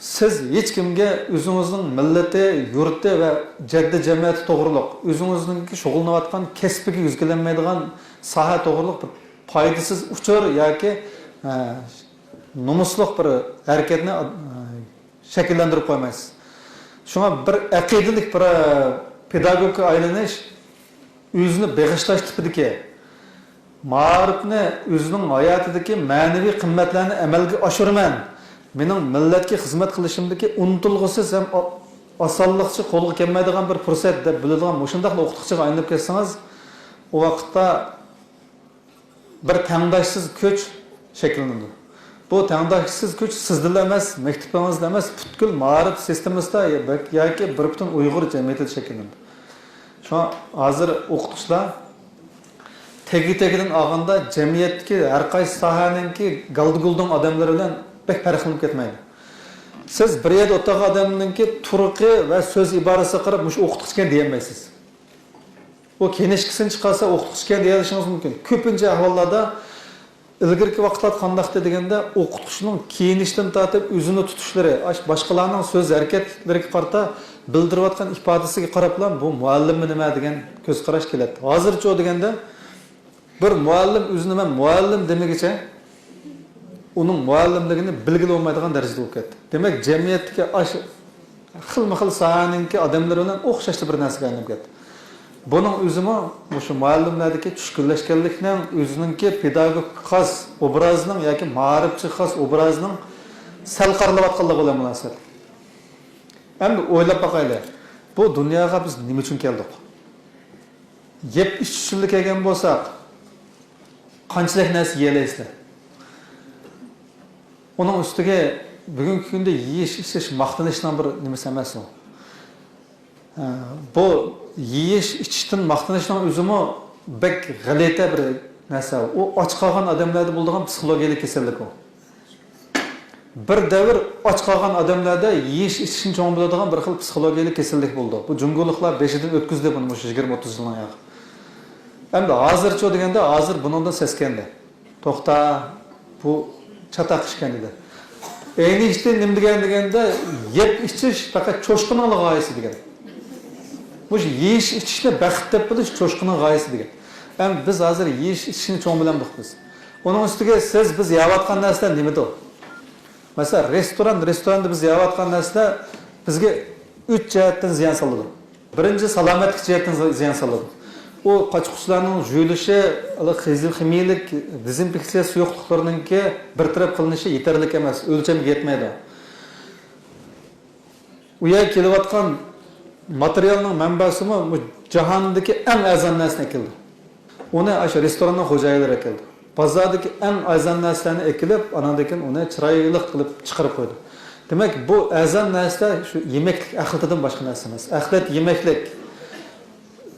سىز ھېچكىمگە ئۆزىڭىزنىڭ مىللىتى، يۇرتى ۋە جەددى جەمئىيەتى توغرۇلۇق، ئۆزىڭىزنىڭكى شۇغۇللىنىۋاتقان كەسپىگە يۈز كېلەلمەيدىغان ساھە توغرۇلۇق بىر پايدىسىز ئۇچۇر ياكى، ئە، نومۇسلۇق بىر ھەرىكەتنى، ئە، شەكىللەندۈرۈپ قويمايسىز. شۇڭا بىر ئەقىدىلىك بىر، ئە، پېداگوگقا ئايلىنىش ئۆزىنى بېغىشلاش تىپىدىكى، مائارىپنى ئۆزىنىڭ ھاياتىدىكى مەنىۋى قىممەتلەرنى ئەمەلگە ئاشۇرىمەن، مېنىڭ مىللەتكە خىزمەت قىلىشىمدىكى ئۇنتۇلغۇسىز ھەم ئا-، ئاسانلىقچە قولغا كەلمەيدىغان بىر پۇرسەت دەپ بىلىدىغان مۇشۇنداقلا ئوقۇتقۇچىغا ئايلىنىپ كەتسىڭىز، ئۇ ۋاقىتتا بىر تەڭداشسىز كۈچ شەكىللىنىدۇ. بۇ تەڭداشسىز كۈچ سىزدىلا ئەمەس، مەكتىپىڭىزدىلا ئەمەس، پۈتكۈل مائارىپ سىستېمىسىدا يا-، ياكى بىر پۈتۈن ئۇيغۇر جەمئىيىتىدە شەكىللىنىدۇ. شۇڭا ھازىر ئوقۇتقۇچىلار تېگى-تېگىدىن ئالغاندا جەمئىيەتتىكى ھەر قايسى ساھەنىڭكى گالدى-گۇلدۇڭ ئادەملىرى بىلەن بەك پەرقلىنىپ كەتمەيدۇ. سىز بىر يەردە ئولتۇرغان ئادەمنىڭكى تۇرقى ۋە سۆز ئىبارىسىگە قاراپ مۇشۇ ئوقۇتقۇچىكەن دېيەلمەيسىز. ئۇ كىنىشكىسىنى چىقارسا ئوقۇتقۇچىكەن دېيەلىشىڭىز مۇمكىن. كۆپىنچە ئەھۋاللاردا ئىلگىرىكى ۋاقىتلاردا قانداقتى دېگەندە، ئوقۇتقۇچىنىڭ كىيىنىشتىن تارتىپ ئۆزىنى تۇتۇشلىرى، ئاش-، باشقىلارنىڭ سۆز ھەرىكەتلىرىگە قارىتا بىلدۈرۈۋاتقان ئىپادىسىگە قاراپلا بۇ مۇئەللىممۇ نېمە دېگەن كۆز قاراش كېلەتتى. ھازىرچۇ دېگەندە، بىر مۇئەللىم ئۆزىنى مەن مۇئەللىم دېمىگىچە ئۇنىڭ مۇئەللىملىكىنى بىلگىلى بولمايدىغان دەرىجىدە بولۇپ كەتتى. دېمەك، جەمئىيەتتىكى ئاش-، خىلمۇ خىل ساھەنىڭكى ئادەملىرى بىلەن ئوخشاشلا بىر نەرسىگە ئايلىنىپ كەتتى. بۇنىڭ ئۆزىمۇ مۇشۇ مۇئەللىملەردىكى چۈشكۈنلەشكەنلىكنىڭ، ئۆزىنىڭكى پېداگوگىكا خاس ئوبرازىنىڭ ياكى مائارىپچى خاس ئوبرازىنىڭ سەل قارىلىۋاتقانلىقى بىلەن مۇناسىۋەتلىك. ئەمدى ئويلاپ باقايلى، بۇ دۇنياغا بىز نېمە ئۈچۈن كەلدۇق؟ يەپ ئىچىش ئۈچۈنلا كەلگەن بولساق، قانچىلىك نەرسە يېيەلەيسىلەر؟ ئۇنىڭ ئۈستىگە بۈگۈنكى كۈندە يېيىش ئىچىش ماختىنىشنىڭ بىر نېمىسى ئەمەس ئۇ. ھە، بۇ يېيىش ئىچىشتىن ماختىنىشنىڭ ئۆزىمۇ بەك غەلىتە بىر نەرسە. ئۇ ئاچ قالغان ئادەملەردە بولىدىغان پسىخولوگىيەلىك كېسەللىك ئۇ. بىر دەۋر ئاچ قالغان ئادەملەردە يېيىش ئىچىشنى چوڭ بىلىدىغان بىر خىل پسىخولوگىيەلىك كېسەللىك بولىدۇ. بۇ جۇڭگولۇقلار بېشىدىن ئۆتكۈزدى بۇنى مۇشۇ يىگىرمە ئوتتۇز يىلنىڭ ياقى. ئەمدى ھازىرچۇ دېگەندە، ھازىر بۇنىڭدىن سەسكەندى. توختا، بۇ چاتاق ئىكەن دېدى. ئەينى ئىشتىن نېمە دېگەن دېگەندە، يەپ ئىچىش پەقەت چوشقىنىڭلا غايىسى دېگەن. مۇشۇ يېيىش ئىچىشنى بەخت دەپ بىلىش چوشقىنىڭ غايىسى دېگەن. ئەمدى بىز ھازىر يېيىش ئىچىشنى چوڭ بىلەمدۇق بىز. ئۇنىڭ ئۈستىگە سىز، بىز يەۋاتقان نەرسىلەر نېمىدۇ؟ مەسىلەن، رېستوران، رېستوراندا بىز يەۋاتقان نەرسىلەر بىزگە ئۈچ جەھەتتىن زىيان سالىدۇ. بىرىنچى، سالامەتلىك جەھەتتىن زىيان سالىدۇ. ئۇ قاچا-قۇچىلارنىڭ يۇيۇلۇشى، خىمىيەلىك دېزىنفېكسىيە سۇيۇقلۇقلىرىنىڭكى بىر تەرەپ قىلىنىشى يېتەرلىك ئەمەس، ئۆلچەمگە يەتمەيدۇ. ئۇ يەرگە كېلىۋاتقان ماتېرىيالنىڭ مەنبەسىمۇ بۇ جاھاندىكى ئەڭ ئەرزان نەرسىنى ئەكېلىدۇ. ئۇنى ئاشۇ رېستوراننىڭ خوجايىنلىرى ئەكېلىدۇ. بازاردىكى ئەڭ ئەرزان نەرسىلەرنى ئەكېلىپ، ئاناندىن كېيىن ئۇنى چىرايلىق قىلىپ چىقىرىپ قويىدۇ. دېمەك، بۇ ئەرزان نەرسىلەر شۇ يېمەكلىك ئەخلىتىدىن باشقا نەرسە ئەمەس. ئەخلەت يېمەكلىك،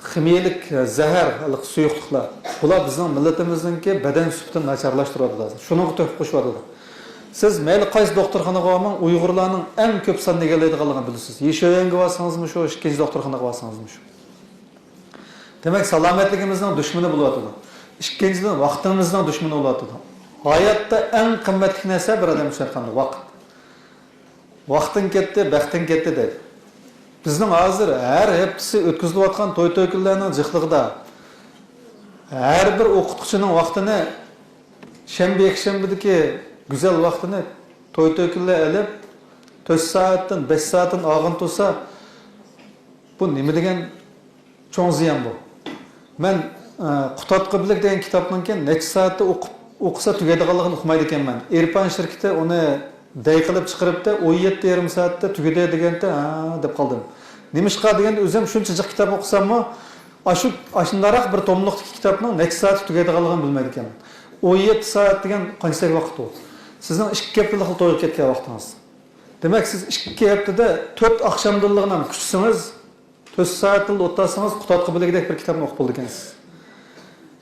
خىمىيەلىك زەھەر، ھېلىقى سۇيۇقلۇقلار. بۇلار بىزنىڭ مىللىتىمىزنىڭكى بەدەن سۈپىتىنى ناچارلاشتۇرۇۋاتىدۇ ھازىر. شۇنىڭغا تۆھپە قوشۇۋاتىدۇ. سىز مەيلى قايسى دوختۇرخانىغا بارماڭ، ئۇيغۇرلارنىڭ ئەڭ كۆپ ساننى ئىگىلەيدىغانلىقىنى بىلىسىز. يىشۈەنگە بارسىڭىزمۇ شۇ، ئىككىنچى دوختۇرخانىغا بارسىڭىزمۇ شۇ. دېمەك، سالامەتلىكىمىزنىڭ دۈشمىنى بولۇۋاتىدۇ. ئىككىنچىدىن، ۋاقتىمىزنىڭ دۈشمىنى بولۇۋاتىدۇ. ھاياتتا ئەڭ قىممەتلىك نەرسە بىر ئادەم ئۈچۈن ئېيتقاندا ۋاقىت. ۋاقتىڭ كەتتى، بەختىڭ كەتتى دەيدۇ. بىزنىڭ ھازىر ھەر ھەپتىسى ئۆتكۈزۈلۈۋاتقان توي-تۆكۈنلەرنىڭ جىقلىقىدا ھەر بىر ئوقۇتقۇچىنىڭ ۋاقتىنى، شەنبە، يەكشەنبىدىكى گۈزەل ۋاقتىنى توي-تۆكۈنلەر ئېلىپ، تۆت سائەتتىن، بەش سائەتتىن ئالغان تۇرسا، بۇ نېمە دېگەن چوڭ زىيان بۇ. مەن، ئە، قۇتادغۇ بىلىك دېگەن كىتابنىڭكى نەچچە سائەتتە ئوقۇپ، ئوقۇسا تۈگەيدىغانلىقىنى ئۇقمايدىكەنمەن. ئېرپان شىركىتى ئۇنى دەي قىلىپ چىقىرىپتۇ، ئون يەتتە يېرىم سائەتتە تۈگىدى دېگەنتى، ھە دەپ قالدىم. نېمىشقا دېگەندە، ئۆزۈم شۇنچە جىق كىتاب ئوقۇساممۇ، ئاشۇ، ئاشۇنداقراق بىر توملۇقتىكى كىتابنىڭ نەچچە سائەتتە تۈگەيدىغانلىقىنى بىلمەيدىكەنمەن. ئون يەتتە سائەت دېگەن قانچىلىك ۋاقىت ئۇ؟ سىزنىڭ ئىككى ھەپتىلىكلا تويغا كەتكەن ۋاقتىڭىز. دېمەك، سىز ئىككى ھەپتىدە تۆت ئاخشامدىنلىغىنام كۈتسىڭىز، تۆت سائەتتىلا ئولتۇرسىڭىز، قۇتادغۇ بىلىكىدەك بىر كىتابنى ئوقۇپ بولىدىكەنسىز.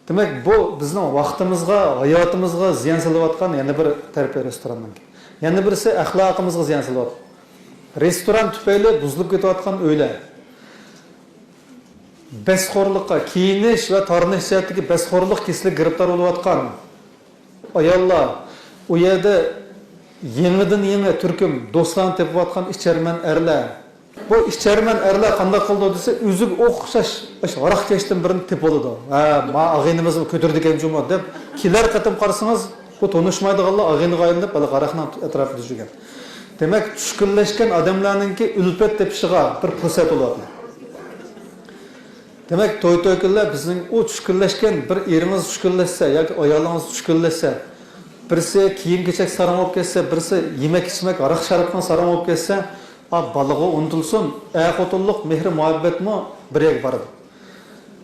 دېمەك، بۇ بىزنىڭ ۋاقتىمىزغا، ھاياتىمىزغا زىيان سېلىۋاتقان يەنە بىر تەرىپى رېستوراننىڭكى. يەنە بىرسى ئەخلاقىمىزغا زىيان سېلىۋاتقان. رېستوران تۈپەيلى بۇزۇلۇپ كېتىۋاتقان ئۆيلەر. بەستخورلۇققا، كىيىنىش ۋە تارىنىش جەھەتتىكى بەستخورلۇق كېسىلىگە گىرىپتار بولۇۋاتقان ئاياللار، ئۇ يەردە يېڭىدىن يېڭى تۈركۈم دوستلارنى تېپىۋاتقان ئىچەرمەن ئەرلەر. بۇ ئىچەرمەن ئەرلەر قانداق قىلىدۇ دېسە، ئۆزىگە ئوخشاش ئاشۇ ھاراقكەشتىن بىرىنى تېپىۋالىدۇ. ھە، ما ئاغىنىمىزمۇ كۆتۈرىدىكەن جۇمۇ دەپ، كېلەر قېتىم قارىسىڭىز، ئۇ تونۇشمايدىغانلار ئاغىنىغا ئايلىنىپ، ھېلىقى ھاراقنىڭ ئەتراپىدا يۈرگەن. دېمەك، چۈشكۈنلەشكەن ئادەملەرنىڭكى ئۈلپەت تېپىشىغا بىر پۇرسەت بولۇۋاتىدۇ. دېمەك، توي-توي كۈنلەر بىزنىڭ ئۇ چۈشكۈنلەشكەن، بىر ئېرىڭىز چۈشكۈنلەشسە ياكى ئايالىڭىز چۈشكۈنلەشسە، بىرسى كىيىم-كېچەك ساراڭ بولۇپ كەتسە، بىرسى يېمەك-ئىچمەك، ھاراق-شارابقا ساراڭ بولۇپ كەتسە، ئا، بالىغا ئۇنتۇلسۇن، ئەر-خوتۇنلۇق مېھرى-مۇھەببەتمۇ بىر يەرگە بارىدۇ.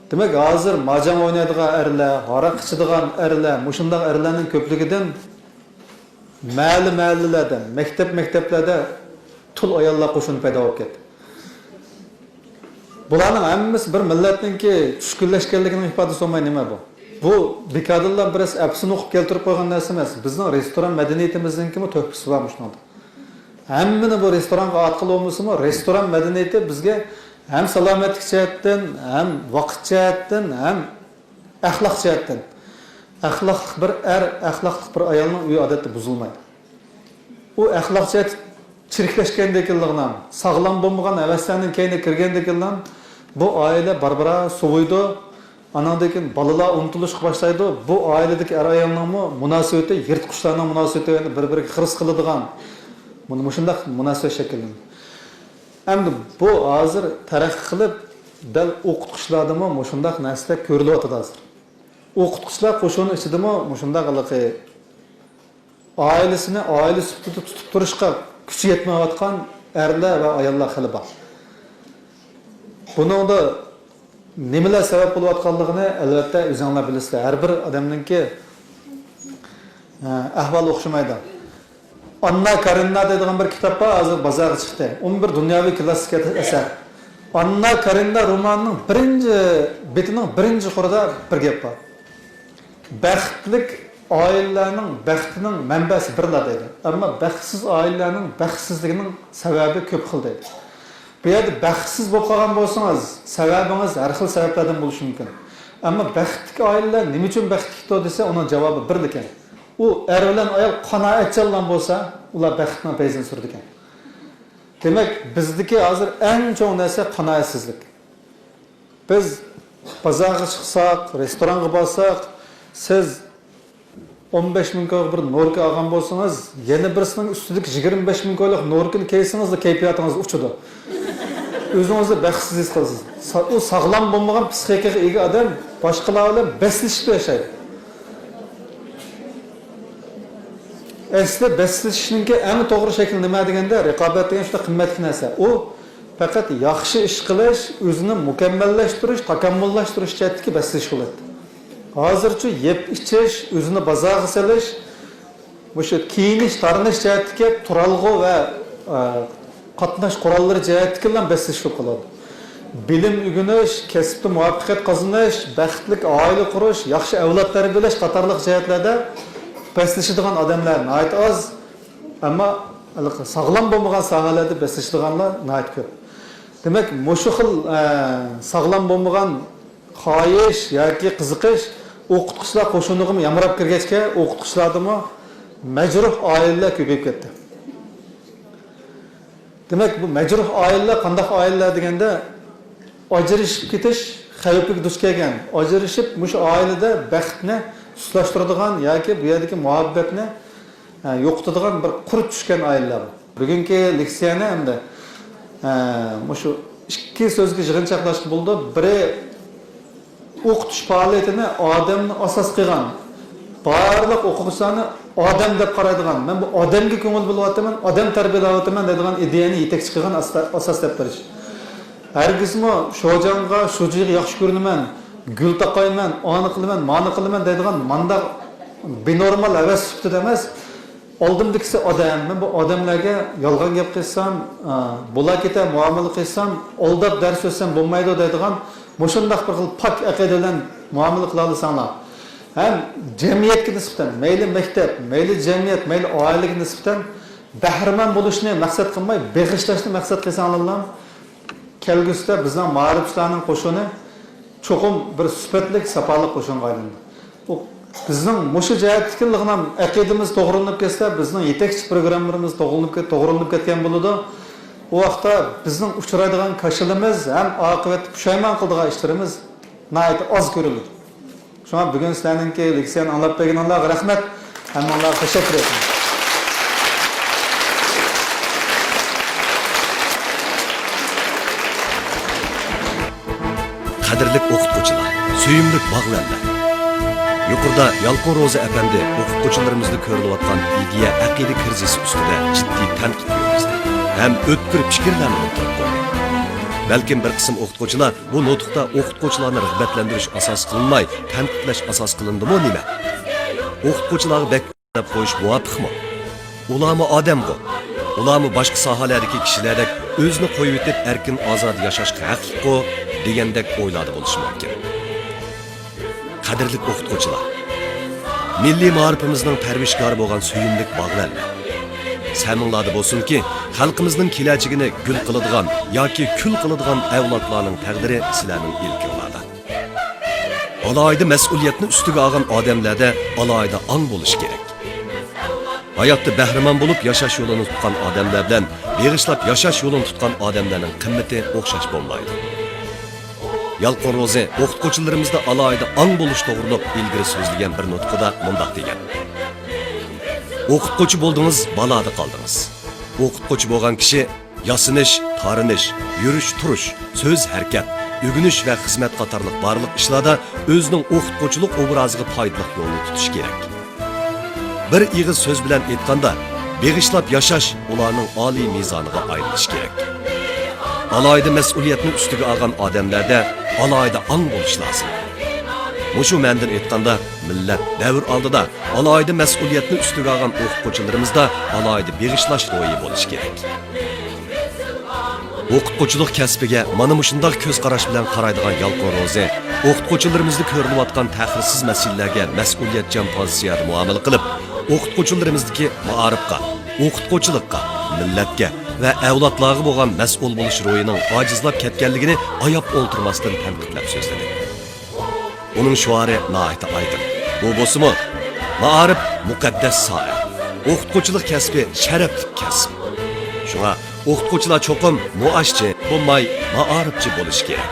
دېمەك، ھازىر ماجاڭ ئوينايدىغان ئەرلەر، ھاراق ئىچىدىغان ئەرلەر، مۇشۇنداق ئەرلەرنىڭ كۆپلۈكىدىن مەھەللە-مەھەللىلەردە، مەكتەپ-مەكتەپلەردە تۇل ئاياللار قوشۇنى پەيدا بولۇپ كەتتى. بۇلارنىڭ ھەممىسى بىر مىللەتنىڭكى چۈشكۈنلەشكەنلىكىنىڭ ئىپادىسى بولماي نېمە بۇ؟ بۇ بىكاردىنلا بىرەرسى ئەپسۇن ئوقۇپ كەلتۈرۈپ قويغان نەرسە ئەمەس. بىزنىڭ رېستوران مەدەنىيىتىمىزنىڭكىمۇ تۆھپىسى بار مۇشۇنىڭدا. ھەممىنى بۇ رېستورانغا ئارتقىلى بولمىسىمۇ، رېستوران مەدەنىيىتى بىزگە ھەم سالامەتلىك جەھەتتىن، ھەم ۋاقىت جەھەتتىن، ھەم ئەخلاق جەھەتتىن. ئەخلاقلىق بىر ئەر، ئەخلاقلىق بىر ئايالنىڭ ئۆيى ئادەتتە بۇزۇلمايدۇ. ئۇ ئەخلاق جەھەتتە چىرىكلەشكەندىكىنلا، ساغلام بولمىغان ھەۋەسلەرنىڭ كەينىگە كىرگەندىكىنلا، بۇ ئائىلە بارا-بارا سوۋۇيدۇ. ئاناندىن كېيىن بالىلار ئۇنتۇلۇشقا باشلايدۇ. بۇ ئائىلىدىكى ئەر-ئايالنىڭمۇ مۇناسىۋىتى يىرتقۇچلارنىڭ مۇناسىۋىتى بىلەن بىر-بىرىگە خىرىس قىلىدىغان، مۇنۇ مۇشۇنداق مۇناسىۋەت شەكىللىنىدۇ. ئەمدى بۇ ھازىر تەرەققىي قىلىپ، دەل ئوقۇتقۇچىلاردىمۇ مۇشۇنداق نەرسىلەر كۆرۈلۈۋاتىدۇ ھازىر. ئوقۇتقۇچىلار قوشۇنى ئىچىدىمۇ مۇشۇنداق ھېلىقى ئائىلىسىنى ئائىلە سۈپىتىدە تۇتۇپ تۇرۇشقا كۈچى يەتمەيۋاتقان ئەرلەر ۋە ئاياللار خېلى بار. بۇنىڭدا نېمىلەر سەۋەب بولۇۋاتقانلىقىنى، ئەلۋەتتە، ئۆزۈڭلار بىلىسىلەر. ھەر بىر ئادەمنىڭكى، ئە، ئەھۋالى ئوخشىمايدۇ. ئاننا كارېنىنا دەيدىغان بىر كىتاب بار، ھازىر بازارغا چىقتى. ئۇمۇ بىر دۇنياۋى كلاسسىك ئەسەر. ئاننا كارېنىنا رومانىنىڭ بىرىنچى بېتىنىڭ بىرىنچى قۇرىدا بىر گەپ بار. بەختلىك ئائىلىلەرنىڭ بەختىنىڭ مەنبەسى بىرلا دەيدۇ. ئەمما بەختسىز ئائىلىلەرنىڭ بەختسىزلىكىنىڭ سەۋەبى كۆپ خىل دەيدۇ. بۇ يەردە بەختسىز بولۇپ قالغان بولسىڭىز، سەۋەبىڭىز ھەر خىل سەۋەبلەردىن بولۇشى مۇمكىن. ئەمما بەختلىك ئائىلىلەر نېمە ئۈچۈن بەختلىكتۇ دېسە، ئۇنىڭ جاۋابى بىرلىكەن. ئۇ ئەر بىلەن ئايال قانائەتچانلا بولسا، ئۇلار بەختنىڭ پەيزىنى سۈرىدىكەن. دېمەك، بىزدىكى ھازىر ئەڭ چوڭ نەرسە قانائەتسىزلىك. بىز بازارغا چىقساق، رېستورانغا بارساق، سىز ئون بەش مىڭ كويلۇق بىر نوركا ئالغان بولسىڭىز، يەنە بىرسىنىڭ ئۈستىدىكى يىگىرمە بەش مىڭ كويلۇق نوركىنى كىيسىڭىزلا كەيپىياتىڭىز ئۇچىدۇ. ئۆزىڭىزنى بەختسىز ھېس قىلىسىز. سا-، ئۇ ساغلام بولمىغان پسىخىكىغا ئىگە ئادەم باشقىلار بىلەن بەسلىشىپ ياشايدۇ. ئەسلى بەسلىشىشنىڭكى ئەڭ توغرا شەكلى نېمە دېگەندە، رىقابەت دېگەن شۇنداق قىممەتلىك نەرسە. ئۇ پەقەت ياخشى ئىش قىلىش، ئۆزىنى مۇكەممەللەشتۈرۈش، تاكامۇللاشتۇرۇش جەھەتتىكى بەسلىشىش بولاتتى. ھازىرچۇ يەپ ئىچىش، ئۆزىنى بازارغا سېلىش، مۇشۇ كىيىنىش، تارىنىش جەھەتتىكى تۇرالغۇ ۋە، ئە، قاتناش قوراللىرى جەھەتتىكىلا بەسلىشىش بولۇپ قالىدۇ. بىلىم ئۆگىنىش، كەسىپتە مۇۋەپپەقىيەت قازىنىش، بەختلىك ئائىلە قۇرۇش، ياخشى ئەۋلاد تەربىيەلەش قاتارلىق جەھەتلەردە بەسلىشىدىغان ئادەملەر ناھايىتى ئاز. ئەمما ھېلىقى ساغلام بولمىغان ساھەلەردە بەسلىشىدىغانلار ناھايىتى كۆپ. دېمەك، مۇشۇ خىل، ئە، ساغلام بولمىغان خاھىش ياكى قىزىقىش ئوقۇتقۇچىلار قوشۇنىغىمۇ يامراپ كىرگەچكە، ئوقۇتقۇچىلاردىمۇ مەجرۇھ ئائىلىلەر كۆپىيىپ كەتتى. دېمەك، بۇ مەجرۇھ ئائىلىلەر قانداق ئائىلىلەر دېگەندە، ئاجرىشىپ كېتىش خەۋپىگە دۇچ كەلگەن، ئاجرىشىپ مۇشۇ ئائىلىدە بەختنى سۇسلاشتۇرىدىغان ياكى بۇ يەردىكى مۇھەببەتنى، ھە، يوقىتىدىغان بىر قۇرت چۈشكەن ئائىلىلەر بار. بۈگۈنكى لېكسىيەنى ئەمدى، ھە، مۇشۇ ئىككى سۆزگە يىغىنچاقلاشقا بولىدۇ. بىرى، ئوقۇتۇش پائالىيىتىنى ئادەمنى ئاساس قىلغان، بارلىق ئوقۇغۇچىلارنى ئادەم دەپ قارايدىغان، مەن بۇ ئادەمگە كۆڭۈل بۆلۈۋاتىمەن، ئادەم تەربىيەلەۋاتىمەن دەيدىغان ئىدىيەنى يېتەكچى قىلغان ئاستا-، ئاساس دەپ بېرىش. ھەرگىزمۇ شوجاڭغا، شۇجىغا ياخشى كۆرۈنىمەن، گۈل تاقايمەن، ئانى قىلىمەن، مانى قىلىمەن دەيدىغان مانداق بىنورمال ھەۋەس سۈپىتىدە ئەمەس، ئالدىمدىكىسى ئادەم، مەن بۇ ئادەملەرگە يالغان گەپ قىلسام، ئا، بولا كېتە مۇئامىلە قىلسام، ئالداپ دەرس ئۆتسەم بولمايدۇ دەيدىغان مۇشۇنداق بىر خىل پاك ئەقىدە بىلەن مۇئامىلە قىلالىساڭلار، ھەم جەمئىيەتكە نىسبەتەن، مەيلى مەكتەپ، مەيلى جەمئىيەت، مەيلى ئائىلىگە نىسبەتەن بەھرىمەن بولۇشنى مەقسەت قىلماي، بېغىشلاشنى مەقسەت قىلساڭلارلا، كەلگۈسىدە بىزنىڭ مائارىپچىلارنىڭ قوشۇنى چوقۇم بىر سۈپەتلىك، ساپالىق قوشۇنغا ئايلىنىدۇ. ئۇ، بىزنىڭ مۇشۇ جەھەتتىكىلا ئەقىدىمىز توغرىلىنىپ كەتسە، بىزنىڭ يېتەكچى پروگراممىلىرىمىز توغرىلىنىپ كەت-، توغرىلىنىپ كەتكەن بولىدۇ. ئۇ ۋاقىتتا بىزنىڭ ئۇچرايدىغان كاشىلىمىز ھەم ئاقىۋەتتە پۇشايمان قىلىدىغان ئىشلىرىمىز ناھايىتى ئاز كۆرۈلىدۇ. شۇڭا بۈگۈن سىلەرنىڭكى لېكسىيەنى ئاڭلاپ بەرگىنىڭلارغا رەھمەت. ھەممىڭلارغا تەشەككۈر ئېيتىمەن. قەدىرلىك ئوقۇتقۇچىلار، سۆيۈملۈك باغۋەنلەر! يۇقىرىدا يالقۇن روزى ئەپەندى ئوقۇتقۇچىلىرىمىزدا كۆرۈلۈۋاتقان ئىدىيە ئەقىدە كىرىزىسى ئۈستىدە جىددىي تەنقىد يۈرگۈزدى ھەم ئۆتكۈر پىكىرلەرنى ئوتتۇرىغا قويدى. بەلكىم بىر قىسىم ئوقۇتقۇچىلار بۇ نۇتۇقتا ئوقۇتقۇچىلارنى رىغبەتلەندۈرۈش ئاساس قىلىنماي، تەنقىدلەش ئاساس قىلىندىمۇ نېمە؟ ئوقۇتقۇچىلارغا بەك دەپ قويۇش مۇۋاپىقمۇ؟ ئۇلارمۇ ئادەمغۇ. ئۇلارمۇ باشقا ساھەلەردىكى كىشىلەردەك ئۆزىنى قويۇۋېتىپ ئەركىن ئازادە ياشاشقا ھەقلىققۇ دېگەندەك ئويلاردا بولۇشى مۇمكىن. قەدىرلىك ئوقۇتقۇچىلار! مىللىي مائارىپىمىزنىڭ پەرۋىشكارى بولغان سۆيۈملۈك باغۋەنلەر! سەمىڭلاردا بولسۇنكى، خەلقىمىزنىڭ كېلەچىكىنى گۈل قىلىدىغان ياكى كۈل قىلىدىغان ئەۋلادلارنىڭ تەقدىرى سىلەرنىڭ ئىلكىڭلاردا. ئالاھىدە مەسئۇلىيەتنى ئۈستىگە ئالغان ئادەملەردە ئالاھىدە ئاڭ بولۇشى كېرەك. ھاياتتا بەھرىمەن بولۇپ ياشاش يولىنى تۇتقان ئادەملەر بىلەن بېغىشلاپ ياشاش يولىنى تۇتقان ئادەملەرنىڭ قىممىتى ئوخشاش بولمايدۇ. يالقۇن روزى ئوقۇتقۇچىلىرىمىزدا ئالاھىدە ئاڭ بولۇش توغرۇلۇق ئىلگىرى سۆزلىگەن بىر نۇتقىدا مۇنداق دېگەن: «ئوقۇتقۇچى بولدىڭىز، بالادا قالدىڭىز. ئوقۇتقۇچى بولغان كىشى ياسىنىش، تارىنىش، يۈرۈش-تۇرۇش، سۆز-ھەرىكەت، ئۆگىنىش ۋە خىزمەت قاتارلىق بارلىق ئىشلاردا ئۆزىنىڭ ئوقۇتقۇچىلىق ئوبرازىغا پايدىلىق يولنى تۇتۇشى كېرەك. بىر ئېغىز سۆز بىلەن ئېيتقاندا، بېغىشلاپ ياشاش ئۇلارنىڭ ئالىي مىزانىغا ئايلىنىشى كېرەك. ئالاھىدە مەسئۇلىيەتنى ئۈستىگە ئالغان ئادەملەردە ئالاھىدە ئاڭ بولۇش لازىم. مۇشۇ مەنىدىن ئېيتقاندا، مىللەت دەۋر ئالدىدا ئالاھىدە مەسئۇلىيەتنى ئۈستىگە ئالغان ئوقۇتقۇچىلىرىمىزدا ئالاھىدە بېغىشلاش روھى بولۇشى كېرەك.» ئوقۇتقۇچىلىق كەسپىگە مانا مۇشۇنداق كۆز قاراش بىلەن قارايدىغان يالقۇن روزى ئوقۇتقۇچىلىرىمىزدا كۆرۈلۈۋاتقان تەخىرسىز مەسىلىلەرگە مەسئۇلىيەتچان پوزىتسىيەدە مۇئامىلە قىلىپ، ئوقۇتقۇچىلىرىمىزدىكى مائارىپقا، ئوقۇتقۇچىلىققا، مىللەتكە ۋە ئەۋلادلارغا بولغان مەسئۇل بولۇش روھىنىڭ ئاجىزلاپ كەتكەنلىكىنى ئاياپ ئولتۇرماستىن تەنقىدلەپ سۆزلىدى. ئۇنىڭ شوئارى ناھايىتى ئايدىڭ. بۇ بولسىمۇ، مائارىپ مۇقەددەس ساھە، ئوقۇتقۇچىلىق كەسپى شەرەپلىك كەسىپ. شۇڭا ئوقۇتقۇچىلار چوقۇم مۇئاشچى بولماي، مائارىپچى بولۇشى كېرەك.